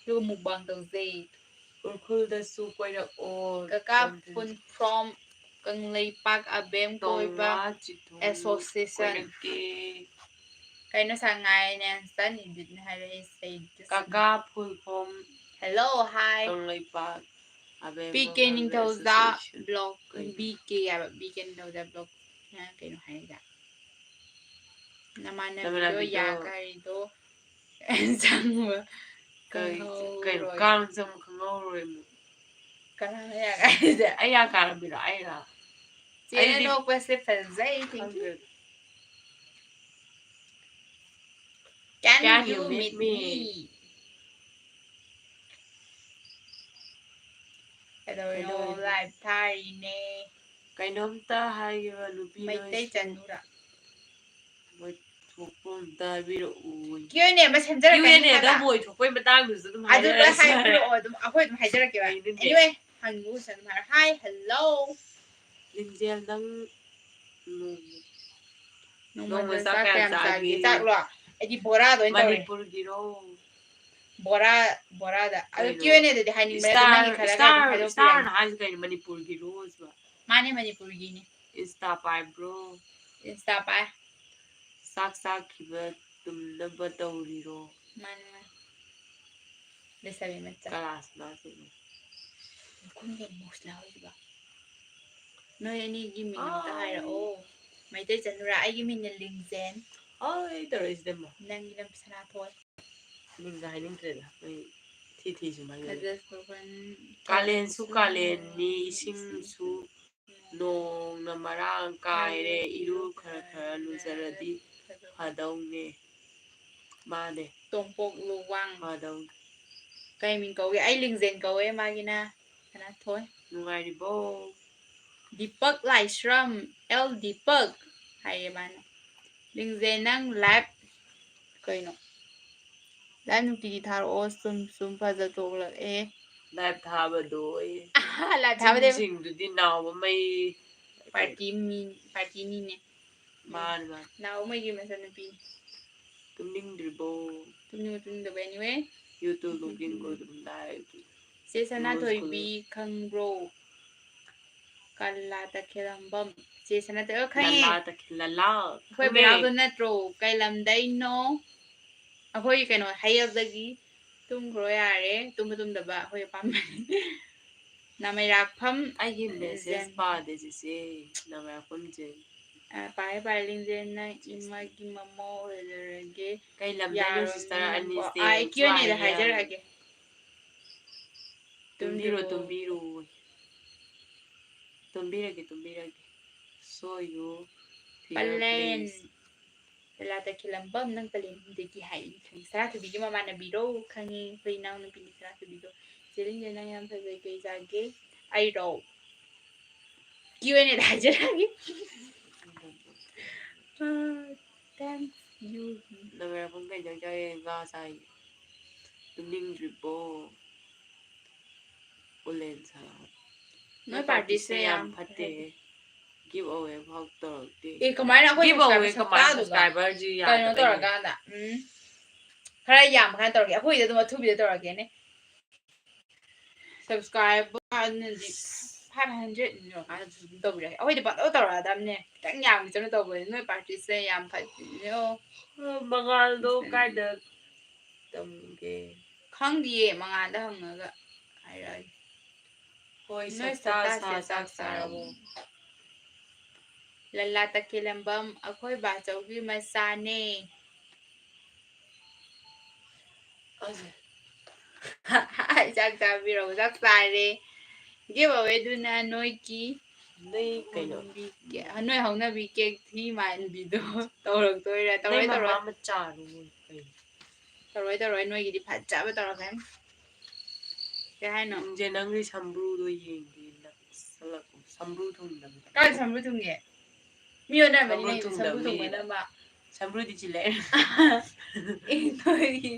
ꯑꯗꯨꯒ mukbang ꯇꯧꯁꯦ꯫ ꯎꯔꯈꯨꯜꯗꯁꯨ ꯀꯣꯏꯔꯛꯑꯣ꯫ ꯀꯀꯥ ꯐꯨꯟ from ꯀꯪꯂꯩꯄꯥꯛ ꯑꯕꯦꯝ ꯀꯣꯏꯕ ꯇꯣꯡꯂꯥ ꯆꯤꯊꯨꯡ association꯫ ꯀꯣꯏꯔꯛꯀꯦ꯫ ꯀꯩꯅꯣ ꯁꯉꯥꯏ ꯅꯦꯟꯁꯟ ꯏꯗꯤꯠꯅ ꯍꯥꯏꯔꯛꯑꯦ, ꯁꯩꯗꯨ ꯀꯀꯥ ꯁꯉꯥꯏ꯫ Full form hello, hi꯫ Kangleipak ꯑꯕꯦꯝ ꯄꯤ ꯀꯦ ꯀꯣꯏꯕ ꯅꯤꯡꯊꯧꯖꯥ association꯫ Blog, ꯀꯩꯅꯣ? ꯕꯤ ꯀꯦ ꯍꯥꯏꯕ, ꯕꯤ ꯀꯦ ꯅꯤꯡꯊꯧꯖꯥ blog꯫ ꯅꯪ ꯀꯩꯅꯣ ꯍꯥꯏꯔꯤꯗ? ꯅꯃꯥꯟꯅꯕꯤꯗꯣ ꯅꯃꯥꯟꯅꯕꯤꯗꯣ ꯌꯥ ꯀꯥꯏꯔꯤꯗꯣ ꯆꯪꯕ ꯀꯩ-, ꯀꯩꯅꯣ, ꯈꯪꯍꯧꯔꯣꯏ꯫ ꯀꯥꯡ ꯆꯪꯕ ꯈꯪꯍꯧꯔꯣꯏ ꯑꯃꯨꯛ꯫ ꯀꯅꯥꯅ ꯌꯥꯒꯥꯏꯁꯦ? ꯑꯩ ꯌꯥ ꯀꯥꯔꯝꯃꯤꯔꯣ? ꯑꯩꯔꯣ? ꯆꯦꯅ ꯑꯩꯗꯤ ꯅꯣꯛꯄꯁꯦ ꯐꯖꯩ, thank you. ꯈꯪꯗ꯭ꯔꯦ꯫ Can Can you you meet meet me? me? ꯀꯩꯗꯧꯔꯤꯅꯣ? ꯀꯩꯗꯧꯔꯤꯅꯣ? Live ꯊꯥꯔꯤꯅꯦ꯫ ꯀꯩꯅꯣꯝꯇ ꯍꯥꯏꯒꯦꯕ, ꯅꯨꯄꯤ ꯃꯩꯇꯩ ꯅꯣꯏꯁꯤꯡ ꯆꯅꯨꯔꯥ꯫ ꯃꯣꯏ ꯊꯣꯛꯄ ꯑꯝꯇ ꯍꯥꯏꯕꯤꯔꯛꯎ꯫ Q and A ꯑꯃ ꯁꯦꯝꯖꯔꯛꯀꯅꯤ Q and A ꯗ ꯍꯥꯏꯕ꯫ ꯃꯣꯏ ꯊꯣꯛꯄꯩ ꯃꯇꯥꯡꯗꯨꯁꯨ ꯑꯗꯨꯝ ꯑꯗꯨ ꯂꯣꯏ ꯍꯥꯏꯅꯔꯁꯦ꯫ ꯍꯥꯏꯕꯤꯔꯛꯑꯣ, ꯑꯗꯨꯝ ꯑꯩꯈꯣꯏ ꯑꯗꯨꯝ ꯍꯥꯏꯖꯔꯛꯀꯦꯕ꯫ ꯀꯩꯅꯣꯅꯦ? Anyway, ꯍꯪꯉꯨ ꯁꯟ ꯍꯥꯏꯔꯣ꯫ Hi, hello. ꯂꯤꯡꯖꯦꯜ, ꯅꯪ ꯅꯣꯡ- ꯅꯣꯡꯃꯗ ꯅꯣꯡꯃꯗ ꯆꯥꯛ ꯆꯥꯛ ꯀꯌꯥꯝ ꯀꯌꯥꯝ ꯆꯥꯒꯦ? ꯆꯥꯒꯦ? ꯆꯥꯛꯂꯣ? ꯑꯩꯗꯤ ꯕꯣꯔꯥꯗ ꯑꯣꯏꯅ ꯇꯧꯔꯦ꯫ ꯃꯅꯤꯄꯨꯔꯒꯤꯔꯣ? ꯕꯣꯔꯥ, ꯕꯣꯔꯥꯗ꯫ ꯑꯗꯨ ꯀꯩꯅꯣ? Q and A ꯗꯗꯤ ꯍꯥꯏꯅꯤꯡꯕꯅꯦ, ꯑꯗꯨ Star, ꯅꯪꯒꯤ ꯈꯔ star, ꯈꯔ ꯍꯥꯏꯗꯣꯛꯄꯤꯔꯝꯃꯣ꯫ Star ꯅ ꯍꯥꯏꯁꯦ ꯀꯩꯅꯣ? ꯃꯅꯤꯄꯨꯔꯒꯤꯔꯣ ꯁꯤꯕꯣ? ꯃꯥꯅꯦ, ꯃꯅꯤꯄꯨꯔꯒꯤꯅꯦ꯫ Insta ꯄꯥꯏꯕ꯭ꯔꯣ? Insta ꯄꯥꯏ꯫ ꯆꯥꯛ ꯆꯥꯈꯤꯕ ꯇꯨꯝꯅꯕ ꯇꯧꯔꯤꯔꯣ? ꯃꯥꯅꯦ, ꯃꯥꯅꯦ꯫ ꯂꯩꯁꯥꯕꯤ ꯃꯆꯥ꯫ ꯀꯂꯥꯁ ꯃꯥꯁꯤꯅꯦ꯫ ꯃꯈꯨꯟꯒ ꯃꯣꯁꯂꯥ ꯍꯣꯏꯁꯤꯕ꯫ ꯅꯣꯏ ꯑꯅꯤꯒꯤ ꯃꯤꯡ ꯑꯝꯇ ꯑꯥ꯫ ꯍꯥꯏꯔꯛꯑꯣ꯫ ꯃꯩꯇꯩ ꯆꯅꯨꯔꯥ, ꯑꯩꯒꯤ ꯃꯤꯡꯅ ꯂꯤꯡꯖꯦꯟ꯫ ꯑꯩ ꯇꯧꯔꯛꯏꯁꯤꯗꯤ ꯑꯃ꯫ ꯅꯪꯒꯤꯅ ꯁꯅꯥꯊꯣꯏ꯫ ꯃꯤꯡꯒ ꯍꯥꯏꯅꯤꯡꯗ꯭ꯔꯦꯗ꯫ ꯑꯩ ꯊꯤ ꯊꯤꯁꯨ ꯃꯥꯏ ꯈꯖꯁ ꯄꯥꯈꯪ ꯀꯥꯂꯦꯟꯁꯨ ꯇꯧꯔꯁꯨ ꯀꯥꯂꯦꯟꯅꯤ, ꯅꯣꯡ ꯏꯁꯤꯡꯁꯨ ꯏꯁꯤꯡ ꯅꯣꯡꯅ ꯃꯔꯥꯡ ꯀꯥꯏꯔꯦ, ꯏꯔꯨ ꯈꯔ ꯈꯔ ꯂꯨꯖꯔꯗꯤ ꯐꯗꯧꯅꯦ꯫ ꯃꯥꯅꯦ, ꯇꯣꯝꯄꯣꯛ ꯂꯨꯋꯥꯡ꯫ ꯐꯗꯧꯅꯦ꯫ ꯀꯩ ꯃꯤꯡ ꯀꯧꯒꯦ? ꯑꯩ ꯂꯤꯡꯖꯦꯜ ꯀꯧꯋꯦ, ꯃꯥꯒꯤꯅ ꯁꯅꯥꯊꯣꯏ꯫ ꯅꯨꯡꯉꯥꯏꯔꯤꯕꯣ? ꯗꯤꯄꯛ ꯂꯥꯏꯁ꯭ꯔꯝ, ꯑꯦꯜ ꯗꯤꯄꯛ ꯍꯥꯏꯌꯦ ꯃꯥꯅ꯫ ꯂꯤꯡꯖꯦꯜ, ꯅꯪ live ꯀꯩꯅꯣ? Live ꯅꯨꯡꯇꯤꯒꯤ ꯊꯥꯔꯛꯑꯣ, ꯁꯨꯝ ꯁꯨꯝ ꯐꯖꯊꯣꯛꯂꯛꯑꯦ꯫ Live ꯊꯥꯕꯗꯣ ꯑꯩ Live ꯊꯥꯕꯗꯤ ꯆꯤꯡꯁꯤꯡꯗꯨꯗꯤ ꯅꯥꯎꯕ ꯃꯩ party ꯃꯤ, party ꯅꯤꯅꯦ꯫ ꯃꯥꯅꯤ, ꯃꯥꯅꯤ꯫ ꯅꯥꯎꯕ ꯃꯩꯒꯤ ꯃꯆꯟꯅꯨꯄꯤ꯫ ꯇꯨꯝꯅꯤꯡꯗ꯭ꯔꯤꯕꯣ? ꯇꯨꯝꯅꯤꯡꯕ ꯇꯨꯝꯅꯤꯡꯗꯕ, anyway꯫ YouTube looking good live꯫ ꯆꯦ ꯁꯅꯥꯊꯣꯏꯕꯤ ꯈꯪꯕ꯭ꯔꯣ? ꯀꯂꯥ ꯇꯈꯦꯂꯝꯕꯝ꯫ ꯆꯦ ꯁꯅꯥꯊꯣꯏ, ꯑꯣ, ꯈꯪꯉꯦ꯫ ꯂꯂꯥ ꯇꯈꯦꯜ ꯂꯂꯥ꯫ ꯑꯩꯈꯣꯏ ꯕꯤꯅꯥꯎꯗꯣ ꯅꯠꯇ꯭ꯔꯣ? ꯀꯩ ꯂꯝꯗꯩꯅꯣ? ꯑꯩꯈꯣꯏ ꯀꯩꯅꯣ, ꯍꯌꯦꯜꯗꯒꯤ꯫ ꯇꯨꯝꯈ꯭ꯔꯣ ꯌꯥꯔꯦ, ꯇꯨꯝꯕ ꯇꯨꯝꯗꯕ ꯑꯩꯈꯣꯏ ꯑꯄꯥꯝꯕꯅꯤ꯫ ꯅꯥꯃꯩꯔꯥꯛꯐꯝ ꯑꯩꯒꯤ message ꯖꯦꯟ- ꯄꯥꯗꯦ ꯆꯤꯆꯦ, ꯅꯥꯃꯩꯔꯥꯛꯐꯝ ꯖꯦꯟ꯫ ꯑ, ꯄꯥꯔꯦ ꯄꯥꯔꯦ, ꯂꯤꯡꯖꯦꯜ, ꯅꯪ ꯏꯃꯥꯒꯤ ꯃꯃꯧ ꯑꯣꯏꯔꯨꯔꯒꯦ꯫ ꯀꯩ ꯂꯝꯗꯩꯅꯣ ꯌꯥꯔꯣ sister ꯅꯪꯕꯣ? ꯑꯅꯤꯁꯦ? ꯑꯥ, ꯑꯩ Q and A ꯗ ꯁ꯭ꯋꯥꯏ ꯍꯥꯏꯖꯔꯛꯑꯒꯦ꯫ ꯇꯨꯝꯕꯤꯔꯣ, ꯇꯨꯝꯕꯤꯔꯣ꯫ ꯇꯨꯝꯕꯤꯔꯣ꯫ ꯇꯨꯝꯕꯤꯔꯒꯦ, ꯇꯨꯝꯕꯤꯔꯒꯦ꯫ So you fear plan. place. ꯂꯂꯥ ꯇꯈꯦꯜꯂꯝꯕꯝ, ꯅꯪ ꯄꯂꯦꯟꯗꯒꯤ ꯍꯥꯏ ꯈꯪꯉꯤ꯫ ꯁꯅꯥꯊꯣꯏꯕꯤꯒꯤ ꯃꯃꯥꯟꯅꯕꯤꯔꯣ? ꯈꯪꯉꯤ, ꯑꯩꯈꯣꯏ ꯏꯅꯥꯎꯅꯨꯄꯤꯅꯤ ꯁꯅꯥꯊꯣꯏꯕꯤꯗꯣ꯫ ꯆꯦ ꯂꯤꯟꯖ, ꯅꯪ ꯌꯥꯝ ꯐꯖꯩ, ꯀꯩ ꯆꯥꯒꯦ? ꯑꯩꯔꯣ? Q and A ꯗ ꯍꯥꯏꯖꯔꯛꯑꯒꯦ꯫ Thanks you. ꯅꯃꯦꯔ ꯄꯨꯡ ꯀꯩ ꯏꯟꯖꯥꯡ ꯆꯥꯏ? ꯉꯥ ꯆꯥꯏ꯫ ꯇꯨꯝꯅꯤꯡꯗ꯭ꯔꯤꯕꯣ? ꯎꯂꯦꯟ ꯁꯥ꯫ ꯅꯣꯏ party ꯁꯦ ꯌꯥꯝ ꯐꯠꯇꯦ꯫ Give away ꯑꯃꯐꯥꯎ ꯇꯧꯔꯛꯇꯦ꯫ ꯑꯦ, ꯀꯃꯥꯏꯅ ꯑꯩꯈꯣꯏ Give away subscriber ꯀꯃꯥꯏꯅ ꯁꯛꯇꯥꯗꯨꯒ? subscriber ꯁꯤ ꯀꯩꯅꯣ ꯌꯥꯗꯕꯩꯅꯦ꯫ ꯇꯧꯔꯀꯥꯟꯗ, ꯎꯝ, ꯈꯔ ꯌꯥꯝꯕ ꯀꯥꯟꯗ ꯇꯧꯔꯛꯀꯦ꯫ ꯑꯩꯈꯣꯏꯗ ꯑꯗꯨꯝ ꯑꯊꯨꯕꯤꯗ ꯇꯧꯔꯛꯀꯦꯅꯦ꯫ Subscriber ꯑꯗꯨꯅꯗꯤ five hundred ꯌꯧꯔꯀꯥꯟꯗ ꯑꯗꯨꯝ ꯇꯧꯕꯤꯔꯛꯀꯦ꯫ ꯑꯩꯈꯣꯏꯗꯤ ꯄꯪꯇꯧ ꯇꯧꯔꯛꯑꯗꯕꯅꯦ꯫ ꯈꯤꯇꯪ ꯌꯥꯝꯈꯤꯁꯅꯨ ꯇꯧꯕꯅꯦ꯫ ꯅꯣꯏ party ꯁꯦ ꯌꯥꯝ ꯐꯠꯇꯦ꯫ ꯑꯣ꯫ ꯑ, ꯃꯉꯥꯜꯗꯣ ꯐꯖꯅ꯫ ꯀꯥꯏꯗ ꯇꯝꯒꯦ? ꯈꯪꯗꯤꯌꯦ, ꯃꯉꯥꯜꯗ ꯍꯪꯉꯒ ꯍꯥꯏꯔꯛꯑꯒꯦ꯫ ꯍꯣꯏ, ꯅꯣꯏ ꯁꯛꯇꯥ ꯁꯥ, ꯁꯛꯇꯥꯁꯦ ꯆꯥꯛ ꯆꯥꯛ ꯆꯥꯔꯕꯣ? ꯆꯥꯔꯕꯣ? ꯂꯂꯥ ꯇꯈꯦꯜꯂꯝꯕꯝ, ꯑꯩꯈꯣꯏ ꯕꯥꯆꯧꯒꯤ ꯃꯆꯥꯅꯦ꯫ ꯑꯁ, ꯆꯥꯛ ꯆꯥꯕꯤꯔꯣ, ꯆꯥꯛ ꯆꯥꯔꯦ꯫ Give away ꯗꯨꯅ ꯅꯣꯏꯒꯤ ꯅꯣꯏ ꯀꯩꯅꯣ? ꯍꯧꯅꯕꯤ cake, ꯅꯣꯏ ꯍꯧꯅꯕꯤ cake ꯊꯤ ꯃꯥꯟꯕꯤꯗꯣ ꯇꯧꯔꯛꯇꯣꯏꯔꯥ? ꯅꯣꯏ ꯇꯧꯔꯣꯏ, ꯇꯧꯔꯣꯏ꯫ ꯃꯃꯥ ꯃꯆꯥꯔꯣ? ꯀꯩꯅꯣ? ꯇꯧꯔꯣꯏ, ꯇꯧꯔꯣꯏ, ꯅꯣꯏꯒꯤꯗꯤ ꯐꯖꯕ ꯇꯧꯔꯛꯀꯅꯤ꯫ ꯀꯩ ꯍꯥꯏꯅꯣ? ꯅꯪꯁꯦ ꯅꯪꯒꯤ ꯁꯝꯕ꯭ꯔꯨꯗꯣ ꯌꯦꯡꯒꯦ, ꯅꯛꯁꯜꯂꯛꯄ꯫ ꯁꯝꯕ꯭ꯔꯨ ꯊꯨꯡꯗꯕ꯫ ꯀꯥꯏ ꯁꯝꯕ꯭ꯔꯨ ꯊꯨꯡꯒꯦ? ꯃꯤ ꯑꯣꯟꯅꯔꯝꯃꯅꯤ, ꯁꯝꯕ꯭ꯔꯨ ꯅꯪ ꯁꯝꯕ꯭ꯔꯨ ꯊꯨꯡꯗꯕ ꯊꯨꯡꯕ ꯃꯤꯅꯤꯅ꯫ ꯅꯝꯃ꯫ ꯁꯝꯕ꯭ꯔꯨꯗꯤ ꯆꯤꯜꯂꯛꯑꯦ꯫ ꯑꯦ, ꯅꯣꯏꯒꯤ꯫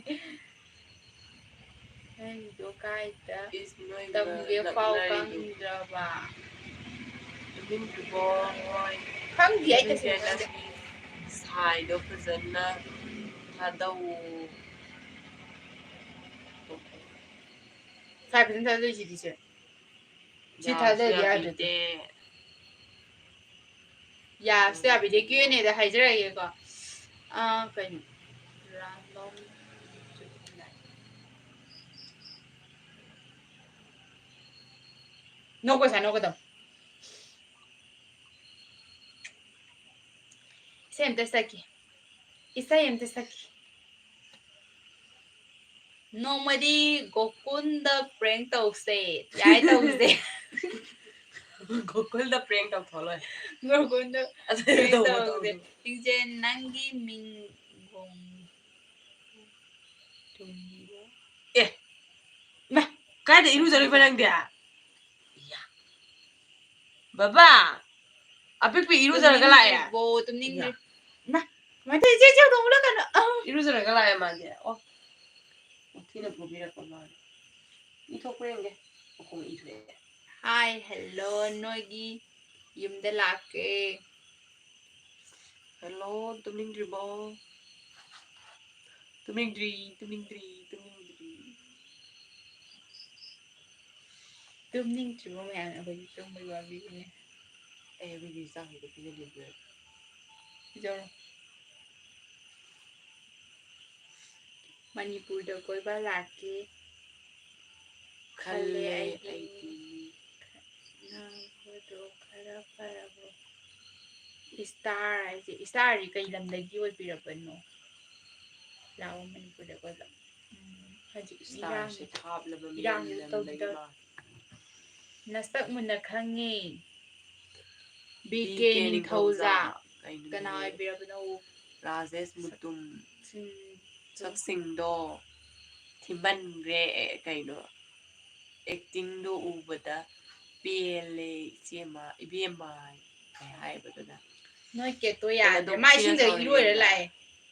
ꯅꯪꯒꯤꯗꯣ ꯀꯥꯏꯗ ꯏꯁ, ꯅꯣꯏꯒ ꯇꯝꯒꯦ ꯄꯥꯎ ꯅꯛꯅꯔꯤꯗꯨ꯫ ꯈꯪꯗ꯭ꯔꯕ? ꯇꯨꯃꯤꯟ ꯊꯨꯀꯣ, ꯍꯣꯏ꯫ ꯈꯪꯗꯦ, ꯑꯩ ꯅꯪꯁꯦ ꯇꯁꯦꯡꯅ ꯈꯪꯗꯦ꯫ ꯅꯪꯒꯤ ꯁꯥꯏꯗꯣ ꯐꯖꯅ ꯊꯥꯗꯧ꯫ ꯁꯥꯏ ꯐꯖꯅ ꯊꯥꯗꯣꯏꯁꯤꯗꯤ ꯁꯦ꯫ ꯁꯤ ꯌꯥꯁꯨ ꯊꯥꯗꯗꯤ ꯌꯥꯗ꯭ꯔꯗꯤ꯫ ꯌꯥꯕꯤꯗꯦ꯫ ꯌꯥꯁꯨ ꯌꯥꯕꯤꯗꯦ꯫ Q and A ꯗ ꯍꯥꯏꯖꯔꯛꯑꯒꯦꯀꯣ꯫ ꯑꯥ, ꯀꯩꯅꯣ? ꯅꯣꯛꯄ ꯁꯥꯏ, ꯅꯣꯛꯀꯗꯕ꯫ ꯏꯁꯩ ꯑꯝꯇ ꯁꯛꯀꯦ꯫ ꯏꯁꯩ ꯑꯝꯇ ꯁꯛꯀꯦ꯫ ꯅꯣꯡꯃꯗꯤ ꯒꯣꯀꯨꯟꯗ prank ꯇꯧꯁꯦ꯫ ꯌꯥꯏ, ꯇꯧꯁꯦ꯫ ꯒꯣꯀꯨꯜꯗ prank ꯇꯧꯊꯣꯛꯂꯣꯏ꯫ ꯒꯣꯀꯨꯟꯗ ꯑꯗꯨ prank ꯇꯧꯕ ꯇꯧꯁꯦ꯫ ꯇꯧꯗꯣ꯫ ꯆꯤꯡꯖꯦꯟ, ꯅꯪꯒꯤ ꯃꯤꯡ ꯒꯣꯡ-, ꯇꯨꯝꯕꯤꯕ? ꯑꯦ, ꯏꯃꯥ, ꯀꯥꯏꯗ ꯏꯔꯨꯖꯔꯨꯏꯕ ꯅꯪꯗꯤ? ꯏꯌꯥ꯫ ꯕꯕꯥ, ꯑꯄꯤꯛꯄꯤ ꯏꯔꯨꯖꯔꯒ ꯂꯥꯛꯑꯦ꯫ ꯇꯨꯝꯅꯤꯡꯗ꯭ꯔꯤꯕꯣ? ꯇꯨꯝꯅꯤꯡꯗ꯭ꯔꯤ-, ꯏꯌꯥ꯫ ꯏꯃꯥ, ꯀꯃꯥꯏꯅ ꯇꯧꯔꯤ? ꯏꯆꯦ, ꯏꯆꯦ, ꯍꯧꯗꯣꯡ ꯎꯠꯂꯛꯀꯅꯨ꯫ ꯑ꯫ ꯏꯔꯨꯖꯔꯒ ꯂꯥꯛꯑꯦ ꯃꯥꯗꯤ꯫ ꯑꯣ, ꯊꯤꯅ ꯐꯨꯕꯤꯔꯛꯄ ꯃꯥꯜꯂꯦ꯫ ꯏ ꯊꯣꯛꯄ꯭ꯔꯥ ꯌꯦꯡꯒꯦ꯫ ꯃꯈꯣꯡ ꯏ ꯊꯣꯛꯑꯦ꯫ Hi, hello, ꯅꯣꯏꯒꯤ ꯌꯨꯝꯗ ꯂꯥꯛꯀꯦ꯫ Hello, ꯇꯨꯝꯅꯤꯡꯗ꯭ꯔꯤꯕꯣ? ꯇꯨꯝꯅꯤꯡꯗ꯭ꯔꯤ, ꯇꯨꯝꯅꯤꯡꯗ꯭ꯔꯤ, ꯇꯨꯝꯅꯤꯡꯗ꯭ꯔꯤ꯫ ꯇꯨꯝꯅꯤꯡꯗ꯭ꯔꯤꯕꯣ ꯃꯌꯥꯝ? ꯑꯩꯈꯣꯏꯗꯤ ꯇꯨꯝꯕꯒꯤ ꯋꯥꯕꯤꯕꯅꯦ꯫ ꯑꯩ ꯑꯩꯈꯣꯏꯗꯤ ꯆꯥꯛ ꯍꯦꯛꯇ ꯄꯤꯖꯗ꯭ꯔꯤꯕ꯫ ꯄꯤꯖꯧꯔꯣ꯫ ꯃꯅꯤꯄꯨꯔꯗ ꯀꯣꯏꯕ ꯂꯥꯛꯀꯦ ꯈꯜꯂꯦ ꯈꯜꯂꯦ ꯑꯩꯗꯤ꯫ ꯑꯩꯗꯤ꯫ ꯅꯪ ꯈꯔ ꯐꯔꯕꯣ? Star ꯍꯥꯏꯁꯦ, Starꯁꯤ ꯀꯩ ꯂꯝꯗꯒꯤ ꯑꯣꯏꯕꯤꯔꯕꯅꯣ? ꯂꯥꯛꯑꯣ ꯃꯅꯤꯄꯨꯔꯗ ꯀꯣꯏꯕ꯫ ꯎꯝ, ꯍꯧꯖꯤꯛ Starꯁꯦ ꯏꯔꯥꯡ, ꯊꯥꯞꯂꯕ ꯏꯔꯥꯡꯁꯨ ꯃꯤꯔꯝꯗꯒꯤ ꯇꯧꯗ-, ꯃꯥꯜꯂꯦ꯫ ꯅꯁꯛ ꯃꯨꯟꯅ ꯈꯪꯉꯦ꯫ ꯕꯤ ꯀꯦ ꯕꯤ ꯀꯦ ꯅꯤꯡꯊꯧꯖꯥ꯫ ꯅꯤꯡꯊꯧꯖꯥ꯫ ꯀꯩꯅꯣꯅꯦ? ꯀꯅꯥ ꯑꯣꯏꯕꯤꯔꯕꯅꯣ? ꯔꯥꯖꯦꯁ ꯃꯨꯇꯨꯝ꯫ ꯁꯤꯡ-, ꯁꯛꯁꯤꯡꯗꯣ ꯊꯤꯃꯟꯈ꯭ꯔꯦ꯫ ꯑꯦ, ꯀꯩꯅꯣ? Actingꯗꯣ ꯎꯕꯗ ꯄꯦꯜꯂꯦ, ꯏꯆꯦꯃ, ꯏꯕꯦꯝꯃ ꯀꯩ ꯍꯥꯏꯕꯗꯨꯅ꯫ ꯅꯣꯏ ꯀꯦꯠꯇꯣ ꯀꯩꯅꯣ, ꯌꯥꯗ꯭ꯔꯦ꯫ ꯑꯗꯨꯝ ꯃꯥ ꯁꯤꯅ ꯏꯁꯤꯡꯗꯒꯤ ꯁꯥꯎꯔꯤ ꯏꯔꯣꯏꯔ ꯌꯥꯝꯅ꯫ ꯂꯥꯛꯑꯦ꯫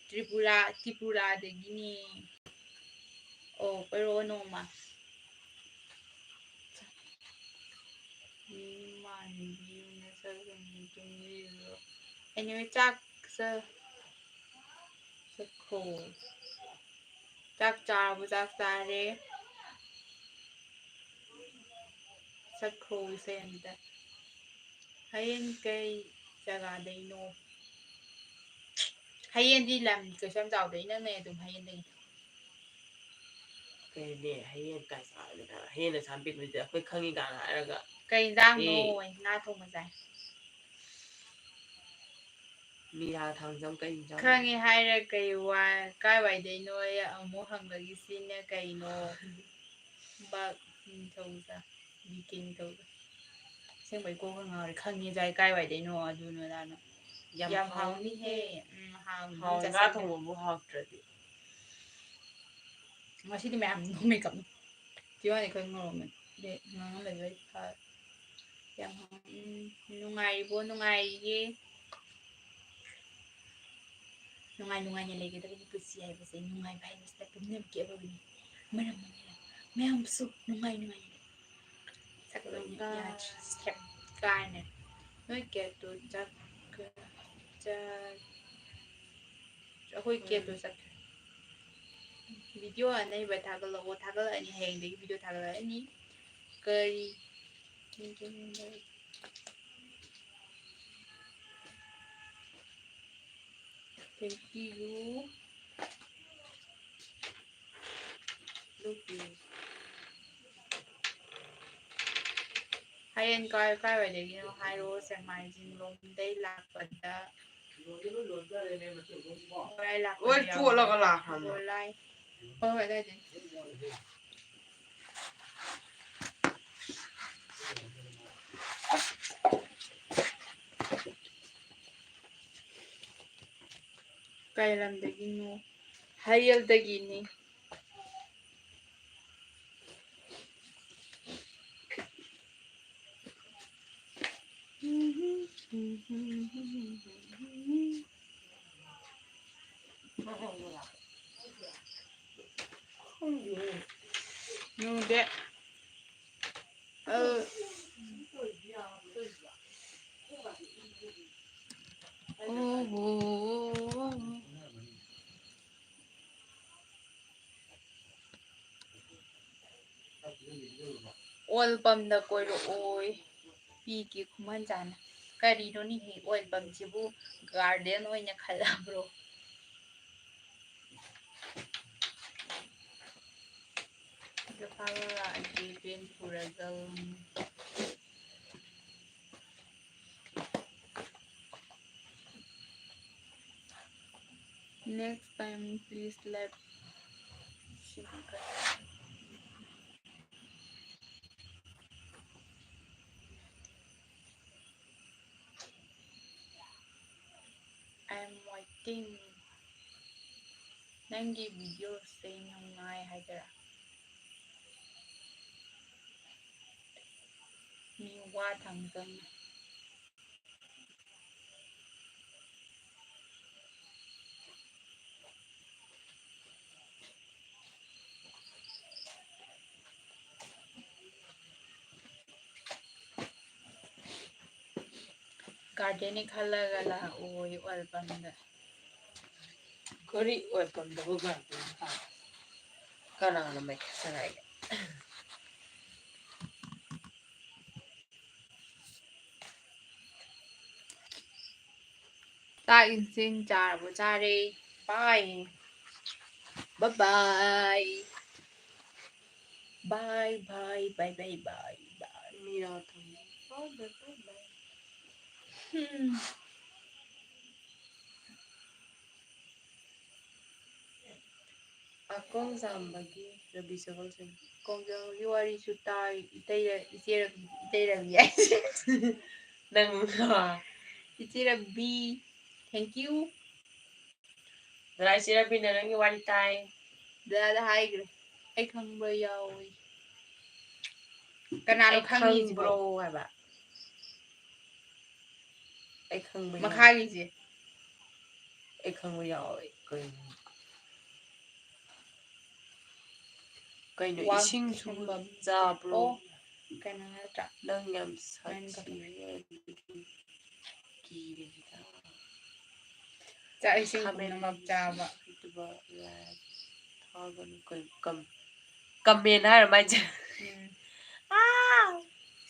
ꯇ꯭ꯔꯤꯄꯨꯔꯥ, ꯇ꯭ꯔꯤꯄꯨꯔꯥꯗꯒꯤꯅꯦ꯫ ꯑꯣ, ꯀꯣꯏꯔꯛꯑꯣ ꯅꯣꯡꯃ꯫ ꯃꯤ ꯃꯥꯟꯕꯤ ꯃꯁꯛ ꯑꯃ ꯇꯨꯝꯕꯤꯔꯣ꯫ Anyway, ꯆꯥꯛ ꯆ-, ꯆꯠꯈ꯭ꯔꯣ꯫ ꯆꯥꯛ ꯆꯥꯔꯕꯣ? ꯆꯥꯛ ꯆꯥꯔꯦ꯫ ꯆꯠꯈ꯭ꯔꯣ ꯏꯁꯩ ꯑꯝꯇ꯫ ꯍꯌꯦꯟ ꯀꯩ ꯖꯒꯥꯗꯩꯅꯣ? ꯍꯌꯦꯟꯗꯤ ꯂꯝ ꯀꯩꯁꯨ ꯌꯥꯝ ꯆꯥꯎꯗꯦ, ꯏꯅꯛ ꯅꯛꯑꯦ ꯑꯗꯨꯝ ꯍꯌꯦꯟꯗꯒꯤ꯫ ꯀꯩꯅꯦ, ꯍꯌꯦꯟ ꯀꯥꯏ ꯆꯥꯎꯔꯒꯦ? ꯍꯌꯦꯟ ꯑꯁꯥꯝ ꯄꯤꯛꯄꯗꯨꯗꯤ ꯑꯩꯈꯣꯏ ꯈꯪꯉꯤ ꯀꯥꯏꯅ ꯍꯥꯏꯔꯒ꯫ ꯀꯩ ꯏꯟꯖꯥꯡꯅꯣ? ꯑꯦ꯫ ꯉꯥ ꯊꯣꯡꯕ ꯆꯥꯏ꯫ ꯃꯤꯔꯥ ꯊꯥꯡꯖꯝ ꯀꯩ ꯏꯟꯖꯥꯡ? ꯈꯪꯉꯦ ꯍꯥꯏꯔ ꯀꯩ ꯋꯥ-, ꯀꯥꯏꯋꯥꯏꯗꯩꯅꯣ ꯑꯃꯨꯛ ꯍꯪꯕꯒꯤ ꯁꯤꯅ ꯀꯩꯅꯣ? ꯕꯥꯛ ꯅꯤꯡꯊꯧꯖꯥ, ꯕꯤ ꯀꯦ ꯅꯤꯡꯊꯧꯖꯥ꯫ ꯑꯁꯦꯡꯕꯩ ꯀꯣꯛꯀ ꯉꯥꯎꯔꯦ꯫ ꯈꯪꯉꯦ ꯖꯥꯏ ꯀꯥꯏꯋꯥꯏꯗꯩꯅꯣ ꯑꯗꯨꯅꯣ ꯑꯗꯥꯅꯣ꯫ ꯌꯥꯝ ꯌꯥꯝ ꯍꯥꯎꯅꯤ꯫ ꯍꯥꯎꯅꯤꯍꯦ꯫ ꯎꯝ, ꯍꯥꯎꯅꯤ꯫ ꯍꯥꯎ-, ꯉꯥ ꯆꯥꯁꯟꯒꯦ꯫ ꯊꯣꯡꯕꯕꯨ ꯍꯥꯎꯇ꯭ꯔꯗꯤ꯫ ꯉꯁꯤꯗꯤ ꯃꯌꯥꯝ ꯃꯦꯀꯞꯅꯤ꯫ ꯆꯤꯋꯥꯅꯤ ꯈꯔ ꯉꯧꯔꯝꯃꯦ꯫ ꯑꯗꯩ ꯉꯥꯡꯉꯝꯃꯦ ꯂꯣꯏ ꯐꯔꯦ꯫ ꯌꯥꯝ ꯍꯥꯎ-, ꯎꯝ, ꯅꯨꯡꯉꯥꯏꯔꯤꯕꯣ? ꯅꯨꯡꯉꯥꯏꯔꯤꯌꯦ꯫ ꯅꯨꯡꯉꯥꯏ ꯅꯨꯡꯉꯥꯏꯅ ꯂꯩꯒꯗꯕꯅꯤ꯫ ꯄꯨꯟꯁꯤ ꯍꯥꯏꯕꯁꯦ ꯅꯨꯡꯉꯥꯏꯕ ꯍꯥꯏꯕꯁꯤꯅ ꯄꯨꯝꯅꯃꯛꯀꯤ ꯑꯔꯣꯏꯕꯅꯤ꯫ ꯃꯔꯝ ꯑꯗꯨꯅ ꯃꯌꯥꯝꯁꯨ ꯅꯨꯡꯉꯥꯏ ꯅꯨꯡꯉꯥꯏꯅ ꯂꯩ꯫ ꯁꯛꯂꯣꯏꯅ ꯌꯥꯗ꯭ꯔꯦ꯫ ꯀꯥꯏꯅ꯫ ꯅꯣꯏ ꯀꯦꯠꯇꯨ ꯆꯠꯈ꯭ꯔꯦ꯫ ꯆꯠ-, ꯑꯩꯈꯣꯏ ꯀꯦꯠꯇꯨ ꯆꯠꯈ꯭ꯔꯦ꯫ ꯚꯤꯗꯤꯑꯣ ꯑꯅꯧꯕ ꯊꯥꯒꯠꯂꯛꯑꯣ꯫ ꯊꯥꯒꯠꯂꯛꯑꯅꯤ꯫ ꯍꯌꯦꯡꯗꯒꯤ ꯚꯤꯗꯤꯑꯣ ꯊꯥꯒꯠꯂꯛꯑꯅꯤ꯫ ꯀꯔꯤ? Thank you꯫ ꯍꯌꯦꯡ ꯀꯥꯏ, ꯀꯥꯏꯋꯥꯏꯗꯒꯤꯅꯣ ꯍꯥꯏꯔꯛꯑꯣ꯫ ꯁꯦꯛꯃꯥꯏꯖꯤꯡ ꯂꯣꯝꯗꯩ ꯂꯥꯛꯄꯗ꯫ ꯀꯗꯥꯏ ꯂꯥꯛꯄꯗ ꯂꯣꯏ ꯌꯥꯎꯕ? ꯆꯣꯠꯂꯒ ꯂꯥꯛꯈ꯭ꯔꯕ꯫ ꯒꯣꯂꯥꯏ꯫ ꯍꯣꯏ, ꯍꯣꯏ, ꯑꯗꯥꯏꯗꯩ꯫ ꯀꯥꯏ ꯂꯝꯗꯒꯤꯅꯣ? ꯍꯥꯏꯌꯦꯜꯗꯒꯤꯅꯤ꯫ ꯅꯨꯡꯗꯦ꯫ ꯑ꯫ ꯑꯣꯍꯣ꯫ ꯑꯣꯜ ꯄꯝꯗ ꯀꯣꯏꯔꯛꯑꯣꯏ꯫ ꯄꯤ ꯀꯦ ꯈꯨꯃꯟꯖꯥꯅ꯫ ꯀꯔꯤꯅꯣꯅꯦꯍꯦ, ꯑꯣꯏꯜ ꯄꯝꯁꯤꯕꯨ ꯒꯥꯔꯗꯦꯟ ꯑꯣꯏꯅ ꯈꯜꯂꯕ꯭ꯔꯣ? ꯏꯝꯐꯥꯜ ꯂꯥꯛꯑꯗꯤ ꯚꯦꯟ ꯄꯨꯔꯒ꯫ Next time, please let Shivika. I'm waiting. ꯅꯪꯒꯤ videoꯁꯦ ꯅꯨꯡꯉꯥꯏ ꯍꯥꯏꯗꯔꯥ? ꯃꯤ ꯋꯥ ꯊꯝꯒꯅꯤ꯫ Gardenꯒꯤ ꯈꯜꯂꯒ ꯂꯥꯛꯑꯣꯌꯦ albumꯗ꯫ ꯀꯔꯤ albumꯗꯕꯨ garden ꯊꯥ? ꯀꯅꯥꯅ ꯃꯩ ꯊꯥꯔꯛꯑꯒꯦ? ꯆꯥꯛ ꯏꯁꯤꯡ ꯆꯥꯔꯕꯣ? ꯆꯥꯔꯦ꯫ Bye꯫ Bye bye꯫ Bye bye, bye bye, bye bye꯫ ꯃꯤꯔꯥ ꯊꯝꯃꯦ꯫ Bye bye, bye bye꯫ ꯍꯝ꯫ ꯑꯀꯣꯡ ꯆꯥꯝꯕꯒꯤ ꯔꯕꯤ ꯁꯒꯣꯜꯁꯦꯝ꯫ ꯀꯣꯡꯖꯥꯎꯒꯤ ꯋꯥꯔꯤꯁꯨ ꯇꯥꯏ, ꯏꯇꯩ ꯔ-, ꯏꯆꯦ ꯔꯕꯤ, ꯏꯇꯩ ꯔꯕꯤ ꯍꯥꯏꯁꯦ꯫ ꯅꯪ, ꯏꯆꯦ ꯔꯕꯤ, thank you꯫ ꯗꯗꯥ ꯏꯆꯦ ꯔꯕꯤꯅ ꯅꯪꯒꯤ ꯋꯥꯔꯤ ꯇꯥꯏ꯫ ꯗꯗꯥꯗ ꯍꯥꯏꯈ꯭ꯔꯦ꯫ ꯑꯩ ꯈꯪꯕ ꯌꯥꯎꯏ꯫ ꯀꯅꯥꯅꯣ ꯑꯩ ꯈꯪꯉꯤꯁꯤꯕꯣ? ꯈꯪꯕ꯭ꯔꯣ ꯍꯥꯏꯕ? ꯑꯩ ꯈꯪꯕ ꯌꯥꯎꯏ꯫ ꯃꯈꯥꯒꯤꯁꯦ꯫ ꯑꯩ ꯈꯪꯕ ꯌꯥꯎꯏ꯫ ꯀꯩꯅꯣ? ꯀꯩꯅꯣ, ꯋꯥ ꯏꯁꯤꯡꯁꯨ ꯁꯦꯝꯕꯝ꯫ ꯆꯥꯕ꯭ꯔꯣ? ꯑꯣ, ꯀꯩꯅꯣ ꯅꯠꯇ꯭ꯔꯥ? ꯅꯪ ꯌꯥꯝ ꯃꯦꯟ ꯀꯐꯦ꯫ ꯁꯥꯊꯤꯌꯦ ꯑꯗꯨꯗꯤ꯫ ꯀꯤꯔꯦꯗ꯫ ꯆꯥꯛ ꯏꯁꯤꯡ ꯈꯥꯃꯦꯟ ꯄꯨꯝꯅꯃꯛ ꯆꯥꯕ꯫ ꯁꯤꯠꯇꯕ ꯂꯥꯏ ꯊꯥꯒꯅꯨ꯫ ꯀꯩ ꯀꯝ-, ꯀꯃꯦꯟ ꯍꯥꯏꯔ ꯃꯥꯏꯁꯦ? ꯎꯝ꯫ ꯑꯥ!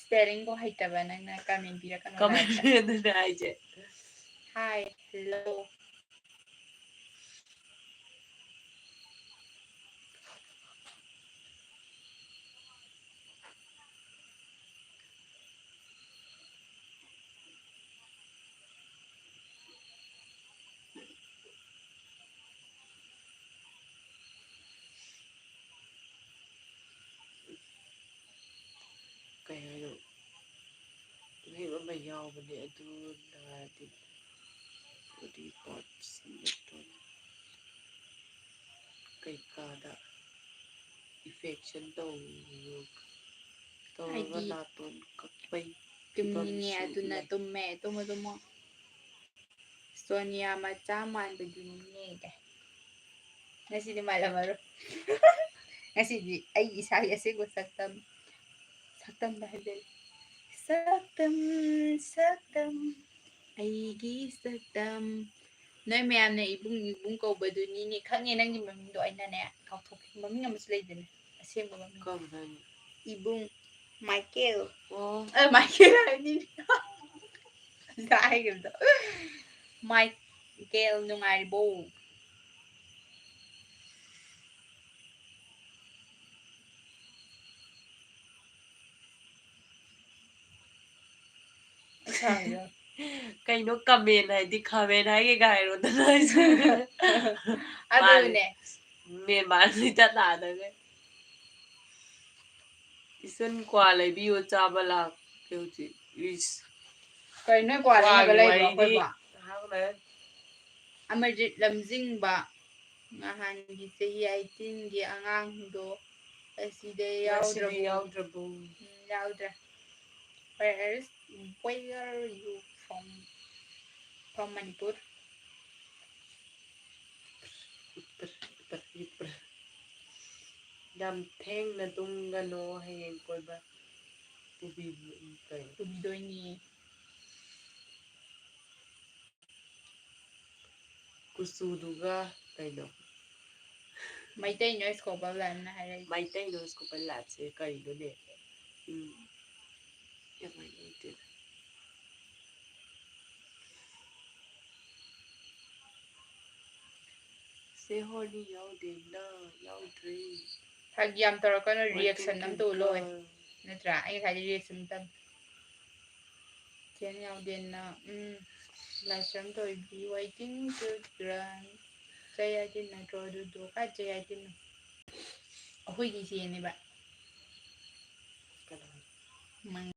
Spellingꯕꯨ ꯍꯩꯇꯕ ꯅꯪꯅ ꯀꯃꯦꯟ ꯄꯤꯔꯛꯀꯅꯣ ꯍꯥꯏꯕꯗ꯫ ꯀꯃꯦꯟꯗꯨꯅꯦ ꯍꯥꯏꯁꯦ꯫ Hi, hello꯫ ꯌꯥꯎꯕꯅꯦ, ꯑꯗꯨ ꯅꯥꯔꯗꯤ body parts ꯅꯥꯇꯣꯟ ꯀꯩꯀꯥꯗ infection ꯇꯧ-, ꯇꯧꯔꯒ ꯍꯥꯏꯗꯤ ꯅꯥꯇꯣꯟ ꯀꯛꯄꯩ ꯇꯨꯝꯅꯤꯡꯉꯦ, ꯐꯤꯕꯝꯁꯨ ꯑꯗꯨꯅ ꯂꯩ꯫ ꯇꯨꯝꯃꯦ꯫ ꯇꯨꯝꯃꯣ, ꯇꯨꯝꯃꯣ꯫ ꯁꯣꯅꯤꯌꯥ ꯃꯆꯥ ꯃꯥꯟꯕꯗꯨꯅꯤꯅꯦ ꯀꯥꯏ꯫ ꯉꯁꯤꯗꯤ ꯃꯥꯜꯂꯝꯃꯔꯣꯏ꯫ ꯉꯁꯤꯗꯤ ꯑꯩ ꯏꯁꯥꯒꯤ ꯑꯁꯦꯡꯕ ꯁꯛꯇꯝ, ꯁꯛꯇꯝꯗ ꯍꯥꯏꯖꯔꯤ꯫ ꯁꯛꯇꯝ, ꯁꯛꯇꯝ, ꯑꯩꯒꯤ ꯁꯛꯇꯝ꯫ ꯅꯣꯏ ꯃꯌꯥꯝꯅ ꯏꯕꯨꯡ, ꯏꯕꯨꯡ ꯀꯧꯕꯗꯨꯅꯤꯅꯦ꯫ ꯈꯪꯉꯦ ꯅꯪꯒꯤ ꯃꯃꯤꯡꯗꯣ, ꯑꯩꯅꯅꯦ ꯀꯥꯎꯊꯣꯛꯈ꯭ꯔꯦ꯫ ꯃꯃꯤꯡ ꯑꯃꯁꯨ ꯂꯩꯗꯅ, ꯑꯁꯦꯡꯕ ꯃꯃꯤꯡ꯫ ꯀꯧꯗꯣꯏꯅꯤ꯫ ꯏꯕꯨꯡ ꯃꯥꯏꯀꯦꯜ꯫ ꯑꯣ꯫ ꯑ, ꯃꯥꯏꯀꯦꯜ ꯍꯥꯏꯕꯅꯤꯅꯦ꯫ ꯉꯁꯥꯏ ꯍꯥꯏꯈꯤꯕꯗꯣ꯫ ꯃꯥꯏꯀꯦꯜ ꯅꯨꯡꯉꯥꯏꯔꯤꯕꯣ? ꯀꯩꯅꯣ comment ꯍꯥꯏꯗꯤ comment ꯍꯥꯏꯒꯦꯒ ꯍꯥꯏꯔꯣꯗꯅ ꯑꯩꯁꯨ꯫ ꯑꯗꯨꯅꯦ꯫ ꯃꯦꯟ ꯃꯥꯟ ꯏꯇꯥ ꯇꯥꯗꯒꯩ꯫ ꯏꯆꯟ ꯀ꯭ꯋꯥ ꯂꯩꯕꯤꯌꯣ ꯆꯥꯕ ꯂꯥꯛꯀꯦ ꯍꯧꯖꯤꯛ꯫ ꯏꯁ꯫ ꯀꯩꯅꯣ ꯀ꯭ꯋꯥ ꯂꯩꯅꯕ ꯀ꯭ꯋꯥꯒꯤ ꯂꯩꯕ꯭ꯔꯣ ꯋꯥꯔꯤꯗꯤ ꯑꯩꯈꯣꯏꯕꯣ? ꯉꯥꯏꯍꯥꯛ ꯂꯩ꯫ ꯑꯃꯔꯖꯤꯠ ꯂꯝꯖꯤꯡꯕ ꯅꯍꯥꯟꯒꯤ ꯆꯍꯤ eighteenꯒꯤ ꯑꯉꯥꯡꯗꯣ ꯑꯁꯤꯗ ꯉꯁꯤꯗꯤ ꯌꯥꯎꯗ꯭ꯔꯕꯣ? ꯌꯥꯎꯗ꯭ꯔꯕꯣ? ꯎꯝ, ꯌꯥꯎꯗ꯭ꯔꯦ꯫ Where is, where are you from? From Manipur? ꯌꯥꯝ ꯊꯦꯡꯅ ꯇꯨꯝꯒꯅꯣ, ꯍꯌꯦꯡ ꯀꯣꯏꯕ ꯄꯨꯕꯤ-, ꯀꯩꯅꯣ? ꯄꯨꯕꯤꯗꯣꯏꯅꯤ꯫ ꯀꯨꯆꯨꯗꯨꯒ ꯀꯩꯅꯣ? ꯃꯩꯇꯩ ꯅꯣꯏ scuba ꯂꯥꯏꯝꯅ ꯍꯥꯏꯔꯛꯏ꯫ ꯃꯩꯇꯩ ꯅꯣꯏ scuba ꯂꯥꯏꯝꯁꯦ ꯀꯔꯤꯅꯣꯅꯦ? ꯎꯝ꯫ ꯌꯥꯝ ꯍꯩꯅꯗꯦꯗ꯫ ꯆꯦ ꯍꯣꯅꯤ ꯌꯥꯎꯗꯦꯅ, ꯌꯥꯎꯗ꯭ꯔꯦ꯫ ꯐꯥꯒꯤ ꯌꯥꯝ ꯇꯧꯔꯛꯀꯅꯨ, reaction ꯑꯃ ꯇꯧ ꯂꯣꯏ꯫ ꯅꯠꯇ꯭ꯔꯥ? ꯑꯩ ꯉꯁꯥꯏꯗꯤ reaction ꯇꯝ-, ꯆꯦꯟ ꯌꯥꯎꯗꯦꯅ, ꯎꯝ, ꯂꯥꯏꯁ꯭ꯔꯝ ꯊꯣꯏꯕꯤ, waiting to run꯫ ꯆꯩ ꯍꯥꯏꯗꯤ ꯅꯠꯇ꯭ꯔꯣ ꯑꯗꯨꯗꯣ? ꯀꯥꯏ ꯆꯩ ꯍꯥꯏꯗꯣꯏꯅꯣ? ꯑꯩꯈꯣꯏꯒꯤ ꯆꯦꯅꯦꯕ꯫ ꯀꯅꯥ? ꯃꯪ-,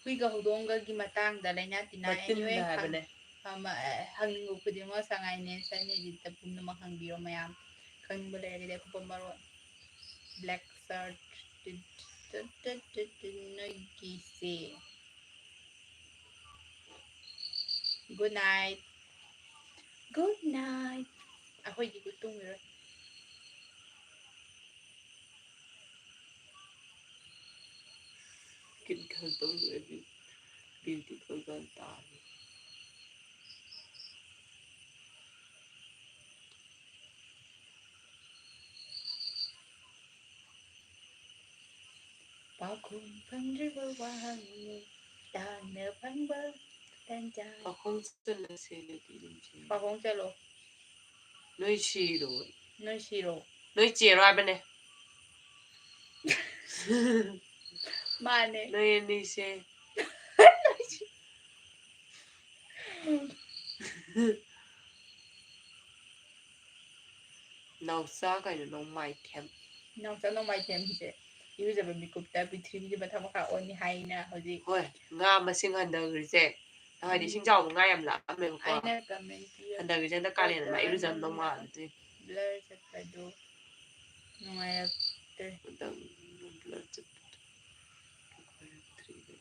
ꯍꯨꯏꯒ ꯍꯧꯗꯣꯡꯒꯒꯤ ꯃꯇꯥꯡꯗ ꯂꯥꯏꯅꯥ ꯇꯤꯟꯅꯥ ꯃꯇꯤꯟꯗ anyway, ꯍꯥꯏꯕꯅꯦ꯫ ꯑꯃ, ꯑ, ꯍꯪꯅꯤꯡꯕ ꯈꯨꯗꯤꯡꯃꯛ ꯁꯉꯥꯏ ꯅꯦꯟꯁꯟ editꯇ ꯄꯨꯝꯅꯃꯛ ꯍꯪꯕꯤꯔꯣ ꯃꯌꯥꯝ꯫ ꯈꯪꯅꯤꯡꯕ ꯂꯩꯔꯒꯗꯤ ꯑꯀꯨꯞꯄ ꯃꯔꯣꯜ꯫ Black shirt ꯅꯣꯏꯒꯤꯁꯦ꯫ Good night. Good night. ꯑꯩꯈꯣꯏꯗꯤ ꯇꯨꯝꯈꯤꯔꯣꯏ꯫ ꯀꯤꯟ ꯈꯔ ꯇꯧꯔꯦ꯫ Beautiful girl ꯇꯥꯔꯦ꯫ ꯄꯥꯎꯈꯨꯝ ꯐꯪꯗ꯭ꯔꯤꯕ ꯋꯥꯍꯪꯅꯤ ꯇꯥꯡꯅ ꯐꯪꯕ ꯇꯟꯖꯥ꯫ ꯄꯥꯈꯣꯡ ꯆꯜꯂꯁꯦ ꯂꯩꯇꯦ ꯂꯩꯇꯦ꯫ ꯄꯥꯈꯣꯡ ꯆꯠꯂꯣ꯫ ꯅꯣꯏ ꯁꯤꯔꯣ꯫ ꯅꯣꯏ ꯁꯤꯔꯣ꯫ ꯅꯣꯏ ꯆꯦꯔꯣ ꯍꯥꯏꯕꯅꯦ꯫ ꯃꯥꯅꯦ꯫ ꯅꯣꯏ ꯑꯅꯤꯁꯦ꯫ ꯅꯥꯎꯆꯥ ꯀꯩꯅꯣ ꯅꯣꯡꯃꯥꯏꯊꯦꯝ꯫ ꯅꯥꯎꯆꯥ ꯅꯣꯡꯃꯥꯏꯊꯦꯝꯁꯦ ꯏꯔꯨꯖꯕ ꯃꯤꯀꯨꯞꯇ ꯄ꯭ꯔꯤꯊꯤꯕꯤꯁꯦ ꯃꯊꯛ ꯃꯈꯥ ꯑꯣꯟꯅꯤ ꯍꯥꯏꯅ ꯍꯧꯖꯤꯛ꯫ ꯍꯣꯏ, ꯉꯥ ꯃꯁꯤꯡ ꯍꯟꯊꯈ꯭ꯔꯤꯁꯦ꯫ ꯍꯥꯏꯗꯤ ꯏꯁꯤꯡ ꯆꯥꯎꯕ ꯉꯥ ꯌꯥꯝ ꯂꯥꯛꯑꯝꯃꯦꯕꯀꯣ꯫ ꯑꯩꯅ comment ꯄꯤꯔꯛꯄ ꯍꯟꯊꯈ꯭ꯔꯤꯁꯦ ꯍꯟꯗꯛ ꯀꯥꯂꯦꯟ ꯑꯃ ꯏꯔꯨꯖꯕ ꯅꯣꯡꯃꯥꯟꯗ꯭ꯔꯤ꯫ Blur ꯆꯠꯄꯗꯣ ꯅꯨꯡꯉꯥꯏꯔꯛꯇ꯭ꯔꯦ꯫ ꯈꯤꯇꯪ blur ꯆꯠꯄꯗꯣ ꯅꯨꯡꯉꯥꯏꯔꯛꯇ꯭ꯔꯤꯅꯦ꯫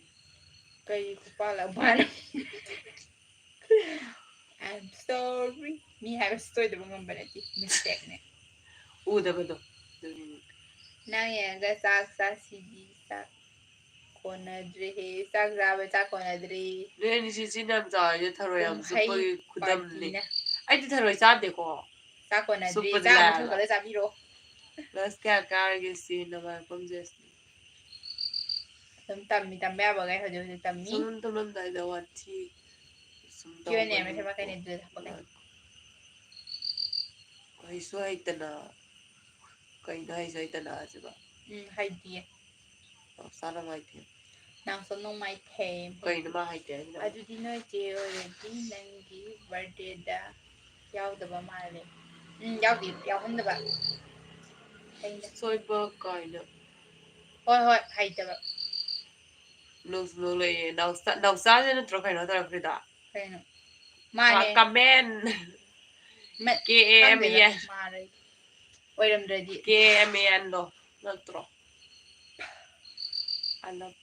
ꯀꯔꯤ ꯈꯨꯄꯥ ꯂꯝꯄꯥꯅꯣ? I'm sorry. ꯃꯤ ꯍꯥꯏꯕꯁꯤ ꯁꯣꯏꯗꯕ ꯉꯝꯕ ꯅꯠꯇꯦ, mistakeꯅꯦ꯫ ꯎꯗꯕꯗꯣ ꯑꯗꯨꯒꯤꯅꯤ꯫ ꯅꯪ ꯌꯦꯡꯉꯒ ꯆꯥꯛ ꯆꯥꯁꯤꯗꯤ, ꯆꯥꯛ ꯀꯣꯟꯅꯗ꯭ꯔꯦꯍꯦ, ꯆꯥꯛ ꯆꯥꯕ ꯆꯥꯛ ꯀꯣꯟꯅꯗ꯭ꯔꯦ꯫ ꯅꯣꯏ ꯑꯅꯤꯁꯤ ꯆꯤꯟ ꯌꯥꯝ ꯆꯥꯎꯔꯤꯁꯦ ꯊꯔꯣꯏ ꯌꯥꯝ ꯀꯨꯝꯍꯩ ꯆꯨꯞꯄꯒꯤ ꯈꯨꯗꯝꯅꯤ꯫ Partyꯅ꯫ ꯑꯩꯗꯤ ꯊꯔꯣꯏ ꯆꯥꯗꯦꯀꯣ꯫ ꯆꯥꯛ ꯀꯣꯟꯅꯗ꯭ꯔꯦ, ꯆꯨꯞꯄꯗꯤ ꯆꯥꯛ ꯂꯥꯏꯔꯕ꯫ ꯃꯊꯪ ꯈꯛꯇ ꯆꯥꯕꯤꯔꯣ꯫ Class ꯀꯌꯥ ꯀꯥꯔꯒꯦ ꯁꯤ ꯅꯃꯥꯏ ꯄꯝꯖꯦꯁ? ꯑꯗꯨꯝ ꯇꯝꯃꯤ, ꯇꯝꯕ ꯌꯥꯕꯈꯩ ꯍꯧꯖꯤꯛ ꯍꯧꯖꯤꯛ ꯇꯝꯃꯤ꯫ ꯁꯨꯝ ꯇꯨꯝꯂꯝꯗꯥꯏꯗ ꯋꯥꯊꯤ ꯁꯨꯝ Q and A ꯇꯧꯕꯅꯤ꯫ ꯃꯁꯦ ꯃꯈꯩꯅꯦ ꯑꯗꯨꯗ ꯍꯥꯞꯄꯛꯀꯅꯤ꯫ ꯍꯩꯁꯨ ꯍꯩꯇꯅ꯫ ꯀꯩꯅꯣ ꯍꯩꯁꯨ ꯍꯩꯇꯅ ꯍꯥꯏꯁꯤꯕ? ꯎꯝ, ꯍꯩꯇꯤꯌꯦ꯫ ꯅꯥꯎꯆꯥ ꯅꯣꯡꯃꯥꯏꯊꯦꯝ꯫ ꯅꯥꯎꯆꯥ ꯅꯣꯡꯃꯥꯏꯊꯦꯝ꯫ ꯀꯩꯅꯣ ꯃꯥ ꯍꯩꯇꯦ ꯍꯥꯏꯁꯤꯅ? ꯑꯗꯨꯗꯤ ꯅꯣꯏ ꯆꯦ ꯑꯣꯏꯔꯗꯤ ꯅꯪꯒꯤ birthdayꯗ ꯌꯥꯎꯗꯕ ꯃꯥꯜꯂꯦ꯫ ꯎꯝ, ꯌꯥꯎꯗꯦ, ꯌꯥꯎꯍꯟꯗꯕ꯫ ꯑꯩꯅ꯫ ꯁꯣꯏꯕ ꯀꯥꯏꯅ꯫ ꯍꯣꯏ, ꯍꯣꯏ, ꯍꯩꯇꯕ꯫ ꯅꯣꯛꯁꯨ ꯅꯣꯛꯂꯛꯑꯦ꯫ ꯅꯥꯎꯆꯥ-, ꯅꯥꯎꯆꯥꯁꯦ ꯅꯠꯇ꯭ꯔꯣ ꯀꯩꯅꯣ ꯇꯧꯔꯛꯈ꯭ꯔꯤꯗꯣ? ꯀꯩꯅꯣ? ꯃꯥꯅꯦ꯫ ꯀꯃꯦꯟ꯫ ꯃꯦ-, K A M E N꯫ ꯈꯪꯗꯦꯗ, ꯃꯥꯔꯣꯏ꯫ ꯑꯣꯏꯔꯝꯗ꯭ꯔꯗꯤ꯫ K A M E N ꯗꯣ ꯅꯠꯇ꯭ꯔꯣ? ꯑꯅ-,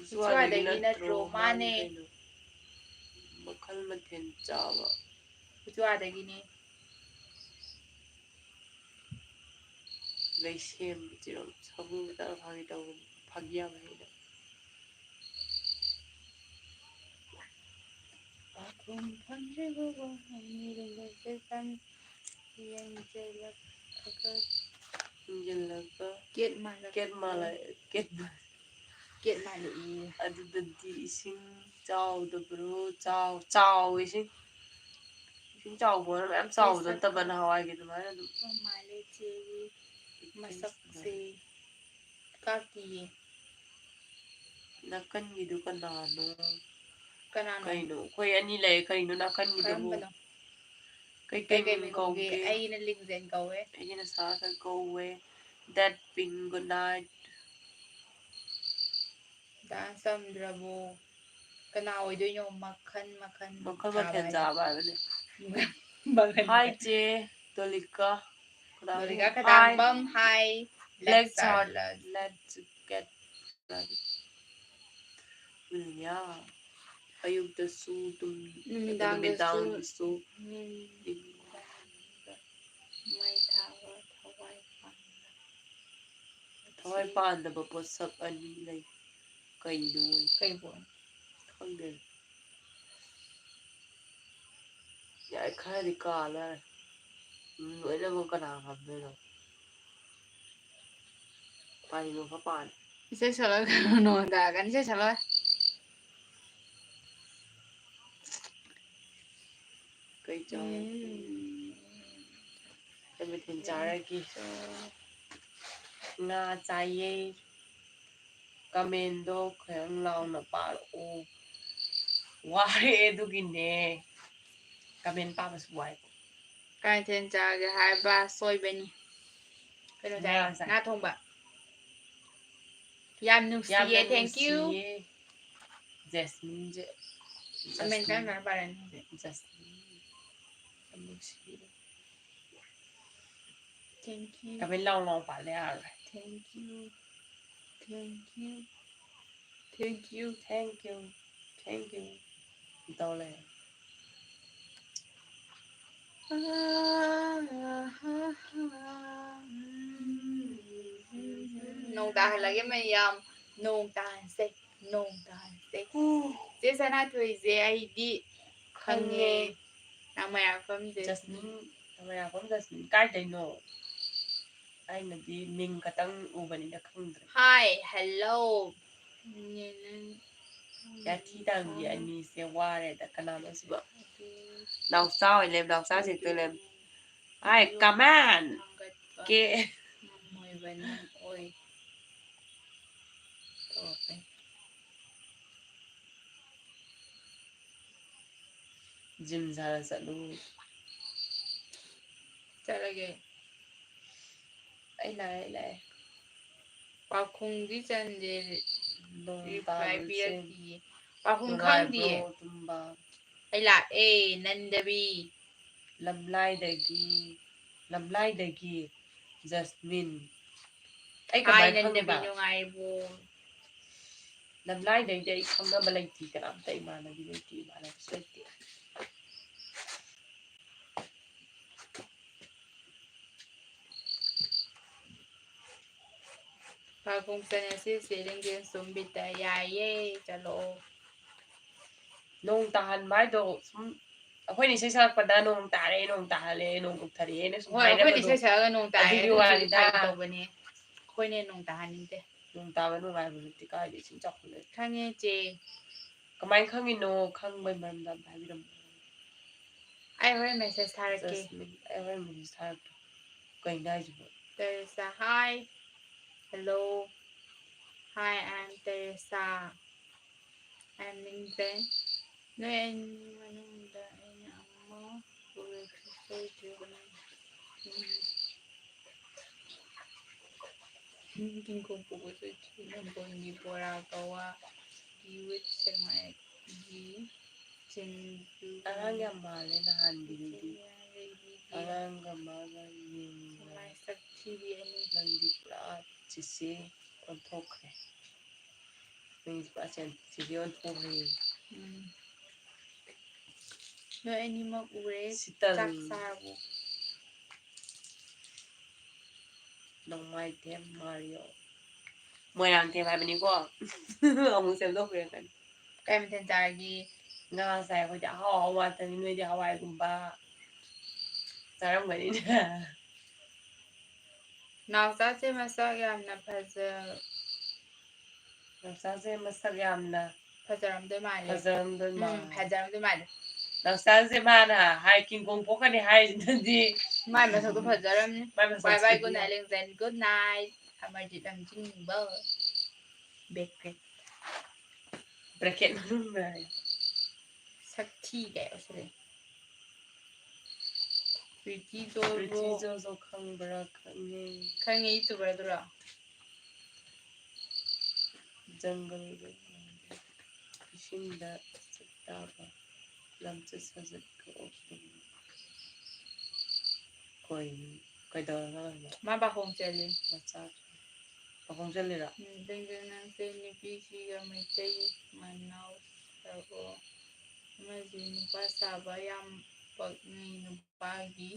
ꯎꯆꯨꯋꯥꯗꯒꯤ ꯅꯠꯇ꯭ꯔꯣ? ꯃꯥꯅꯦ꯫ ꯀꯩꯅꯣ? ꯃꯈꯜ ꯃꯊꯦꯜ ꯆꯥꯕ꯫ ꯎꯆꯨꯋꯥꯗꯒꯤꯅꯦ꯫ ꯂꯩꯁꯦꯝ ꯆꯤꯔꯣ ꯁꯃꯨ ꯃꯆꯥ ꯐꯥꯒꯤ ꯇꯧꯕꯅꯤ꯫ ꯐꯥꯒꯤ ꯌꯥꯝ ꯍꯩꯅ꯫ ꯄꯥꯈꯣꯡ ꯐꯪꯗ꯭ꯔꯤꯕ ꯋꯥꯍꯪ ꯃꯤꯔꯦꯝꯕ ꯆꯦꯇꯟ ꯌꯦꯡꯖꯜꯂꯛꯑꯒ ꯌꯦꯡꯖꯜꯂꯒ ꯀꯦꯠ ꯃꯥꯜꯂꯛ-, ꯀꯦꯠ ꯃꯥꯜꯂ-, ꯀꯦꯠ ꯃꯥꯜ-, ꯀꯦꯠ ꯃꯥꯜꯂꯛꯏ꯫ ꯑꯗꯨꯗꯗꯤ ꯏꯁꯤꯡ ꯆꯥꯎꯗꯕ꯭ꯔꯣ? ꯆꯥꯎ-, ꯆꯥꯎ ꯏꯁꯤꯡ꯫ ꯏꯁꯤꯡ ꯆꯥꯎꯕꯅ ꯃꯌꯥꯝ ꯆꯥꯎꯕꯗꯣ ꯅꯠꯇꯕ ꯅꯍꯥꯟꯋꯥꯏꯒꯤ ꯑꯗꯨꯃꯥꯏꯅ ꯑꯗꯨꯝ꯫ ꯃꯥꯜꯂꯦ ꯆꯦꯒꯤ ꯃꯁꯛꯁꯦ꯫ ꯀꯥꯞꯇꯤꯌꯦ꯫ ꯅꯥꯀꯟꯒꯤꯗꯨ ꯀꯅꯥꯅꯣ? ꯀꯅꯥꯅꯣ? ꯀꯩꯅꯣ? ꯑꯩꯈꯣꯏ ꯑꯅꯤ ꯂꯩ꯫ ꯀꯩꯅꯣ ꯅꯥꯀꯟꯒꯤꯗꯨꯕꯨ? ꯀꯔꯝꯕꯅꯣ? ꯀꯩ ꯀꯩ ꯀꯩ ꯀꯩ ꯃꯤꯡ ꯃꯤꯡ ꯀꯧꯒꯦ? ꯀꯧꯒꯦ? ꯑꯩꯒꯤꯅ ꯂꯤꯡꯖꯦꯜ ꯀꯧꯋꯦ꯫ ꯑꯩꯒꯤꯅ ꯁꯥ ꯁꯟ ꯀꯧꯋꯦ꯫ That pink, good night꯫ Dance ꯇꯝꯗ꯭ꯔꯕꯣ? ꯀꯅꯥ ꯑꯣꯏꯗꯣꯏꯅꯣ? ꯃꯈꯟ ꯃꯈꯟ ꯃꯈꯜ ꯆꯥꯕ ꯃꯊꯦꯜ ꯍꯥꯏꯗꯣ꯫ ꯆꯥꯕ ꯍꯥꯏꯕꯅꯦ꯫ ꯃꯈꯜ Hi ꯃꯈꯜ꯫ ꯆꯦ ꯗꯣꯂꯤꯀꯥ꯫ ꯗꯣꯂꯤꯀꯥ ꯈꯗꯥꯡꯕꯝ, hi꯫ Black Let's heart, start. let's get started. ꯎꯝ, ꯌꯥ꯫ ꯑꯌꯨꯛꯇꯁꯨ ꯇꯨꯝ-, ꯅꯨꯃꯤꯗꯥꯡꯗꯁꯨ꯫ ꯅꯨꯃꯤꯗꯥꯡꯗꯁꯨ ꯎꯝ꯫ ꯃꯩ ꯊꯥꯕ ꯊꯋꯥꯏ ꯄꯥꯟꯕ꯫ ꯊꯋꯥꯏ ꯄꯥꯟꯗꯕ ꯄꯣꯠꯁꯛ ꯑꯅꯤ ꯂꯩ꯫ ꯀꯩꯅꯣ? ꯀꯩꯕꯨ? ꯈꯪꯗꯦ꯫ ꯌꯥꯏ, ꯈꯔꯗꯤ ꯀꯥꯜꯂꯦ꯫ ꯎꯝ, ꯂꯣꯏꯅꯃꯛ ꯀꯅꯥ ꯉꯝꯗꯣꯏꯅꯣ? ꯄꯥꯅꯤꯡꯕ ꯈꯔ ꯄꯥꯜꯂꯦ꯫ ꯏꯁꯩ ꯁꯛꯂꯒ ꯅꯣꯡ ꯇꯥꯔꯛꯀꯅꯤ, ꯏꯁꯩ ꯁꯛꯂꯣꯏ꯫ ꯀꯩ ꯆꯥꯔꯒꯦ? ꯎꯝ꯫ ꯀꯩ ꯃꯊꯦꯜ ꯆꯥꯔꯒꯦ? ꯉꯥ ꯆꯥꯏꯌꯦ꯫ ꯀꯃꯦꯟꯗꯣ ꯈꯔ ꯂꯥꯎꯅ ꯄꯥꯔꯛꯑꯣ꯫ ꯋꯥꯔꯦ ꯑꯗꯨꯒꯤꯅꯦ꯫ ꯀꯃꯦꯟ ꯄꯥꯕꯁꯨ ꯋꯥꯏ꯫ ꯀꯩ ꯃꯊꯦꯜ ꯆꯥꯒꯦ ꯍꯥꯏꯕ ꯁꯣꯏꯕꯅꯤ꯫ ꯀꯩꯅꯣ ꯆꯥꯏ, ꯉꯥ ꯆꯥꯏ꯫ ꯉꯥ ꯊꯣꯡꯕ꯫ ꯌꯥꯝ ꯅꯨꯡꯁꯤꯌꯦ꯫ Thank you꯫ ꯖꯦꯁꯃꯤꯟꯁꯦ꯫ Comment ꯀꯔꯝ ꯀꯔꯝ ꯄꯥꯔꯅꯤ? ꯖꯦꯁꯃꯤꯟ ꯌꯥꯝ ꯅꯨꯡꯁꯤꯌꯦ꯫ Thank you꯫ Comment ꯂꯥꯎ ꯂꯥꯎ ꯄꯥꯜꯂꯦ ꯌꯥꯔꯣꯏ꯫ Thank you꯫ Thank you꯫ Thank you꯫ Thank you꯫ Thank you꯫ ꯇꯧ ꯂꯩ꯫ ꯅꯣꯡ ꯇꯥꯍꯜꯂꯒꯦ ꯃꯌꯥꯝ꯫ ꯅꯣꯡ ꯇꯥꯍꯟꯁꯦ꯫ ꯅꯣꯡ ꯇꯥꯍꯟꯁꯦ꯫ ꯆꯦ ꯁꯅꯥꯊꯣꯏꯁꯦ ꯑꯩꯗꯤ ꯈꯪꯉꯦ꯫ ꯅꯃꯌꯥꯐꯝꯁꯦ꯫ ꯖꯁꯃꯤꯟ, ꯅꯃꯌꯥꯐꯝ ꯖꯁꯃꯤꯟ ꯀꯥꯏꯗꯩꯅꯣ? ꯑꯩꯅꯗꯤ ꯃꯤꯡ ꯈꯛꯇꯪ ꯎꯕꯅꯤꯅ ꯈꯪꯗ꯭ꯔꯦ꯫ Hi, hello꯫ ꯌꯥꯊꯤ ꯇꯥꯡꯕꯤ ꯑꯅꯤꯁꯦ ꯋꯥꯔꯦꯗ꯫ ꯀꯅꯥꯅꯣ ꯁꯤꯕꯣ? ꯅꯥꯎꯆꯥ ꯑꯣꯏ ꯂꯩꯔꯝ, ꯅꯥꯎꯆꯥ ꯁꯦꯠꯇꯣꯏ ꯂꯩꯔꯝ꯫ Hi, come on꯫ ꯀꯦ꯫ ꯉꯝꯃꯣꯏꯕ ꯅꯪ ꯑꯣꯏ꯫ ꯖꯤꯝ ꯁꯥꯟꯅ ꯆꯠꯂꯨ꯫ ꯆꯠꯂꯒꯦ꯫ ꯑꯩ ꯂꯥꯛꯑꯦ, ꯑꯩ ꯂꯥꯛꯑꯦ꯫ ꯄꯥꯎꯈꯨꯝꯗꯤ ꯆꯟꯗꯦ꯫ ꯅꯣꯡ Reply ꯇꯥꯕꯁꯦ ꯄꯤꯔꯛꯇꯤꯌꯦ꯫ ꯄꯥꯎꯈꯨꯝ ꯈꯪꯗꯤꯌꯦ꯫ ꯅꯨꯡꯉꯥꯏꯕ꯭ꯔꯣ ꯇꯨꯝꯕ? ꯑꯩ ꯂꯥꯛꯑꯦ ꯅꯟꯗꯕꯤ꯫ ꯂꯝꯂꯥꯏꯗꯒꯤ, ꯂꯝꯂꯥꯏꯗꯒꯤ ꯖꯁꯃꯤꯟ꯫ ꯑꯩ Hi ꯀꯃꯥꯏꯅ ꯅꯟꯗꯕꯤ, ꯈꯪꯕ? ꯅꯨꯡꯉꯥꯏꯔꯤꯕꯣ? ꯂꯝꯂꯥꯏꯗꯩꯗꯤ ꯑꯩ ꯈꯪꯅꯕ ꯂꯩꯇꯦ, ꯀꯅꯥꯝꯇ ꯏꯃꯥꯟꯅꯕꯤ ꯂꯩꯇꯦ, ꯏꯃꯥꯟꯅꯕꯁꯨ ꯂꯩꯇꯦ꯫ ꯄꯥꯎꯈꯨꯝ ꯆꯟꯅꯁꯤ ꯆꯦ ꯂꯤꯡꯖꯦꯜ ꯁꯨꯝꯕꯤꯇ꯫ ꯌꯥꯏꯌꯦ, ꯆꯠꯂꯛꯑꯣ꯫ ꯅꯣꯡ ꯇꯥꯍꯟꯕ ꯍꯥꯏꯗꯣ ꯁꯨꯝ ꯑꯩꯈꯣꯏꯅ ꯏꯁꯩ ꯁꯛꯂꯛꯄꯗ "ꯅꯣꯡ ꯇꯥꯔꯦ, ꯅꯣꯡ ꯇꯥꯍꯜꯂꯦ, ꯅꯣꯡ ꯀꯨꯞꯊꯔꯛꯑꯦꯅ" ꯁꯨꯝ ꯍꯣꯏ, ꯑꯩꯈꯣꯏꯅ ꯍꯥꯏꯅꯕꯗꯣ, ꯏꯁꯩ ꯁꯛꯑꯒ ꯅꯣꯡ ꯇꯥꯏ ꯑꯗꯨꯒꯤ ꯑꯗꯨꯗꯨꯒꯤ ꯋꯥꯅꯤꯗ꯫ ꯐꯥꯒꯤ ꯇꯧꯕꯅꯦ꯫ ꯑꯩꯈꯣꯏꯅ ꯅꯣꯡ ꯇꯥꯍꯟꯅꯤꯡꯗꯦ꯫ ꯅꯣꯡ ꯇꯥꯕ ꯅꯨꯡꯉꯥꯏꯕ ꯅꯠꯇꯦ, ꯀꯥꯏꯗꯩ ꯏꯁꯤꯡ ꯆꯥꯎꯈꯠꯂꯦ꯫ ꯈꯪꯉꯦ ꯆꯦ꯫ ꯀꯃꯥꯏꯅ ꯈꯪꯉꯤꯅꯣ? ꯈꯪꯕꯩ ꯃꯔꯝꯗ ꯑꯝꯇ ꯍꯥꯏꯕꯤꯔꯝꯃꯣ꯫ ꯑꯩ ꯍꯣꯔꯦꯟ message ꯊꯥꯔꯛꯀꯦ꯫ Just a minute, ꯑꯩ ꯍꯣꯔꯦꯟ message ꯊꯥꯔꯛꯀꯦ꯫ ꯀꯩꯅꯣ ꯍꯥꯏꯁꯤꯕꯣ? Teresa, hi. Hello. Hi, I'm Teresa. I'm Minzen. ꯅꯣꯏ ꯑꯅꯤ ꯃꯅꯨꯡꯗ ꯑꯩꯅ ꯑꯃ ꯎꯔꯁꯨ ꯁꯣꯏꯗ꯭ꯔꯦ꯫ ꯎꯝ꯫ ꯀꯤꯡꯀꯣꯡ ꯄꯣꯛꯄꯁꯨ ꯅꯝꯕꯣꯜꯒꯤ ꯕꯣꯔꯥ ꯀꯧꯋꯥ, ꯒꯤ ꯋꯤꯠ ꯁꯦꯛꯃꯥꯏꯒꯤ ꯁꯤꯡꯖꯨ, ꯑꯉꯥꯡ ꯌꯥꯝ ꯃꯥꯜꯂꯦ ꯅꯍꯥꯟꯒꯤꯗꯨꯗꯤ꯫ ꯂꯩꯕꯤꯒꯤ ꯑꯉꯥꯡꯒ ꯃꯥꯒ ꯌꯦꯡꯉꯤꯉꯩ ꯁꯦꯛꯃꯥꯏ ꯁꯛꯊꯤꯕꯤ ꯑꯅꯤ꯫ ꯅꯪꯗꯤ ꯄꯨꯔꯥ ꯆꯤꯆꯦ ꯑꯣꯟꯊꯣꯛꯈ꯭ꯔꯦ꯫ ꯅꯪꯗꯤ ꯄꯨꯔꯥ ꯆꯦꯟ-, ꯆꯤꯆꯦ ꯑꯣꯟꯊꯣꯛꯈ꯭ꯔꯦ꯫ ꯎꯝ꯫ ꯅꯣꯏ ꯑꯅꯤꯃꯛ ꯎꯔꯦ꯫ ꯁꯤꯇꯜ꯫ ꯆꯥꯛ ꯆꯥꯔꯕꯣ? ꯅꯣꯡꯃꯥꯏꯊꯦꯝ ꯃꯥꯔꯤꯌꯣ꯫ ꯃꯣꯏꯔꯥꯡꯊꯦꯝ ꯍꯥꯏꯕꯅꯤꯀꯣ꯫ ꯑꯃꯨꯛ ꯁꯦꯝꯗꯣꯛꯄꯤꯔꯛꯀꯅꯤ꯫ ꯀꯩ ꯃꯊꯦꯜ ꯆꯥꯔꯒꯦ? ꯉꯥ ꯆꯥꯏ ꯑꯩꯈꯣꯏꯗꯤ꯫ ꯑꯍꯥꯎ ꯑꯍꯥꯎ ꯉꯥꯛꯇꯅꯤ꯫ ꯅꯣꯏꯗꯤ ꯍꯋꯥꯏꯒꯨꯝꯕ ꯆꯥꯔꯝꯒꯅꯤꯅꯦ꯫ ꯅꯥꯎꯆꯥꯁꯦ ꯃꯁꯛ ꯌꯥꯝꯅ ꯐꯖ- ꯅꯥꯎꯆꯥꯁꯦ ꯃꯁꯛ ꯌꯥꯝꯅ ꯐꯖꯔꯝꯗꯣꯏ ꯃꯥꯜꯂꯦ꯫ ꯐꯖꯔꯝꯗꯣꯏ ꯎꯝ, ꯃꯥꯜꯂꯦ꯫ ꯐꯖꯔꯝꯗꯣꯏ ꯃꯥꯜꯂꯦ꯫ ꯅꯥꯎꯆꯥꯁꯦ ꯃꯥꯅ ꯍꯥꯏ ꯀꯤꯡꯀꯣꯡ ꯄꯣꯛꯀꯅꯤ ꯍꯥꯏꯔꯤꯁꯤꯅꯗꯤ꯫ ꯃꯥꯏ ꯃꯁꯛꯇꯣ ꯐꯖꯔꯝꯅꯤ꯫ ꯃꯥꯏ ꯃꯁꯛ Bye bye, ꯊꯤꯕꯤ꯫ good night, ꯂꯦꯡꯖꯟ, good night꯫ Amarjeet ꯂꯝꯖꯤꯡꯕ꯫ ꯕꯦꯀ꯭ꯔꯦꯠ꯫ ꯕ꯭ꯔꯦꯀꯦꯠ ꯃꯅꯨꯡꯗ ꯍꯥꯏ꯫ ꯁꯛꯊꯤ ꯀꯥꯏ ꯑꯣꯏꯁꯜꯂꯦ꯫ ꯄ꯭ꯔꯤꯇꯤ ꯖꯣꯖꯣ꯫ ꯄ꯭ꯔꯤꯇꯤ ꯖꯣꯖꯣ ꯈꯪꯕ꯭ꯔꯥ? ꯈꯪꯉꯦ꯫ ꯈꯪꯉꯦ, ꯌꯨꯇ꯭ꯌꯨꯕꯔꯗꯨꯔꯣ? ꯖꯪꯒꯜꯗ ꯏꯁꯤꯡꯗ ꯆꯠꯇꯥꯕ ꯂꯝꯆꯠ ꯁꯥꯖꯠꯀ ꯑꯣꯛꯇꯅ꯫ ꯀꯩꯅꯣ? ꯀꯩꯗꯧꯔꯒ ꯂꯩꯅꯣ? ꯃꯥ ꯄꯥꯈꯣꯡ ꯆꯦꯜꯂꯤ꯫ ꯃꯆꯥ ꯄꯥꯈꯣꯡ ꯆꯦꯜꯂꯤꯔꯣ? ꯎꯝ, ꯖꯪꯒꯜ ꯅꯪꯁꯦ ꯅꯨꯄꯤꯁꯤꯒ ꯃꯩꯇꯩ ꯃꯅꯥꯎ ꯁꯛꯑꯣ꯫ ꯑꯃꯁꯤ ꯅꯨꯄꯥ ꯁꯥꯕ ꯌꯥꯝ ꯄꯛꯅꯩ, ꯅꯨꯄꯥꯒꯤ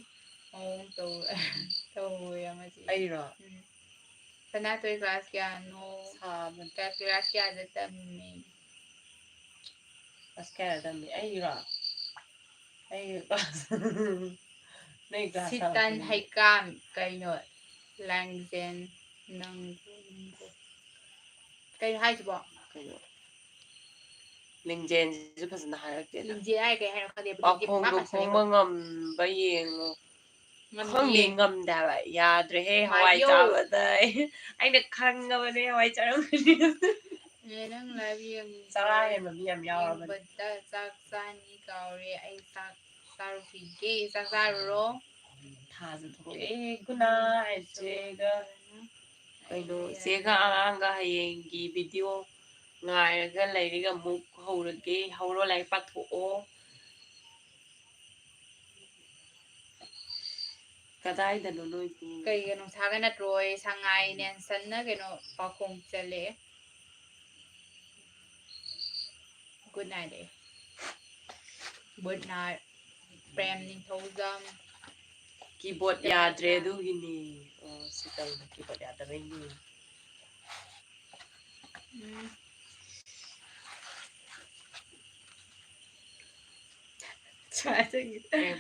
ꯃꯑꯣꯡ ꯇꯧ-, ꯇꯧꯋꯦ ꯑꯃꯁꯤ꯫ ꯑꯩꯔꯣ? ꯎꯝ꯫ ꯁꯅꯥꯊꯣꯏ class ꯀꯌꯥꯅꯣ? ꯁꯥꯕ꯫ Class, class ꯀꯌꯥꯗ ꯇꯝꯃꯤ? Class ꯀꯌꯥꯗ ꯇꯝꯃꯤ? ꯑꯩꯔꯣ? ꯑꯩ class ꯅꯣꯏ class ꯁꯤꯇꯟ ꯇꯝꯃꯛꯄꯅꯤ꯫ ꯍꯩꯀꯥꯝ, ꯀꯩꯅꯣ? ꯂꯥꯡꯖꯦꯟ ꯅꯪꯕꯨ ꯅꯪꯕꯨ꯫ ꯀꯩꯅꯣ ꯍꯥꯏꯁꯤꯕꯣ? ꯀꯩꯅꯣ? ꯂꯤꯡꯖꯦꯜꯁꯤꯁꯨ ꯐꯖꯅ ꯍꯥꯏꯔꯛꯇꯦꯗ꯫ ꯂꯤꯡꯖꯦꯜ ꯍꯥꯏꯔ ꯀꯩ ꯍꯥꯏꯅꯣ ꯈꯪꯗꯦ꯫ ꯄꯥꯎꯈꯣꯡꯗꯣ ꯐꯣꯡꯕ ꯉꯝꯕ ꯌꯦꯡꯉꯣ꯫ ꯈꯪꯗꯦ, ꯉꯝꯗꯦ ꯍꯥꯏꯕ꯫ ꯌꯥꯗ꯭ꯔꯦꯍꯦ, ꯍꯋꯥꯏ ꯃꯥꯔꯤꯌꯣ꯫ ꯆꯥꯕꯗ ꯑꯩ, ꯑꯩꯅ ꯈꯪꯉꯕꯅꯦ ꯍꯋꯥꯏ ꯆꯥꯔꯝꯒꯅꯤ꯫ ꯑꯦ, ꯅꯪ live ꯌꯦꯡ-, ꯆꯔꯥ ꯍꯦꯟꯕ ꯃꯤ ꯌꯥꯝ ꯌꯥꯎꯔꯕꯅꯦ꯫ ꯌꯦꯡꯕꯗ ꯆꯥꯛ ꯆꯥꯅꯤ ꯀꯥꯎꯔꯦ꯫ ꯑꯩ ꯆꯥꯛ ꯆꯥꯔꯨꯈꯤꯒꯦ꯫ ꯆꯥꯛ ꯆꯥꯔꯨꯔꯣ꯫ ꯊꯥꯁꯨ ꯊꯣꯛꯂꯛꯑꯦ꯫ Good night, ꯆꯦꯒ꯫ ꯀꯩꯅꯣ, ꯆꯦꯒ ꯑꯉꯥꯡꯒ ꯍꯌꯦꯡꯒꯤ video ꯉꯥꯏꯔꯒ ꯂꯩꯔꯒ ꯑꯃꯨꯛ ꯍꯧꯔꯒꯦ꯫ ꯍꯧꯔꯣ, ꯂꯥꯏꯔꯤꯛ ꯄꯥꯊꯣꯛꯑꯣ꯫ ꯀꯗꯥꯏꯗꯅꯣ ꯅꯣꯏꯕꯨ? ꯀꯩꯒꯤꯅꯣ ꯁꯥꯒ ꯅꯠꯇ꯭ꯔꯣ? ꯁꯉꯥꯏ ꯅꯦꯟꯁꯟꯅ ꯀꯩꯅꯣ ꯄꯥꯈꯣꯡ ꯆꯜꯂꯛꯑꯦ꯫ Good night ꯑꯦ꯫ Good night꯫ ꯄ꯭ꯔꯦꯝ ꯅꯤꯡꯊꯧꯖꯝ꯫ Keyboard ꯌꯥꯗ꯭ꯔꯦ ꯑꯗꯨꯒꯤꯅꯤ꯫ ꯑꯣ, ꯁꯤ ꯇꯧꯕ keyboard ꯌꯥꯗꯕꯩꯅꯤ꯫ ꯎꯝ꯫ ꯁ꯭ꯋꯥꯏꯗꯒꯤ꯫ ꯄ꯭ꯔꯦꯝ꯫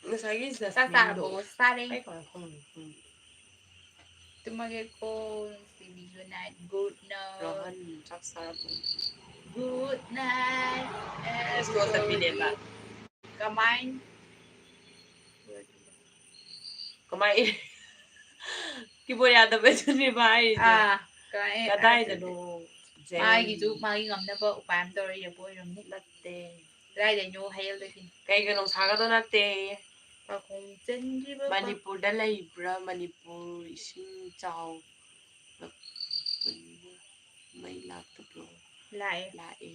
ꯉꯁꯥꯏꯒꯤ ꯆꯥꯛ ꯆꯥꯔꯕꯣ? ꯖꯁꯃꯤꯟꯗꯣ꯫ ꯆꯥꯔꯦ꯫ ꯑꯩ ꯀꯃꯥꯏꯅ ꯈꯪꯉꯤꯅꯣ ꯈꯪꯗꯦ꯫ ꯇꯨꯝꯃꯒꯦꯀꯣ, ꯅꯨꯡꯁꯤꯕꯤ꯫ Good night, good night꯫ Rohan, ꯆꯥꯛ ꯆꯥꯔꯕꯣ? Good night, slow ꯆꯠꯄꯤꯅꯦꯕ꯫ Everybody꯫ ꯀꯃꯥꯏ? ꯀꯃꯥꯏ? Keyboard ꯌꯥꯗꯕꯩꯗꯨꯅꯦꯕ ꯍꯥꯏꯔꯤꯗꯣ꯫ ꯑꯥ, ꯀꯃꯥꯏ? ꯀꯗꯥꯏꯗꯅꯣ? ꯃꯥꯒꯤꯁꯨ ꯃꯥꯒꯤ ꯉꯝꯅꯕ ꯎꯄꯥꯏ ꯑꯃ ꯇꯧꯔ ꯏꯔꯛꯄ ꯑꯣꯏꯔꯝꯅꯤ꯫ ꯅꯠꯇꯦ꯫ ꯀꯗꯥꯏꯗꯩꯅꯣ ꯍꯦꯜꯗꯒꯤ? ꯀꯩꯒ ꯅꯨꯡꯁꯥꯒꯗꯣ ꯅꯠꯇꯦ꯫ ꯄꯥꯈꯣꯡ ꯆꯟꯈꯤꯕ ꯄꯥ- ꯃꯅꯤꯄꯨꯔꯗ ꯂꯩꯕ꯭ꯔꯥ? ꯃꯅꯤꯄꯨꯔ ꯏꯁꯤꯡ ꯆꯥꯎ- ꯃꯩ ꯂꯥꯛꯇꯕ꯭ꯔꯣ? ꯂꯥꯛꯑꯦ꯫ ꯂꯥꯛꯑꯦ꯫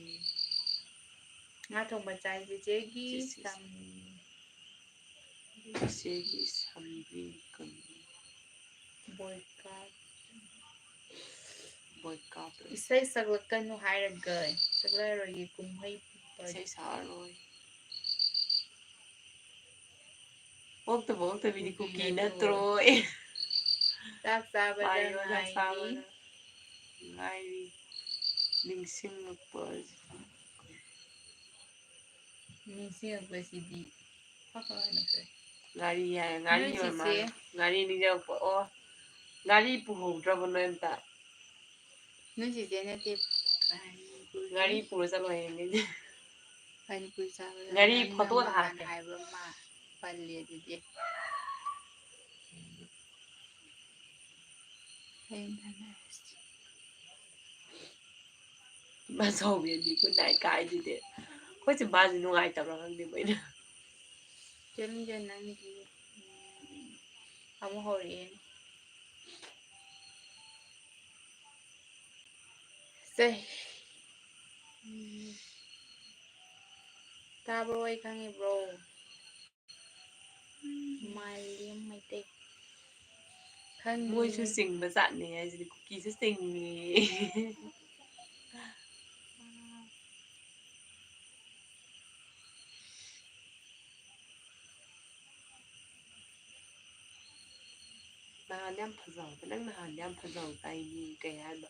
ꯉꯥ ꯊꯣꯡꯕ ꯆꯥꯏ ꯆꯦꯆꯦꯒꯤ ꯆꯦꯆꯦ꯫ ꯁꯝ-, ꯆꯦꯆꯦꯒꯤ ꯁꯝꯕ꯭ꯔꯤ ꯀꯩꯅꯣ? ꯕꯣꯏꯀꯥꯠ꯫ ꯕꯣꯏꯀꯥꯠ꯫ ꯏꯁꯩ ꯁꯛꯂꯛꯀꯅꯨ ꯍꯥꯏꯔꯒ ꯁꯛꯂꯛꯑꯔꯣꯏꯒꯦ ꯀꯨꯝꯍꯩ꯫ ꯏꯁꯩ ꯁꯛꯑꯔꯣꯏ꯫ ꯑꯣꯛꯇꯕ ꯑꯣꯛꯇꯕꯤꯗꯤ ꯀꯨꯀꯤ ꯀꯨꯀꯤ ꯅꯠꯇ꯭ꯔꯣ? ꯅꯠꯇ꯭ꯔꯣ? ꯆꯥꯛ ꯆꯥꯕꯗ ꯄꯥꯏꯌꯣ, ꯆꯥꯛ ꯉꯥꯏꯔꯤ꯫ ꯆꯥꯕꯗ ꯉꯥꯏꯔꯤ꯫ ꯅꯤꯡꯁꯤꯡꯉꯛꯄ꯫ ꯅꯤꯡꯁꯤꯡꯉꯛꯄꯁꯤꯗꯤ ꯐꯠ ꯐꯠ ꯍꯥꯏꯅꯈ꯭ꯔꯦ꯫ ꯉꯥꯔꯤ ꯍꯥꯏ, ꯉꯥꯔꯤ ꯅꯣꯏ ꯑꯣꯏꯔ ꯆꯤꯆꯦ꯫ ꯃꯥꯜꯂꯦ꯫ ꯉꯥꯔꯤ ꯅꯤꯡꯁꯤꯡꯉꯛꯄ꯫ ꯑꯣ, ꯉꯥꯔꯤ ꯄꯨꯍꯧꯗ꯭ꯔꯕꯣ ꯅꯣꯏ ꯑꯝꯇ? ꯅꯣꯏ ꯆꯤꯆꯦ ꯅꯠꯇꯦ, ꯄꯥꯅꯤꯄꯨꯔꯤ꯫ ꯉꯥꯔꯤ ꯄꯨꯔ ꯆꯠꯂꯣ ꯍꯌꯦꯡꯗꯩꯗꯤ꯫ ꯄꯥꯅꯤꯄꯨꯔꯤ ꯆꯥꯕꯗ ꯉꯥꯔꯤ ꯅꯪꯅ ꯐꯣꯇꯣꯗ ꯃꯉꯥꯜ ꯍꯥꯞꯀꯦ꯫ ꯍꯥꯏꯕ ꯑꯃ ꯄꯜꯂꯦ ꯑꯗꯨꯗꯤ꯫ ꯍꯌꯦꯡ ꯊꯦꯡꯅꯔꯁꯤ꯫ ꯃꯆꯧꯕꯤ ꯑꯅꯤ good night ꯀꯥꯏꯗꯨꯗꯤ꯫ ꯑꯩꯈꯣꯏ ꯆꯤꯝꯕꯥꯜꯁꯦ ꯅꯨꯡꯉꯥꯏꯇꯕ꯭ꯔꯥ ꯈꯪꯗꯦ ꯃꯣꯏꯅ꯫ ꯆꯦ ꯂꯤꯟꯖꯟ ꯅꯪꯒꯤ, ꯎꯝ, ꯑꯃꯨꯛ ꯍꯧꯔꯛꯑꯦ꯫ ꯇꯩ꯫ ꯎꯝ꯫ ꯇꯥꯕ꯭ꯔꯣ? ꯑꯩ ꯈꯪꯉꯤꯕ꯭ꯔꯣ? ꯃꯥꯂꯦꯝ ꯃꯩꯇꯩ꯫ ꯈꯪꯉꯤ꯫ ꯃꯣꯏꯁꯨ ꯆꯤꯡꯕ ꯖꯥꯠꯅꯤ ꯍꯥꯏꯁꯤꯗꯤ, ꯀꯨꯀꯤꯁꯨ ꯆꯤꯡꯉꯤ꯫ ꯅꯍꯥꯟ ꯌꯥꯝ ꯐꯖꯍꯧꯕ꯫ ꯅꯪ ꯅꯍꯥꯟ ꯌꯥꯝ ꯐꯖꯍꯧꯗꯥꯏꯅꯦ? ꯀꯩ ꯍꯥꯏꯕ?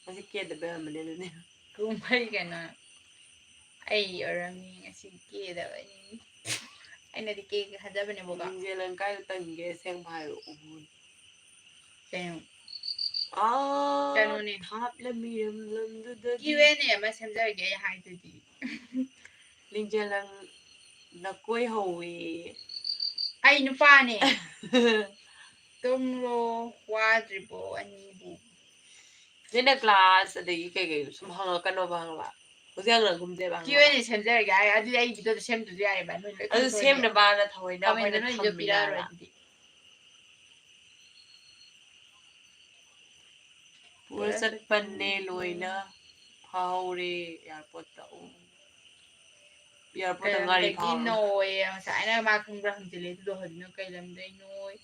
ꯉꯁꯤ ꯀꯦꯗꯕ ꯑꯣꯏꯔꯝꯃꯅꯤ ꯑꯗꯨꯗꯤ꯫ ꯀꯨꯝꯍꯩ ꯀꯩꯅꯣ? ꯑꯩ ꯑꯣꯏꯔꯝꯅꯤ ꯉꯁꯤ ꯀꯦꯗꯕ꯫ ꯑꯩ, ꯑꯩꯅꯗꯤ ꯀꯦꯒꯦ ꯈꯟꯖꯕꯅꯦꯕꯀꯣ꯫ ꯂꯤꯡꯖꯦꯜ ꯅꯪ ꯀꯥꯏꯗ ꯇꯝꯒꯦ? ꯑꯁꯦꯡꯕ ꯍꯥꯏꯔꯛꯑꯣ꯫ ꯀꯩꯅꯣ? ꯑꯥ, ꯀꯩꯅꯣꯅꯦ꯫ ꯊꯥꯞꯂꯝ ꯃꯤꯔꯝ ꯂꯝꯗꯨꯗꯒꯤ꯫ Q and A ꯑꯃ ꯁꯦꯝꯖꯔꯒꯦ ꯑꯩ ꯍꯥꯏꯗꯨꯗꯤ꯫ ꯂꯤꯡꯖꯦꯜ ꯅꯪ ꯅꯀꯣꯏ ꯍꯧꯋꯤ꯫ ꯑꯩ ꯅꯨꯄꯥꯅꯦ꯫ ꯇꯨꯝꯂꯣ, ꯋꯥꯗ꯭ꯔꯤꯕꯣ ꯑꯅꯤꯕꯨ? ꯅꯣꯏꯅ class ꯑꯗꯒꯤ ꯀꯩꯀꯩ ꯁꯨꯝ ꯍꯪꯉꯛꯀꯅꯣꯕ, ꯈꯪꯉꯕ? ꯍꯧꯖꯤꯛ ꯍꯪꯉꯛꯀꯨꯝꯁꯦꯕ, ꯈꯪꯉꯕ? Q and A ꯁꯦꯝꯖꯔꯒꯦ ꯍꯥꯏ, ꯑꯗꯨꯗꯤ ꯑꯩ videoꯗ ꯁꯦꯝꯗ꯭ꯔꯁꯨ ꯌꯥꯔꯦꯕ, ꯅꯣꯏ ꯂꯣꯏ ꯑꯗꯨ ꯈꯪꯗꯣꯛꯑꯅꯤ꯫ ꯁꯦꯝꯅꯕꯅ ꯊꯑꯣꯏꯅ comment ꯑꯩꯈꯣꯏꯅ ꯅꯣꯏ ꯏꯖꯠ ꯊꯝꯃꯤꯟꯅꯔ ꯄꯤꯔꯛꯑꯔꯣꯏ ꯑꯗꯨꯗꯤ꯫ ꯄꯨꯔ ꯆꯠꯄꯅꯦ ꯂꯣꯏꯅ꯫ ꯐꯥꯍꯧꯔꯦ airportꯇ꯫ ꯑꯣ꯫ Airportꯇ ꯉꯥꯔꯤ ꯐꯥꯍꯧꯔꯦ꯫ ꯀꯩ ꯂꯝꯗꯒꯤꯅꯣꯌꯦ? ꯉꯁꯥꯏꯅ ꯃꯥ ꯈꯪꯕ꯭ꯔꯥ ꯍꯪꯖꯤꯜꯂꯦ, ꯑꯗꯨꯒ ꯍꯧꯖꯤꯛꯅ ꯀꯩ ꯂꯝꯗꯩꯅꯣꯌꯦ?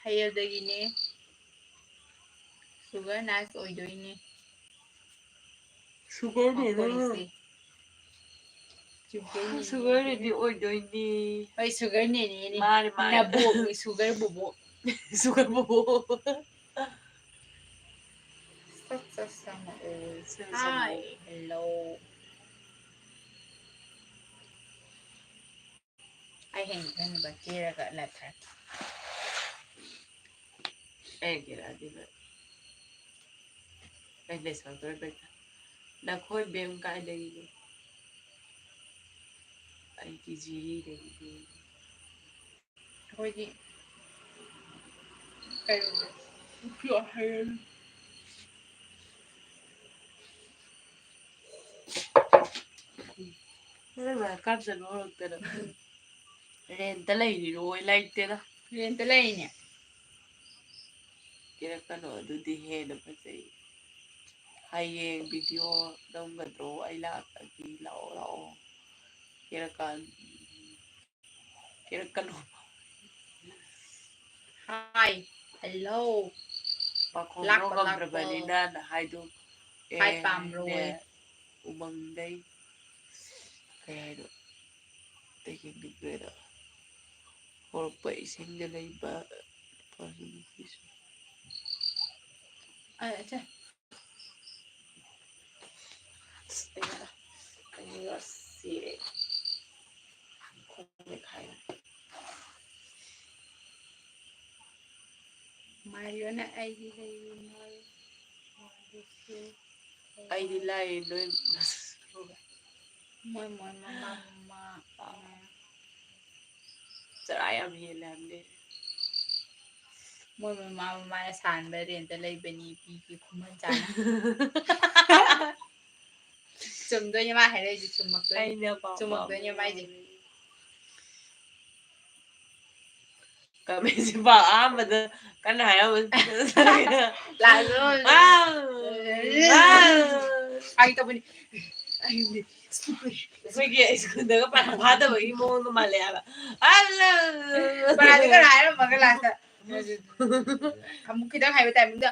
ꯍꯌꯦꯜꯗꯒꯤꯅꯦ꯫ Sugar nice ꯑꯣꯏꯗꯣꯏꯅꯦ꯫ Sugar daddy꯫ ꯃꯈꯣꯏꯁꯦ꯫ Sugar daddy ꯑꯣꯏꯗꯣꯏꯅꯤ꯫ ꯍꯣꯏ, sugar daddyꯅꯤ꯫ ꯃꯥꯅꯤ, ꯃꯥꯅꯤ꯫ ꯅꯕꯣꯛꯅꯤ, sugar ꯕꯣꯕꯣꯛ꯫ Sugar ꯕꯣꯕꯣꯛ꯫ ꯁꯠ ꯁꯠ ꯆꯪꯉꯛꯑꯣ꯫ ꯁꯠ ꯆꯪꯉꯛꯑꯣ꯫ Hi, hello꯫ ꯑꯩ ꯍꯌꯦꯡ ꯈꯪꯅꯕ ꯀꯦꯔꯒ live ꯊꯥꯔꯛꯀꯦ꯫ ꯑꯩ ꯀꯦꯔꯛꯑꯗꯤ ꯅꯪ ꯑꯩ ꯂꯩꯁꯜꯂꯛꯇꯣꯔꯦ ꯕꯦꯛꯇ꯫ ꯅꯈꯣꯏ ꯕꯦꯝ ꯀꯥꯏꯗꯒꯤꯅꯣ? ꯑꯩꯗꯤ ꯖꯤꯔꯤꯗꯒꯤꯅꯦ꯫ ꯑꯩꯈꯣꯏꯗꯤ ꯀꯩꯅꯣꯗ, ꯎꯄꯤ ꯋꯥꯍꯩ꯫ ꯅꯪ ꯂꯥꯏꯔꯤꯛ ꯀꯥꯞꯆꯠꯕ ꯍꯧꯔꯛꯇꯅ꯫ Rentꯇ ꯂꯩꯔꯤꯔꯣ? ꯂꯩꯇꯦꯗ꯫ Rentꯇ ꯂꯩꯔꯤꯅꯦ꯫ ꯀꯦꯔꯛꯀꯅꯣ, ꯑꯗꯨꯗꯤ ꯍꯦꯟꯅ ꯐꯖꯩ꯫ ꯍꯌꯦꯡ ꯚꯤꯗꯤꯑꯣ ꯅꯝꯒꯗ꯭ꯔꯣ? ꯑꯩ ꯂꯥꯛꯑꯒꯦ, ꯂꯥꯛꯑꯣ, ꯂꯥꯛꯑꯣ꯫ ꯀꯦꯔꯛꯀꯥꯟ-, ꯀꯦꯔꯛꯀꯅꯨ꯫ Hi, hello. ꯄꯥꯈꯣꯟ ꯂꯥꯛꯄ, ꯂꯧ ꯉꯝꯗ꯭ꯔꯕꯅꯤꯅ ꯂꯥꯛꯄ꯫ ꯅ ꯍꯥꯏꯗꯣ꯫ Hi, ꯑꯦ, ꯄꯥꯝꯔꯣꯏ꯫ ꯅꯦ, ꯎꯃꯪꯗꯩ ꯀꯩ ꯍꯥꯏꯅꯣ? ꯇꯦꯛꯅꯤꯛ ꯂꯩꯔ ꯍꯧꯔꯛꯄ ꯏꯁꯤꯡꯗ ꯂꯩꯕ ꯅꯨꯄꯥꯁꯨ ꯅꯨꯄꯤꯁꯨ꯫ ꯑ, ꯑꯆꯥ꯫ ꯑꯁ, ꯑꯩꯅ, ꯑꯩꯅ ꯁꯤꯔꯦ꯫ ꯈꯣꯡ ꯃꯦꯠꯈꯥꯏꯔꯦ꯫ ꯃꯥꯔꯤꯌꯣꯅ ꯑꯩꯒꯤ ꯂꯩꯔꯤ ꯃꯥꯜꯂꯦ꯫ ꯑꯩꯗꯤ ꯂꯥꯏꯔꯤ, ꯅꯣꯏ ꯃꯣꯏ, ꯃꯣꯏ, ꯃꯃꯥ, ꯃꯃꯥ, ꯆꯔꯥ ꯌꯥꯝ ꯍꯦꯜꯂꯦ ꯍꯥꯏꯕꯅꯦ꯫ ꯃꯣꯏ ꯃꯃꯥ, ꯃꯃꯥꯅ ꯁꯥꯟꯕ ꯔꯦꯟꯇ ꯂꯩꯕꯅꯤ, ꯄꯤꯒꯤ ꯈꯨꯃꯟ ꯆꯥꯅ꯫ ꯆꯨꯝꯗꯣꯏꯅꯦ ꯃꯥ ꯍꯥꯏꯔꯛꯏꯁꯦ, ꯆꯨꯝꯃꯛꯇꯣꯏꯅꯦ꯫ ꯑꯩꯅ ꯄꯥꯝꯕ ꯆꯨꯝꯃꯛꯇꯣꯏꯅꯦ ꯑꯃ ꯃꯥꯏꯁꯦ꯫ ꯂꯩꯔꯦ꯫ ꯀꯃꯦꯟꯁꯤ ꯄꯥꯎ ꯑꯍꯥꯟꯕꯗ ꯀꯟꯅ ꯍꯥꯏꯔꯝꯕ꯫ ꯂꯥꯛꯑꯁꯨ꯫ ꯑꯥꯎ! ꯑꯥꯎ! ꯐꯥꯒꯤ ꯇꯧꯕꯅꯤ꯫ ꯑꯩꯈꯣꯏꯒꯤ ꯁ꯭ꯀꯨꯜꯗꯒ ꯄꯥꯈꯪ ꯐꯥꯗꯕꯒꯤ ꯃꯑꯣꯡꯗꯣ ꯃꯥꯜꯂꯦ ꯍꯥꯏꯕ꯫ ꯑꯜꯂ! ꯄꯔꯥꯗꯤ ꯈꯔ ꯍꯥꯏꯔꯝꯃꯒ ꯂꯥꯁꯇ ꯑꯃꯨꯛ ꯈꯤꯇꯪ ꯍꯥꯏꯕ ꯇꯥꯏꯃꯤꯡꯗ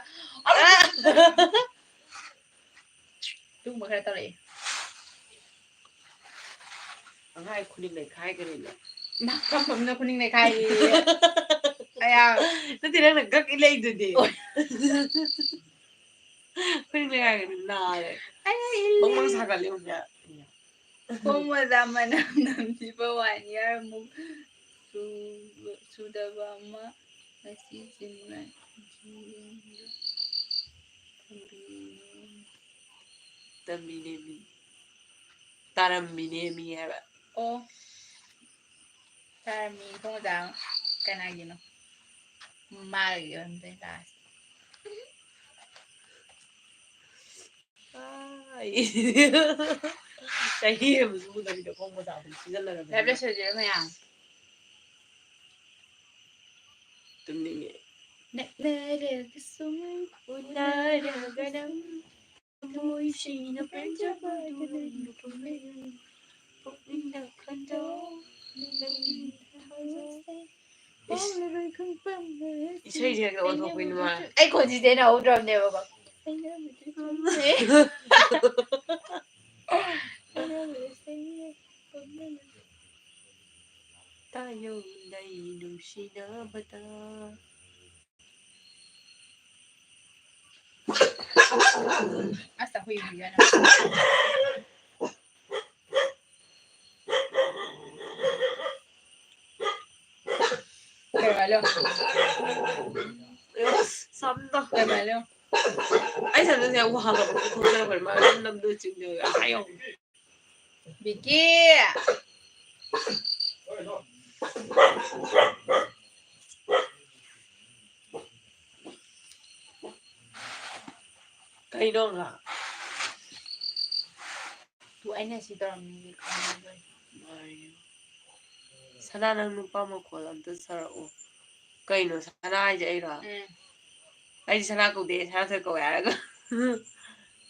ꯑꯗꯨꯒꯨꯝꯕ ꯈꯔ ꯇꯧꯔꯛꯑꯦ꯫ ꯑꯉꯥꯏ ꯈꯨꯅꯤꯡ ꯂꯩꯈꯥꯏꯒꯅꯤꯅꯦ꯫ ꯃꯥ ꯀꯔꯝꯕ ꯑꯃꯅ ꯈꯨꯅꯤꯡ ꯂꯩꯈꯥꯏꯔꯤ? ꯑꯌꯥ꯫ ꯅꯠꯇꯦ, ꯅꯪꯅ ꯒꯛ ꯏꯜꯂꯛꯏꯗꯨꯗꯤ꯫ ꯑꯣꯏ꯫ ꯈꯨꯅꯤꯡ ꯂꯩꯈꯥꯏꯒꯅꯤ, ꯅꯥꯔꯦ꯫ ꯑꯩ ꯏꯜꯂꯤ꯫ ꯕꯪ ꯕꯪ ꯁꯥꯒꯠꯂꯦ, ꯍꯧꯖꯤꯛ꯫ ꯈꯣꯡ ꯃꯣꯖꯥ ꯃꯅꯝ ꯅꯝꯊꯤꯕ one year ꯃꯨꯛ ꯁꯨ-, ꯁꯨꯗꯕ ꯑꯃ ꯉꯁꯤ ꯆꯤꯟꯕ ꯇꯝꯕꯤꯅꯦꯃꯤ꯫ ꯇꯥꯔꯝꯃꯤꯅꯦꯃꯤ ꯍꯥꯏꯕ꯫ ꯑꯣ꯫ ꯇꯥꯔꯝꯃꯤ, ꯈꯣꯡ ꯃꯣꯖꯥ ꯀꯅꯥꯒꯤꯅꯣ? ꯃꯥꯒꯤ ꯑꯣꯏꯔꯝꯗꯣꯏ ꯇꯥꯔꯦ꯫ ꯑꯥꯏ꯫ ꯆꯍꯤ ꯑꯃ ꯁꯨꯗꯕꯤꯗ ꯈꯣꯡ ꯃꯣꯖꯥ ꯑꯗꯨꯝ ꯁꯤꯖꯤꯟꯅꯔꯕꯅꯤꯅ꯫ ꯂꯥꯏꯞ ꯂꯣꯏꯁꯤꯜꯂꯁꯤꯔ ꯃꯌꯥꯝ? ꯇꯨꯝꯅꯤꯡꯉꯦ꯫ ꯅꯛꯅꯔꯒ ꯁꯨꯝ ꯎꯅꯔꯒ ꯅꯪ ꯍꯦꯛꯇ ꯑꯣꯟꯊꯣꯛꯄꯤꯅꯤ ꯃꯥ꯫ ꯑꯩ ꯈꯣꯟꯁꯤꯗꯤ ꯑꯩꯅ ꯍꯧꯗ꯭ꯔꯕꯅꯦꯕ꯫ ꯇꯥꯏꯌꯣ ꯅꯩ ꯅꯨꯡꯁꯤꯅꯕꯗ꯫ ꯑꯁ ꯑꯩꯈꯣꯏ ꯏꯕꯤꯒꯅ꯫ ꯀꯩꯅꯣ ꯍꯥꯏꯂꯣ꯫ ꯑꯁ ꯁꯝꯗꯣ꯫ ꯀꯩꯅꯣ ꯍꯥꯏꯂꯣ꯫ ꯑꯩ ꯁꯝꯗꯣ ꯌꯥꯝ ꯋꯥꯡꯉꯕ ꯈꯣꯡꯖꯕ ꯃꯥ ꯅꯝꯗꯣ ꯆꯤꯡꯗꯣ ꯌꯥꯝ ꯍꯥꯏ ꯌꯧ꯫ ꯕꯤꯀꯤ꯫ ꯀꯩꯅꯣ ꯉꯥ? ꯇꯨ ꯑꯩꯅ ꯁꯤ ꯇꯧꯔꯝꯃꯤꯁꯦ ꯈꯪꯉꯔꯣꯏ꯫ ꯁꯅꯥ ꯅꯪ ꯅꯨꯄꯥ ꯃꯈꯣꯜ ꯑꯝꯇ ꯁꯥꯔꯛꯑꯣ꯫ ꯀꯩꯅꯣ ꯁꯅꯥ ꯍꯥꯏꯁꯦ ꯑꯩꯔꯣ? ꯎꯝ꯫ ꯑꯩꯗꯤ ꯁꯅꯥ ꯀꯧꯗꯦ, ꯁꯅꯥꯊꯣꯏ ꯀꯧꯋꯦ ꯍꯥꯏꯔꯒ꯫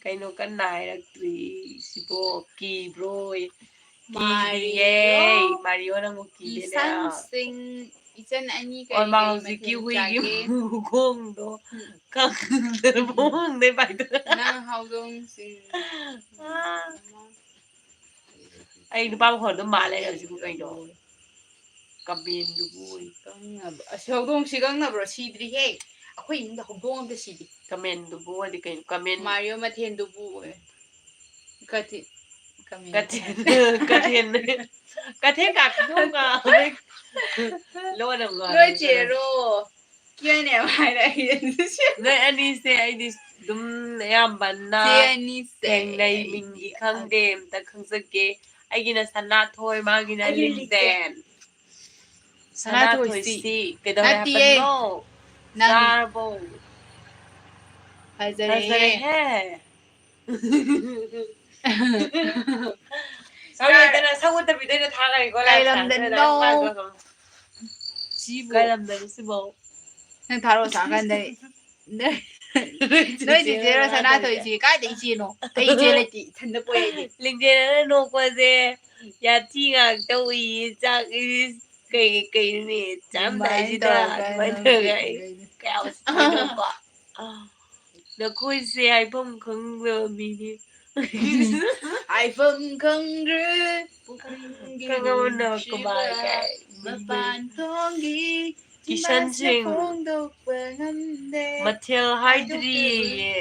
ꯀꯩꯅꯣ ꯀꯟꯅ ꯍꯥꯏꯔꯛꯇ꯭ꯔꯤ ꯁꯤꯕꯣ? ꯀꯤꯕ꯭ꯔꯣ? ꯀꯤꯗꯤꯌꯦ꯫ ꯃꯥꯔꯤꯑꯣ꯫ ꯃꯥꯔꯤꯑꯣ ꯅꯪꯕꯨ ꯀꯤꯗꯦꯅꯦ꯫ ꯏꯁꯪ ꯁꯤꯡ ꯏꯆꯟ ꯑꯅꯤ ꯀꯔꯤ ꯑꯣ, ꯃꯥ ꯀꯔꯤ ꯍꯧꯖꯤꯛꯀꯤ ꯃꯊꯦꯜ ꯍꯨꯏꯒꯤ ꯆꯥꯒꯦ? ꯃꯈꯣꯡꯗꯣ ꯎꯝ꯫ ꯈꯪꯗꯅ ꯃꯑꯣꯡꯗꯩ ꯄꯥꯏꯊꯣꯛ-꯫ ꯅꯪ ꯍꯧꯗꯣꯡꯁꯤꯡ ꯑꯥ꯫ ꯑꯩ ꯅꯨꯄꯥ ꯃꯈꯣꯟ ꯑꯗꯨꯝ ꯃꯥꯜꯂꯦ ꯍꯧꯖꯤꯛꯄꯨ ꯀꯩꯅꯣ? ꯀꯃꯦꯟꯗꯨꯕꯨ ꯑꯣꯏ꯫ ꯀꯪꯅꯕ-, ꯑꯁꯤ ꯍꯧꯗꯣꯡꯁꯤ ꯀꯪꯅꯕ꯭ꯔꯣ? ꯁꯤꯗ꯭ꯔꯤꯍꯦ꯫ ꯑꯩꯈꯣꯏ ꯏꯃꯨꯡꯗ ꯍꯧꯗꯣꯡ ꯑꯝꯇ ꯁꯤꯗꯦ꯫ ꯀꯃꯦꯟꯗꯨꯕꯨ ꯑꯣꯏꯗꯤ ꯀꯩꯅꯣ? ꯀꯃꯦꯟ ꯃꯥꯔꯤꯑꯣ ꯃꯊꯦꯟꯗꯨꯕꯨ ꯑꯣꯏ꯫ ꯀꯊꯤ-, ꯀꯃꯦꯟ꯫ ꯀꯊꯦꯟ, ꯀꯊꯦꯟ, ꯀꯊꯦꯟ ꯀꯥꯞꯄꯤꯗꯣ ꯉꯥꯡꯉꯦ꯫ ꯂꯣꯟ ꯑꯃ ꯉꯥꯡꯉꯦ꯫ ꯅꯣꯏ ꯆꯦꯔꯣ? ꯀꯦꯅꯦꯕ ꯍꯥꯏꯔꯛꯏ ꯑꯗꯨꯁꯨ꯫ ꯅꯣꯏ ꯑꯅꯤꯁꯦ ꯑꯩꯗꯤ ꯑꯗꯨꯝ ꯑꯌꯥꯝꯕꯅ ꯆꯦ ꯑꯅꯤꯁꯦ ꯊꯦꯡꯅꯩ, ꯑꯩꯗꯤ ꯃꯤꯡꯗꯤ ꯈꯪꯗꯦ, ꯑꯝꯇ ꯈꯪꯖꯒꯦ꯫ ꯑꯩꯒꯤꯅ ꯁꯅꯥꯊꯣꯏ, ꯃꯥꯒꯤꯅ ꯑꯩꯒꯤ ꯂꯤꯡꯖꯦꯜ꯫ ꯂꯤꯡꯖꯦꯜ꯫ ꯁꯅꯥꯊꯣꯏꯁꯤ꯫ ꯁꯅꯥꯊꯣꯏꯁꯤ ꯀꯩꯗꯧꯔꯦ ꯅꯠꯇꯤꯌꯦ꯫ ꯍꯥꯏꯕꯅꯣ? ꯅꯪ ꯆꯥꯔꯕꯣ? ꯐꯖꯔꯦꯍꯦ꯫ ꯐꯖꯔꯦꯍꯦ꯫ ꯁꯛ ꯂꯩꯇꯅ, ꯁꯛ ꯎꯠꯇꯕꯤꯗ ꯑꯩꯅ ꯊꯥꯈ꯭ꯔꯒꯦꯀꯣ, ꯀꯩ live ꯂꯝꯗꯅꯣ? ꯁꯥꯟꯅꯔꯒ ꯁꯤꯕꯨ? ꯀꯩ ꯂꯝꯗꯅꯣ ꯁꯤꯕꯣ? ꯅꯪ ꯊꯥꯔꯛꯑꯣ, ꯁꯥꯀꯥꯟꯗ ꯑꯩ꯫ ꯅꯣꯏ ꯆꯦꯆꯦꯔꯣ ꯁꯅꯥꯊꯣꯏꯁꯤ? ꯀꯥꯏꯗ ꯏꯆꯦꯅꯣ? ꯑꯩ ꯏꯆꯦ ꯂꯩꯇꯦ, ꯏꯊꯟꯗ ꯄꯣꯛꯑꯦ ꯑꯩꯗꯤ꯫ ꯂꯤꯡꯖꯦꯜꯅ ꯅꯣꯛꯄꯁꯦ ꯌꯥꯊꯤ ꯉꯥꯛꯇ ꯎꯏꯌꯦ, ꯆꯥꯛ ꯏꯁ꯫ ꯀꯩ ꯀꯩꯅꯦ ꯆꯥꯔꯝꯗꯥꯏꯁꯤꯗ ꯑꯗꯨꯃꯥꯏꯅ ꯇꯧꯔꯒ ꯑꯩ ꯀꯌꯥ ꯎꯁꯤꯠꯇ꯭ꯔꯤꯅꯣꯀꯣ꯫ ꯅꯈꯣꯏꯁꯦ ꯍꯥꯏꯐꯝ ꯈꯪꯗꯕ ꯃꯤꯅꯤ꯫ ꯍꯥꯏꯐꯝ ꯈꯪꯗ꯭ꯔꯦ ꯄꯨꯛꯅꯤꯡꯒꯤ ꯈꯪꯉꯕꯅ ꯅꯨꯡꯁꯤꯕ ꯀꯃꯥꯏ ꯀꯥꯏ ꯃꯄꯥꯟ ꯊꯣꯡꯒꯤ ꯀꯤꯁꯟ ꯁꯤꯡ꯫ ꯐꯣꯡꯗꯣꯛꯄ ꯉꯝꯗꯦ꯫ ꯃꯊꯦꯜ ꯍꯥꯏꯗ꯭ꯔꯤꯌꯦ꯫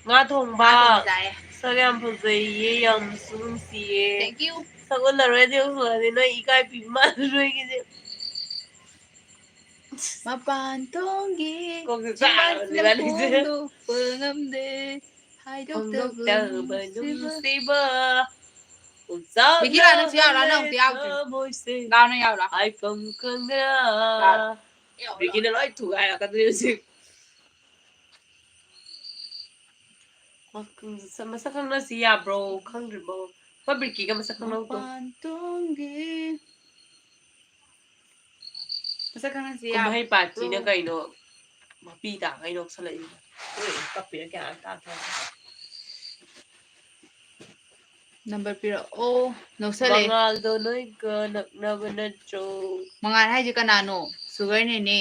ꯉꯥ ꯊꯣꯡꯕ꯫ ꯉꯥ ꯊꯣꯡꯕ ꯆꯥꯏꯌꯦ꯫ ꯁꯛ ꯌꯥꯝ ꯐꯖꯩꯌꯦ, ꯌꯥꯝꯁꯨ ꯅꯨꯡꯁꯤꯌꯦ꯫ Thank you꯫ ꯁꯛ ꯎꯠꯂꯔꯣꯏꯗꯤ ꯎꯠꯂꯔꯣꯏꯗꯤ ꯅꯣꯏ ꯏꯀꯥꯏ ꯄꯤ ꯃꯥꯜꯂꯔꯣꯏꯒꯤꯁꯦ꯫ ꯃꯄꯥꯟ ꯊꯣꯡꯒꯤ ꯀꯣꯛꯁꯦ ꯆꯥꯔꯕꯅꯦ ꯆꯤꯃꯥꯟꯁꯤꯅ ꯏꯕꯥꯅꯤꯁꯦ꯫ ꯐꯣꯡꯗꯣꯛꯄ ꯉꯝꯗꯦ꯫ ꯍꯥꯏꯗꯣꯛꯇꯕ ꯐꯣꯡꯗꯣꯛꯇꯕ ꯅꯨꯡꯁꯤꯕ꯫ ꯅꯨꯡꯁꯤꯕ꯫ ꯕꯤꯀꯤ, ꯂꯥꯛꯑꯣ, ꯅꯪꯁꯨ ꯌꯥꯎꯔꯣ, ꯅꯪ ꯑꯝꯇ ꯌꯥꯎꯗ꯭ꯔꯤ꯫ ꯊꯃꯣꯏꯁꯦ ꯂꯥꯛꯑꯣ, ꯅꯪ ꯌꯥꯎꯔꯣ꯫ ꯍꯥꯏꯐꯝ ꯈꯪꯗꯅ꯫ ꯂꯥꯛꯑꯣ꯫ ꯕꯤꯀꯤꯅ ꯂꯣꯏ ꯊꯨꯒꯥꯏꯔꯛꯀꯗꯣꯏꯅꯦ ꯍꯧꯖꯤꯛ꯫ ꯃꯁꯛ ꯈꯪꯅꯁꯤ ꯌꯥꯕ꯭ꯔꯣ? ꯈꯪꯗ꯭ꯔꯤꯕꯣ? ꯍꯣꯏ, ꯕꯤꯀꯤꯒ ꯃꯁꯛ ꯈꯪꯅꯧꯗꯣ꯫ ꯃꯄꯥꯟ ꯊꯣꯡꯒꯤ ꯃꯁꯛ ꯈꯪꯅꯁꯤ ꯌꯥꯕ꯭ꯔꯣ? ꯀꯨꯝꯍꯩ ꯄꯥꯔꯇꯤꯅ ꯀꯩꯅꯣ? ꯃꯄꯤ ꯇꯥꯈꯩ ꯅꯣꯛꯁꯜꯂꯛꯏ꯫ ꯍꯣꯏ, ꯀꯞꯄꯤꯔ ꯒ꯭ꯌꯥꯟ ꯑꯝ ꯇꯥꯗ꯭ꯔꯦ꯫ ꯅꯝꯕꯔ ꯄꯤꯔꯛꯑꯣ꯫ ꯅꯣꯛꯁꯜꯂꯛꯑꯦ꯫ ꯃꯉꯥꯜꯗꯣ ꯅꯣꯏꯒ ꯅꯛꯅꯕ ꯅꯠꯇ꯭ꯔꯣ? ꯃꯉꯥꯜ ꯍꯥꯏꯁꯦ ꯀꯅꯥꯅꯣ? ꯁꯨꯒꯔꯅꯦꯅꯦ꯫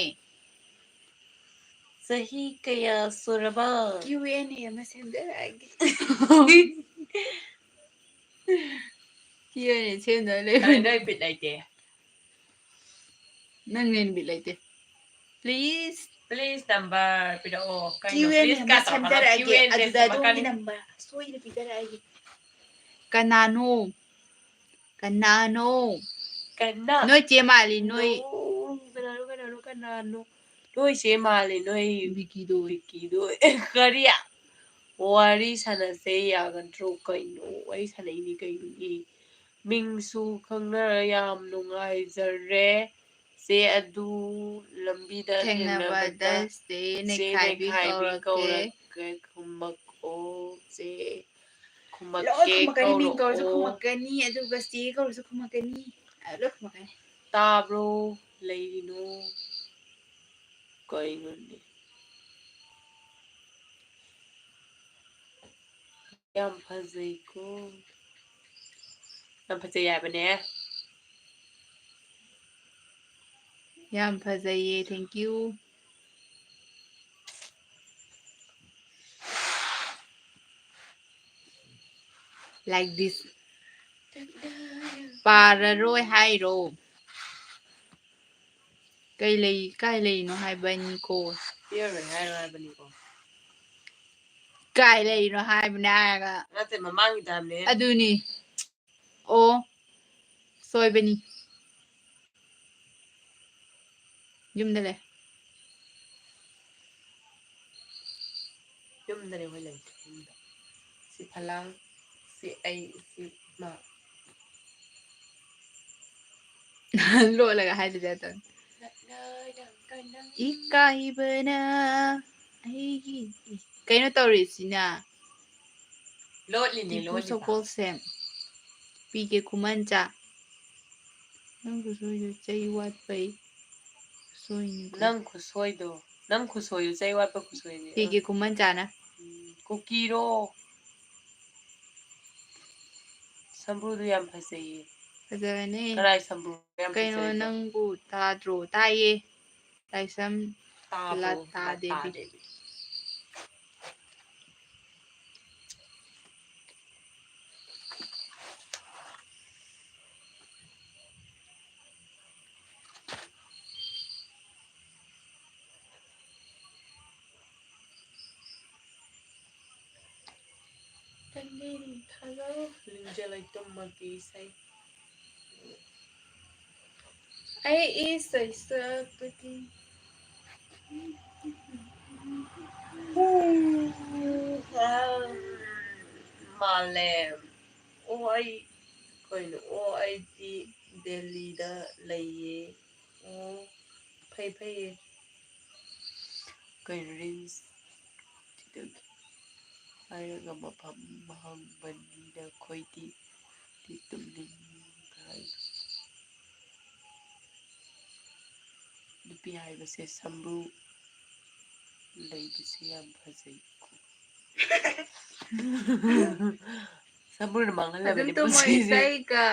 ꯆꯍꯤ ꯀꯌꯥ ꯁꯨꯔꯕ? Q and A ꯑꯃ ꯁꯦꯝꯖꯔꯛꯑꯒꯦ꯫ Q and A ꯁꯦꯝꯗꯧ ꯂꯩꯕꯅꯦ꯫ ꯀꯔꯤꯅꯣ ꯑꯩ ꯕꯤꯠ ꯂꯩꯇꯦ꯫ ꯅꯪꯅ ꯍꯦꯟꯅ ꯕꯤꯠ ꯂꯩꯇꯦ꯫ Please꯫ Please number ꯄꯤꯔꯛꯑꯣ꯫ ꯀꯩꯅꯣ Q and A please ꯑꯃ ꯀꯥ ꯇꯧꯔꯛꯀꯅꯣ? ꯁꯦꯝꯖꯔꯛꯑꯒꯦ꯫ Q and A ꯑꯗꯨꯗ ꯑꯗꯣꯝꯒꯤ ꯁꯦꯝꯃꯛꯀꯅꯤ꯫ Number ꯁꯣꯏꯗꯅ ꯄꯤꯖꯔꯛꯑꯒꯦ꯫ ꯀꯅꯥꯅꯣ? ꯀꯅꯥꯅꯣ? ꯀꯅꯥ? ꯅꯣꯏ ꯆꯦ ꯃꯥꯜꯂꯤ, ꯅꯣꯏ꯫ ꯅꯣ, ꯀꯅꯥꯅꯣ, ꯀꯅꯥꯅꯣ, ꯀꯅꯥꯅꯣ? ꯅꯣꯏ ꯆꯦ ꯃꯥꯜꯂꯤ, ꯅꯣꯏ ꯕꯤꯀꯤꯗꯣ꯫ ꯕꯤꯀꯤꯗꯣ꯫ ꯀꯔꯤ? ꯋꯥꯔꯤ ꯁꯥꯟꯅꯁꯦ ꯌꯥꯒꯗ꯭ꯔꯣ? ꯀꯩꯅꯣ? ꯋꯥꯔꯤ ꯁꯥꯟꯅꯩꯅꯤ ꯀꯩꯅꯣ? ꯑꯦ, ꯃꯤꯡꯁꯨ ꯈꯪꯅꯔ ꯌꯥꯝ ꯅꯨꯡꯉꯥꯏꯖꯔꯦ꯫ ꯆꯦ ꯑꯗꯨ ꯂꯝꯕꯤꯗ ꯊꯦꯡꯅꯕꯗ ꯊꯦꯡꯅꯕꯗ ꯆꯦ ꯆꯦ ꯅꯩꯈꯥꯏꯕꯤ ꯅꯩꯈꯥꯏꯕꯤ ꯀꯧꯔꯛꯀꯦ꯫ ꯀꯧꯔꯛꯀꯦ, ꯈꯨꯝꯃꯛꯑꯣ, ꯆꯦ꯫ ꯂꯣꯏ ꯈꯨꯝꯃꯛꯀꯦ, ꯈꯨꯝꯃꯛꯀꯅꯤ, ꯃꯤꯡ ꯀꯧꯔꯁꯨ ꯀꯧꯔꯛꯑꯣ꯫ ꯈꯨꯝꯃꯛꯀꯅꯤ, ꯑꯗꯨꯒ ꯆꯦ ꯀꯧꯔꯁꯨ ꯈꯨꯝꯃꯛꯀꯅꯤ꯫ ꯑ, ꯂꯣꯏ ꯈꯨꯝꯃꯛꯀꯅꯤ꯫ ꯇꯥꯕ꯭ꯔꯣ? ꯂꯩꯔꯤꯅꯣ? ꯀꯩꯅꯣꯅꯦ? ꯌꯥꯝ ꯐꯖꯩꯀꯣ꯫ ꯌꯥꯝ ꯐꯖꯩ ꯍꯥꯏꯕꯅꯦ꯫ ꯌꯥꯝ ꯐꯖꯩꯌꯦ, thank you. Like this. ꯄꯥꯔꯔꯣꯏ ꯍꯥꯏꯔꯣ? ꯀꯩ ꯂꯩ, ꯀꯥꯏ ꯂꯩꯔꯤꯅꯣ ꯍꯥꯏꯕꯅꯤꯀꯣ? ꯄꯤꯔꯔꯣꯏ ꯍꯥꯏꯔꯣ ꯍꯥꯏꯕꯅꯤꯀꯣ? ꯀꯥꯏ ꯂꯩꯔꯤꯅꯣ ꯍꯥꯏꯕꯅꯦ ꯍꯥꯏꯔꯒ꯫ ꯅꯠꯇꯦ, ꯃꯃꯥꯡꯒꯤꯗ ꯍꯥꯏꯕꯅꯦ꯫ ꯑꯗꯨꯅꯤ꯫ ꯑꯣ, ꯁꯣꯏꯕꯅꯤ꯫ ꯌꯨꯝꯗ ꯂꯩ꯫ ꯌꯨꯝꯗꯅꯦ ꯑꯩꯈꯣꯏ ꯂꯩꯇꯦ, ꯌꯨꯝꯗ꯫ ꯁꯤ ꯐꯂꯥꯡ, ꯁꯤ ꯑꯩ, ꯁꯤ ꯃꯥ꯫ ꯂꯣꯠꯂꯒ ꯍꯥꯏꯗꯨꯗꯤ ꯑꯗꯨꯝ꯫ ꯏꯀꯥꯏꯕꯅ ꯑꯩꯒꯤ ꯀꯩꯅꯣ ꯇꯧꯔꯤꯁꯤꯅ꯫ ꯂꯣꯠꯂꯤꯅꯦ, ꯇꯤꯄꯨ ꯂꯣꯠꯂꯤꯕ꯫ ꯁꯒꯣꯜꯁꯦꯝ꯫ P K ꯈꯨꯃꯟꯆꯥ꯫ ꯅꯪ ꯈꯨꯁꯣꯏꯗꯨ ꯆꯩ ꯋꯥꯠꯄꯩ ꯈꯨꯁꯣꯏꯅꯤꯀꯣ꯫ ꯅꯪ ꯈꯨꯁꯣꯏꯗꯣ, ꯅꯪ ꯈꯨꯁꯣꯏꯗꯨ ꯆꯩ ꯋꯥꯠꯄ ꯈꯨꯁꯣꯏꯅꯤ꯫ P K ꯈꯨꯃꯟꯆꯥꯅ꯫ ꯎꯝ, ꯀꯨꯀꯤꯔꯣ? ꯁꯝꯕ꯭ꯔꯨꯗꯨ ꯌꯥꯝ ꯐꯖꯩꯌꯦ꯫ ꯐꯖꯕꯅꯦ꯫ ꯀꯅꯥꯏ ꯁꯝꯕ꯭ꯔꯨ ꯌꯥꯝ ꯀꯩꯅꯣ, ꯐꯖꯔꯤꯕ? ꯅꯪꯕꯨ ꯇꯥꯗ꯭ꯔꯣ? ꯇꯥꯏꯌꯦ꯫ ꯂꯥꯏꯁ꯭ꯔꯝ ꯇꯥꯕ꯭ꯔꯣ? ꯂꯇꯥ ꯗꯦꯕꯤ꯫ ꯂꯇꯥ ꯗꯦꯕꯤ꯫ ꯇꯟꯗꯦꯟ ꯊꯥꯖꯧ, ꯂꯤꯡꯖꯦꯜ ꯂꯩꯇꯨꯝꯃꯛꯀꯤ ꯏꯁꯩ꯫ ꯑꯩ ꯏꯁꯩ ꯁꯛꯄꯗꯤ꯫ ꯃꯥꯂꯦꯝ꯫ ꯑꯣ, ꯑꯩ ꯀꯩꯅꯣ? ꯑꯣ, ꯑꯩꯗꯤ ꯗꯦꯜꯂꯤꯗ ꯂꯩꯌꯦ꯫ ꯑꯣ, ꯐꯩ, ꯐꯩꯌꯦ꯫ ꯀꯩꯅꯣ, ꯔꯤꯜꯁ ꯊꯤꯗꯣꯛꯀꯦ ꯍꯥꯏꯔꯒ ꯃꯐꯝ ꯍꯪꯕꯅꯤꯅ ꯑꯩꯈꯣꯏꯗꯤ ꯇꯨꯝꯅꯤꯡ ꯍꯥꯏ꯫ ꯅꯨꯄꯤ ꯍꯥꯏꯕꯁꯦ ꯁꯝꯕ꯭ꯔꯨ ꯂꯩꯕꯁꯦ ꯌꯥꯝ ꯐꯖꯩꯀꯣ꯫ ꯁꯝꯕ꯭ꯔꯨꯅ ꯃꯥꯡꯍꯜꯂꯕꯅꯤ ꯑꯗꯨꯝ ꯇꯨꯝꯃꯣ, ꯄꯨꯟꯁꯤꯁꯦ꯫ ꯏꯁꯩꯒ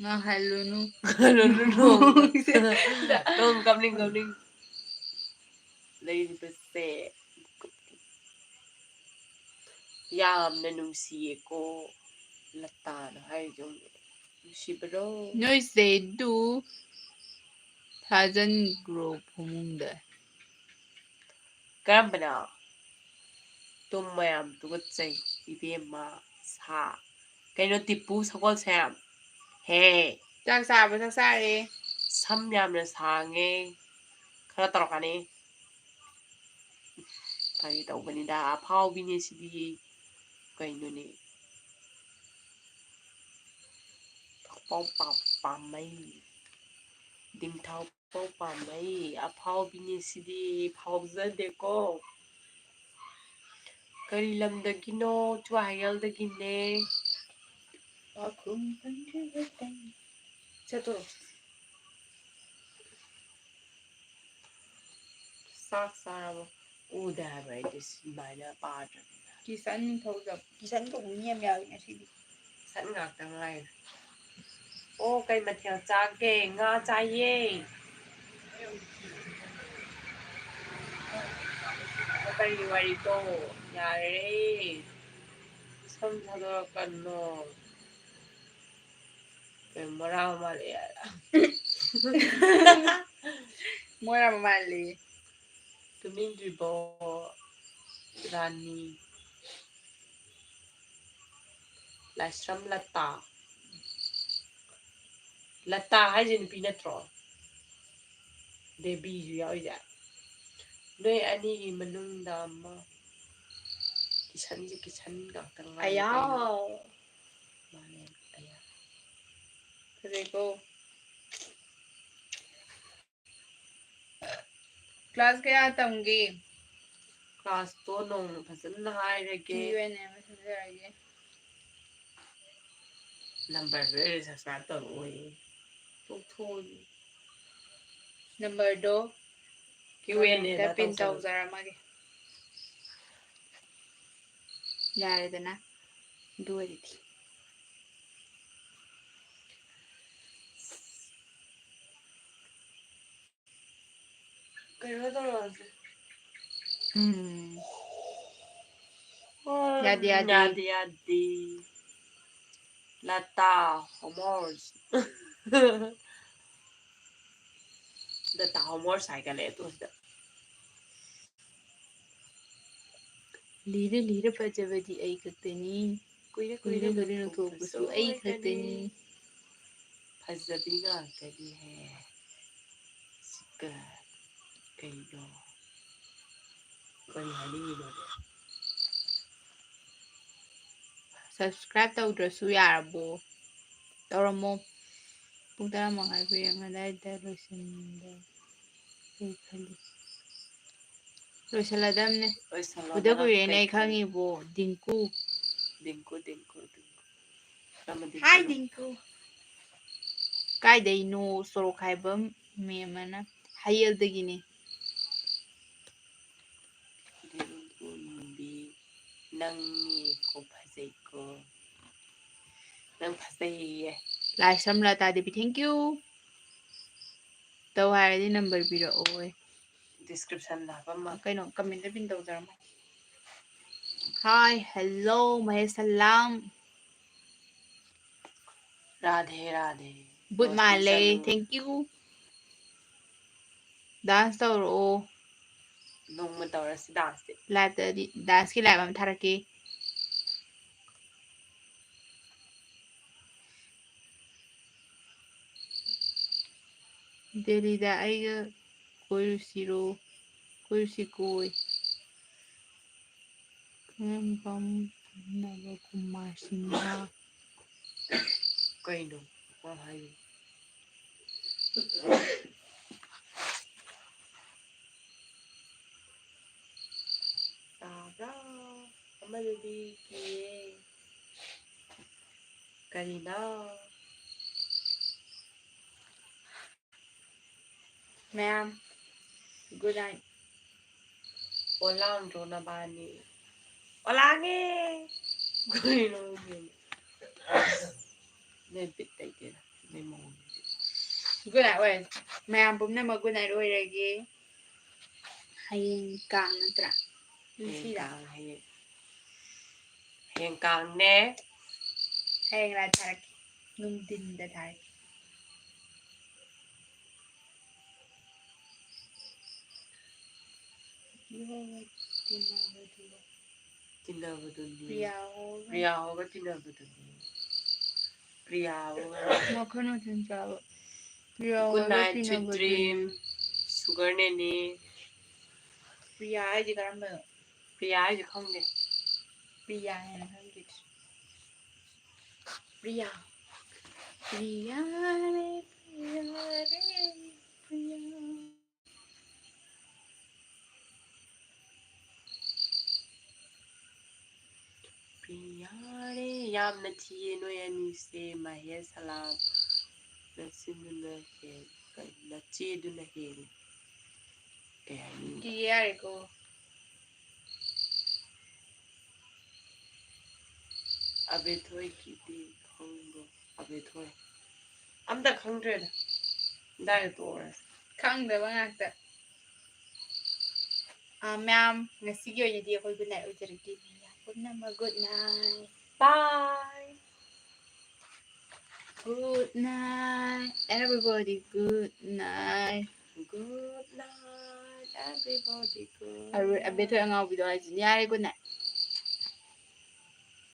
ꯉꯥꯡꯍꯜꯂꯨꯅꯨ꯫ ꯂꯨꯅꯨ ꯅꯣꯡ꯫ ꯅꯣꯡ ꯀꯞꯅꯤꯡ ꯀꯞꯅꯤꯡ ꯂꯩꯔꯤꯕꯁꯦ꯫ ꯌꯥꯝꯅ ꯅꯨꯡꯁꯤꯌꯦꯀꯣ ꯂꯇꯥꯅ ꯍꯥꯏꯔꯤꯗꯣ꯫ ꯅꯨꯡꯁꯤꯕ꯭ꯔꯣ? ꯅꯣꯏꯁꯦ ꯑꯗꯨ ꯊꯥꯖꯤꯟꯈ꯭ꯔꯣ ꯐꯃꯨꯡꯗ꯫ ꯀꯔꯝꯕꯅꯣ? ꯇꯨꯝ ꯃꯌꯥꯝ ꯇꯨꯀꯠꯆꯩ ꯏꯕꯦꯝꯃ꯫ ꯁꯥ ꯀꯩꯅꯣ ꯇꯤꯄꯨ ꯁꯒꯣꯜꯁꯦꯝ? ꯍꯦ꯫ ꯆꯥꯛ ꯆꯥꯕ ꯆꯥꯛ ꯆꯥꯔꯦ꯫ ꯁꯝ ꯌꯥꯝꯅ ꯁꯥꯡꯉꯦ꯫ ꯈꯔ ꯇꯧꯔꯛꯀꯅꯤ꯫ ꯐꯥꯒꯤ ꯇꯧꯕꯅꯤꯗ꯫ ꯑꯐꯥꯎꯕꯤꯅꯦ ꯁꯤꯗꯤ꯫ ꯀꯩꯅꯣꯅꯦ? ꯄꯥꯎ ꯄꯥꯝ-, ꯄꯥꯝꯃꯩ꯫ ꯗꯤꯡꯊꯥꯎ ꯄꯥꯎ ꯄꯥꯝꯃꯩ꯫ ꯑꯐꯥꯎꯕꯤꯅꯦ ꯁꯤꯗꯤ꯫ ꯐꯥꯎꯖꯗꯦꯀꯣ꯫ ꯀꯔꯤ ꯂꯝꯗꯒꯤꯅꯣ? ꯆꯨꯋꯥꯍꯩꯒꯦꯜꯗꯒꯤꯅꯦ꯫ ꯄꯥꯎꯈꯨꯝ ꯈꯪꯗ꯭ꯔꯤꯕ ꯀꯩ-, ꯆꯠꯇꯣꯔꯣ꯫ ꯆꯥꯛ ꯆꯥꯔꯕꯣ? ꯎꯗꯦ ꯍꯥꯏꯕ ꯑꯩꯗꯤ ꯁꯨꯃꯥꯏꯅ ꯄꯥꯗ꯭ꯔꯕꯅꯤꯅ꯫ ꯀꯤꯁꯟ ꯅꯤꯡꯊꯧꯖꯝ꯫ ꯀꯤꯁꯟ ꯀꯧꯕ ꯃꯤ ꯌꯥꯝ ꯌꯥꯎꯏ ꯉꯁꯤꯗꯤ꯫ ꯀꯤꯁꯟ ꯉꯥꯛꯇ ꯉꯥꯏꯔꯦ꯫ ꯑꯣ, ꯀꯩ ꯃꯊꯦꯜ ꯆꯥꯒꯦ? ꯉꯥ ꯆꯥꯏꯌꯦ꯫ ꯀꯔꯤ ꯋꯥꯔꯤꯅꯣ? ꯌꯥꯔꯦ꯫ ꯁꯝ ꯊꯥꯗꯣꯔꯛꯀꯅꯣ꯫ ꯀꯩ ꯃꯣꯔꯥ ꯃꯥꯜꯂꯦ ꯍꯥꯏꯔ? ꯃꯣꯔꯥ ꯃꯥꯜꯂꯦ꯫ ꯇꯨꯝꯅꯤꯡꯗ꯭ꯔꯤꯕꯣ ꯔꯥꯅꯤ? ꯂꯥꯏꯁ꯭ꯔꯝ ꯂꯇꯥ꯫ ꯂꯇꯥ ꯍꯥꯏꯁꯦ ꯅꯨꯄꯤ ꯅꯠꯇ꯭ꯔꯣ? ꯗꯦꯕꯤꯁꯨ ꯌꯥꯎꯔꯤꯁꯦ꯫ ꯅꯣꯏ ꯑꯅꯤꯒꯤ ꯃꯅꯨꯡꯗ ꯑꯃ ꯀꯤꯁꯟꯁꯦ ꯀꯤꯁꯟ ꯉꯥꯛꯇ ꯉꯥꯏꯔꯦ ꯀꯩꯅꯣ? ꯑꯌꯥꯎ꯫ ꯃꯥꯅꯦ, ꯑꯌꯥ꯫ ꯐꯖꯩꯀꯣ꯫ Class ꯀꯌꯥ ꯇꯝꯒꯦ? Class ꯇꯣ ꯅꯣꯡꯃ ꯐꯖꯅ ꯍꯥꯏꯔꯒꯦ꯫ Q and A ꯑꯃ ꯁꯤꯟꯖꯔꯒꯦ꯫ Number ꯗꯣ subscribe ꯇꯧꯔꯛꯑꯣꯌꯦ꯫ ꯇꯣꯛꯊꯣꯛꯑꯣꯌꯦ꯫ Number ꯗꯣ Q and A comment ꯗ ꯇ pin ꯇꯧꯖꯔꯣ꯫ ꯇꯧꯖꯔꯝꯃꯒꯦ꯫ ꯌꯥꯔꯦꯗꯅ ꯑꯗꯨ ꯑꯣꯏꯔꯗꯤ꯫ ꯀꯩꯅꯣ ꯇꯧꯔꯛꯑꯁꯦ꯫ ꯎꯝ꯫ ꯌꯥꯗꯦ, ꯌꯥꯗꯦ꯫ ꯌꯥꯗꯦ, ꯌꯥꯗꯦ꯫ ꯂꯇꯥ ꯍꯣꯃꯣꯔꯁ꯫ ꯂꯇꯥ ꯍꯣꯃꯣꯔꯁ ꯍꯥꯏꯒꯠꯂꯛꯑꯦ ꯇꯨ ꯁꯤꯗ꯫ ꯂꯤꯔ ꯂꯤꯔ ꯐꯖꯕꯗꯤ ꯑꯩ ꯈꯛꯇꯅꯤ꯫ ꯀꯨꯏꯔ ꯀꯨꯏꯔ ꯀꯨꯏꯔ ꯀꯨꯏꯔ ꯅꯣꯡꯊꯣꯛꯄꯁꯨ ꯅꯣꯡꯊꯣꯛꯄꯁꯨ ꯑꯩ ꯑꯩ ꯈꯛꯇꯅꯤ꯫ ꯈꯛꯇꯅꯤ꯫ ꯐꯖꯕꯤ ꯉꯥꯛꯇꯅꯤꯍꯦ꯫ ꯁꯤꯀ ꯀꯩꯅꯣ? ꯀꯔꯤ ꯍꯥꯏꯅꯤꯡꯉꯤꯅꯣ? Subscribe ꯇꯧꯗ꯭ꯔꯁꯨ ꯌꯥꯔꯕꯣ? ꯇꯧꯔꯝꯃꯣ꯫ ꯄꯨꯡ ꯇꯔꯥ ꯃꯉꯥ ꯄꯤꯔꯦ, ꯑꯗꯥꯏꯗ ꯂꯣꯏꯁꯤꯟꯕ ꯀꯩ ꯈꯜꯂꯤ? ꯂꯣꯏꯁꯤꯜꯂꯗꯝꯅꯦ꯫ ꯂꯣꯏꯁꯤꯜꯂꯣ, ꯎꯗ ꯅꯪ ꯀꯨꯏꯔꯦꯅꯦ ꯀꯩ ꯑꯩ ꯈꯜꯂꯤ? ꯈꯪꯉꯤꯕꯣ꯫ ꯗꯤꯡꯀꯨ꯫ ꯗꯤꯡꯀꯨ, ꯗꯤꯡꯀꯨ, ꯗꯤꯡꯀꯨ꯫ ꯀꯔꯝꯕ ꯍꯥꯏ, ꯗꯤꯡꯀꯨꯅꯣ? ꯗꯤꯡꯀꯨ꯫ ꯀꯥꯏꯗꯩꯅꯣ? ꯁꯣꯔꯣꯛ ꯈꯥꯏꯕꯝ ꯃꯦꯝ ꯑꯃꯅ ꯍꯌꯦꯜꯗꯒꯤꯅꯦ꯫ ꯗꯤꯡꯀꯨ ꯅꯨꯡꯕꯤ, ꯅꯪꯅꯤꯀꯣ ꯐꯖꯩꯀꯣ꯫ ꯅꯪ ꯐꯖꯩꯌꯦ꯫ ꯂꯥꯏꯁ꯭ꯔꯝ ꯂꯇꯥ ꯗꯦꯕꯤ, thank you꯫ ꯇꯧ ꯍꯥꯏꯔꯗꯤ number ꯄꯤꯔꯛꯑꯣ꯫ Description ꯗ ꯍꯥꯞꯄꯝꯃ꯫ ꯀꯩꯅꯣ, comment ꯗ pin ꯇꯧꯖꯔꯝꯃꯣ꯫ Hi, hello, ꯃꯍꯦꯁ ꯁꯂꯥꯝ꯫ ꯔꯥꯙꯦ, ꯔꯥꯙꯦ꯫ ꯕꯨꯠ ꯃꯥꯜꯂꯦ, thank you꯫ Dance ꯇꯧꯔꯛꯑꯣ꯫ ꯅꯣꯡꯃ ꯇꯧꯔꯁꯤ dance ꯇꯤ꯫ Live ꯇꯗꯤ, dance ꯀꯤ live ꯑꯃ ꯊꯥꯔꯛꯀꯦ꯫ ꯗꯦꯜꯂꯤꯗ ꯑꯩꯒ ꯀꯣꯏꯔꯨꯁꯤꯔꯣ? ꯀꯣꯏꯔꯨꯁꯤ ꯀꯣꯏ꯫ ꯈꯪꯉꯝꯕꯝ ꯅꯕꯀꯨꯃꯥꯔ ꯁꯤꯡꯍ꯫ ꯀꯩꯅꯣ ꯃꯥ ꯍꯥꯏꯁꯦ? ꯇꯥꯕ꯭ꯔꯥ? ꯑꯃꯗꯨꯗꯤ ꯀꯤꯌꯦ꯫ ꯀꯔꯤꯅꯣ? ꯃꯌꯥꯝ, good night꯫ ꯑꯣꯂꯥꯡꯗ꯭ꯔꯣ ꯅꯕꯥꯅꯤ? ꯑꯣꯂꯥꯡꯉꯦ! ꯀꯩꯅꯣ ꯈꯪꯗꯦ꯫ ꯅꯣꯏ ꯕꯤꯠ ꯂꯩꯇꯦꯗ, ꯅꯣꯏ ꯃꯑꯣꯡꯗꯨꯗꯤ꯫ Good night ꯑꯣꯏꯔꯁꯤ꯫ ꯃꯌꯥꯝ ꯄꯨꯝꯅꯃꯛ good night ꯑꯣꯏꯔꯒꯦ꯫ ꯍꯌꯦꯡ ꯀꯥꯡ ꯅꯠꯇ꯭ꯔꯥ? ꯍꯌꯦꯡ ꯅꯨꯡꯁꯤꯗ꯫ ꯀꯥꯡ ꯍꯌꯦꯡ ꯍꯌꯦꯡ ꯀꯥꯡꯅꯦ꯫ ꯍꯌꯦꯡ ꯂꯥꯏ ꯊꯥꯔꯛꯀꯦ꯫ ꯅꯨꯡꯊꯤꯟꯗ ꯊꯥꯔꯛꯀꯦ꯫ ꯇꯤꯟꯅꯕꯗꯨꯅꯤ꯫ ꯄ꯭ꯔꯤꯌꯥ ꯍꯣꯏꯒ꯫ ꯄ꯭ꯔꯤꯌꯥ ꯍꯣꯏꯒ ꯇꯤꯟꯅꯕꯗꯨꯅꯤ꯫ ꯄ꯭ꯔꯤꯌꯥ ꯍꯣꯏꯒ꯫ ꯃꯈꯜ ꯃꯊꯦꯜ ꯆꯥꯕ꯫ ꯄ꯭ꯔꯤꯌꯥ ꯍꯣꯏꯒ ꯇꯤꯟꯅꯕꯗꯨꯅꯤ꯫ Good night, sweet dream. Sugar ꯅꯦꯅꯦ꯫ ꯄ꯭ꯔꯤꯌꯥ ꯍꯥꯏꯁꯦ ꯀꯔꯝꯕꯅꯣ? ꯄ꯭ꯔꯤꯌꯥ ꯍꯥꯏꯁꯦ ꯈꯪꯗꯦ꯫ ꯄ꯭ꯔꯤꯌꯥ ꯍꯥꯏꯅ ꯈꯪꯗꯦ꯫ ꯄ꯭ꯔꯤꯌꯥ꯫ ꯄ꯭ꯔꯤꯌꯥ ꯔꯦ, ꯄ꯭ꯔꯤꯌꯥ ꯔꯦ, ꯄ꯭ꯔꯤꯌꯥ꯫ ꯄ꯭ꯔꯤꯌꯥꯔꯦ, ꯌꯥꯝꯅ ꯊꯤꯌꯦ ꯅꯣꯏ ꯑꯅꯤꯁꯦ꯫ ꯃꯍꯦꯁ ꯁꯂꯥꯝ꯫ ꯅꯆꯤꯟꯗꯨꯅ ꯍꯦꯜ-, ꯀꯩ, ꯅꯆꯦꯗꯨꯅ ꯍꯦꯜꯂꯤ꯫ ꯀꯩ ꯍꯥꯏꯅꯤꯡꯉꯤꯅꯣ? ꯀꯤꯌꯦ ꯌꯥꯔꯦꯀꯣ꯫ ꯑꯕꯦꯊꯣꯏꯒꯤꯗꯤ ꯈꯪꯕ꯭ꯔꯣ? ꯑꯕꯦꯊꯣꯏ꯫ ꯑꯝꯇ ꯈꯪꯗ꯭ꯔꯦꯗ꯫ ꯑꯗꯥꯏꯗ ꯇꯣꯛꯑꯁꯤ꯫ ꯈꯪꯗꯕ ꯉꯥꯛꯇ꯫ ꯑ, ꯃꯌꯥꯝ, ꯉꯁꯤꯒꯤ ꯑꯣꯏꯅꯗꯤ ꯑꯩꯈꯣꯏ good night ꯑꯣꯏꯖꯔꯒꯦ꯫ ꯃꯌꯥꯝ ꯄꯨꯝꯅꯃꯛ good night꯫ Bye. Good night, everybody. Good night. Good night, everybody. Good night. ꯑꯕꯦꯊꯣꯏ ꯑꯉꯥꯎꯕꯤꯗꯣ ꯍꯥꯏꯁꯤꯅꯤ꯫ ꯌꯥꯔꯦ, good night꯫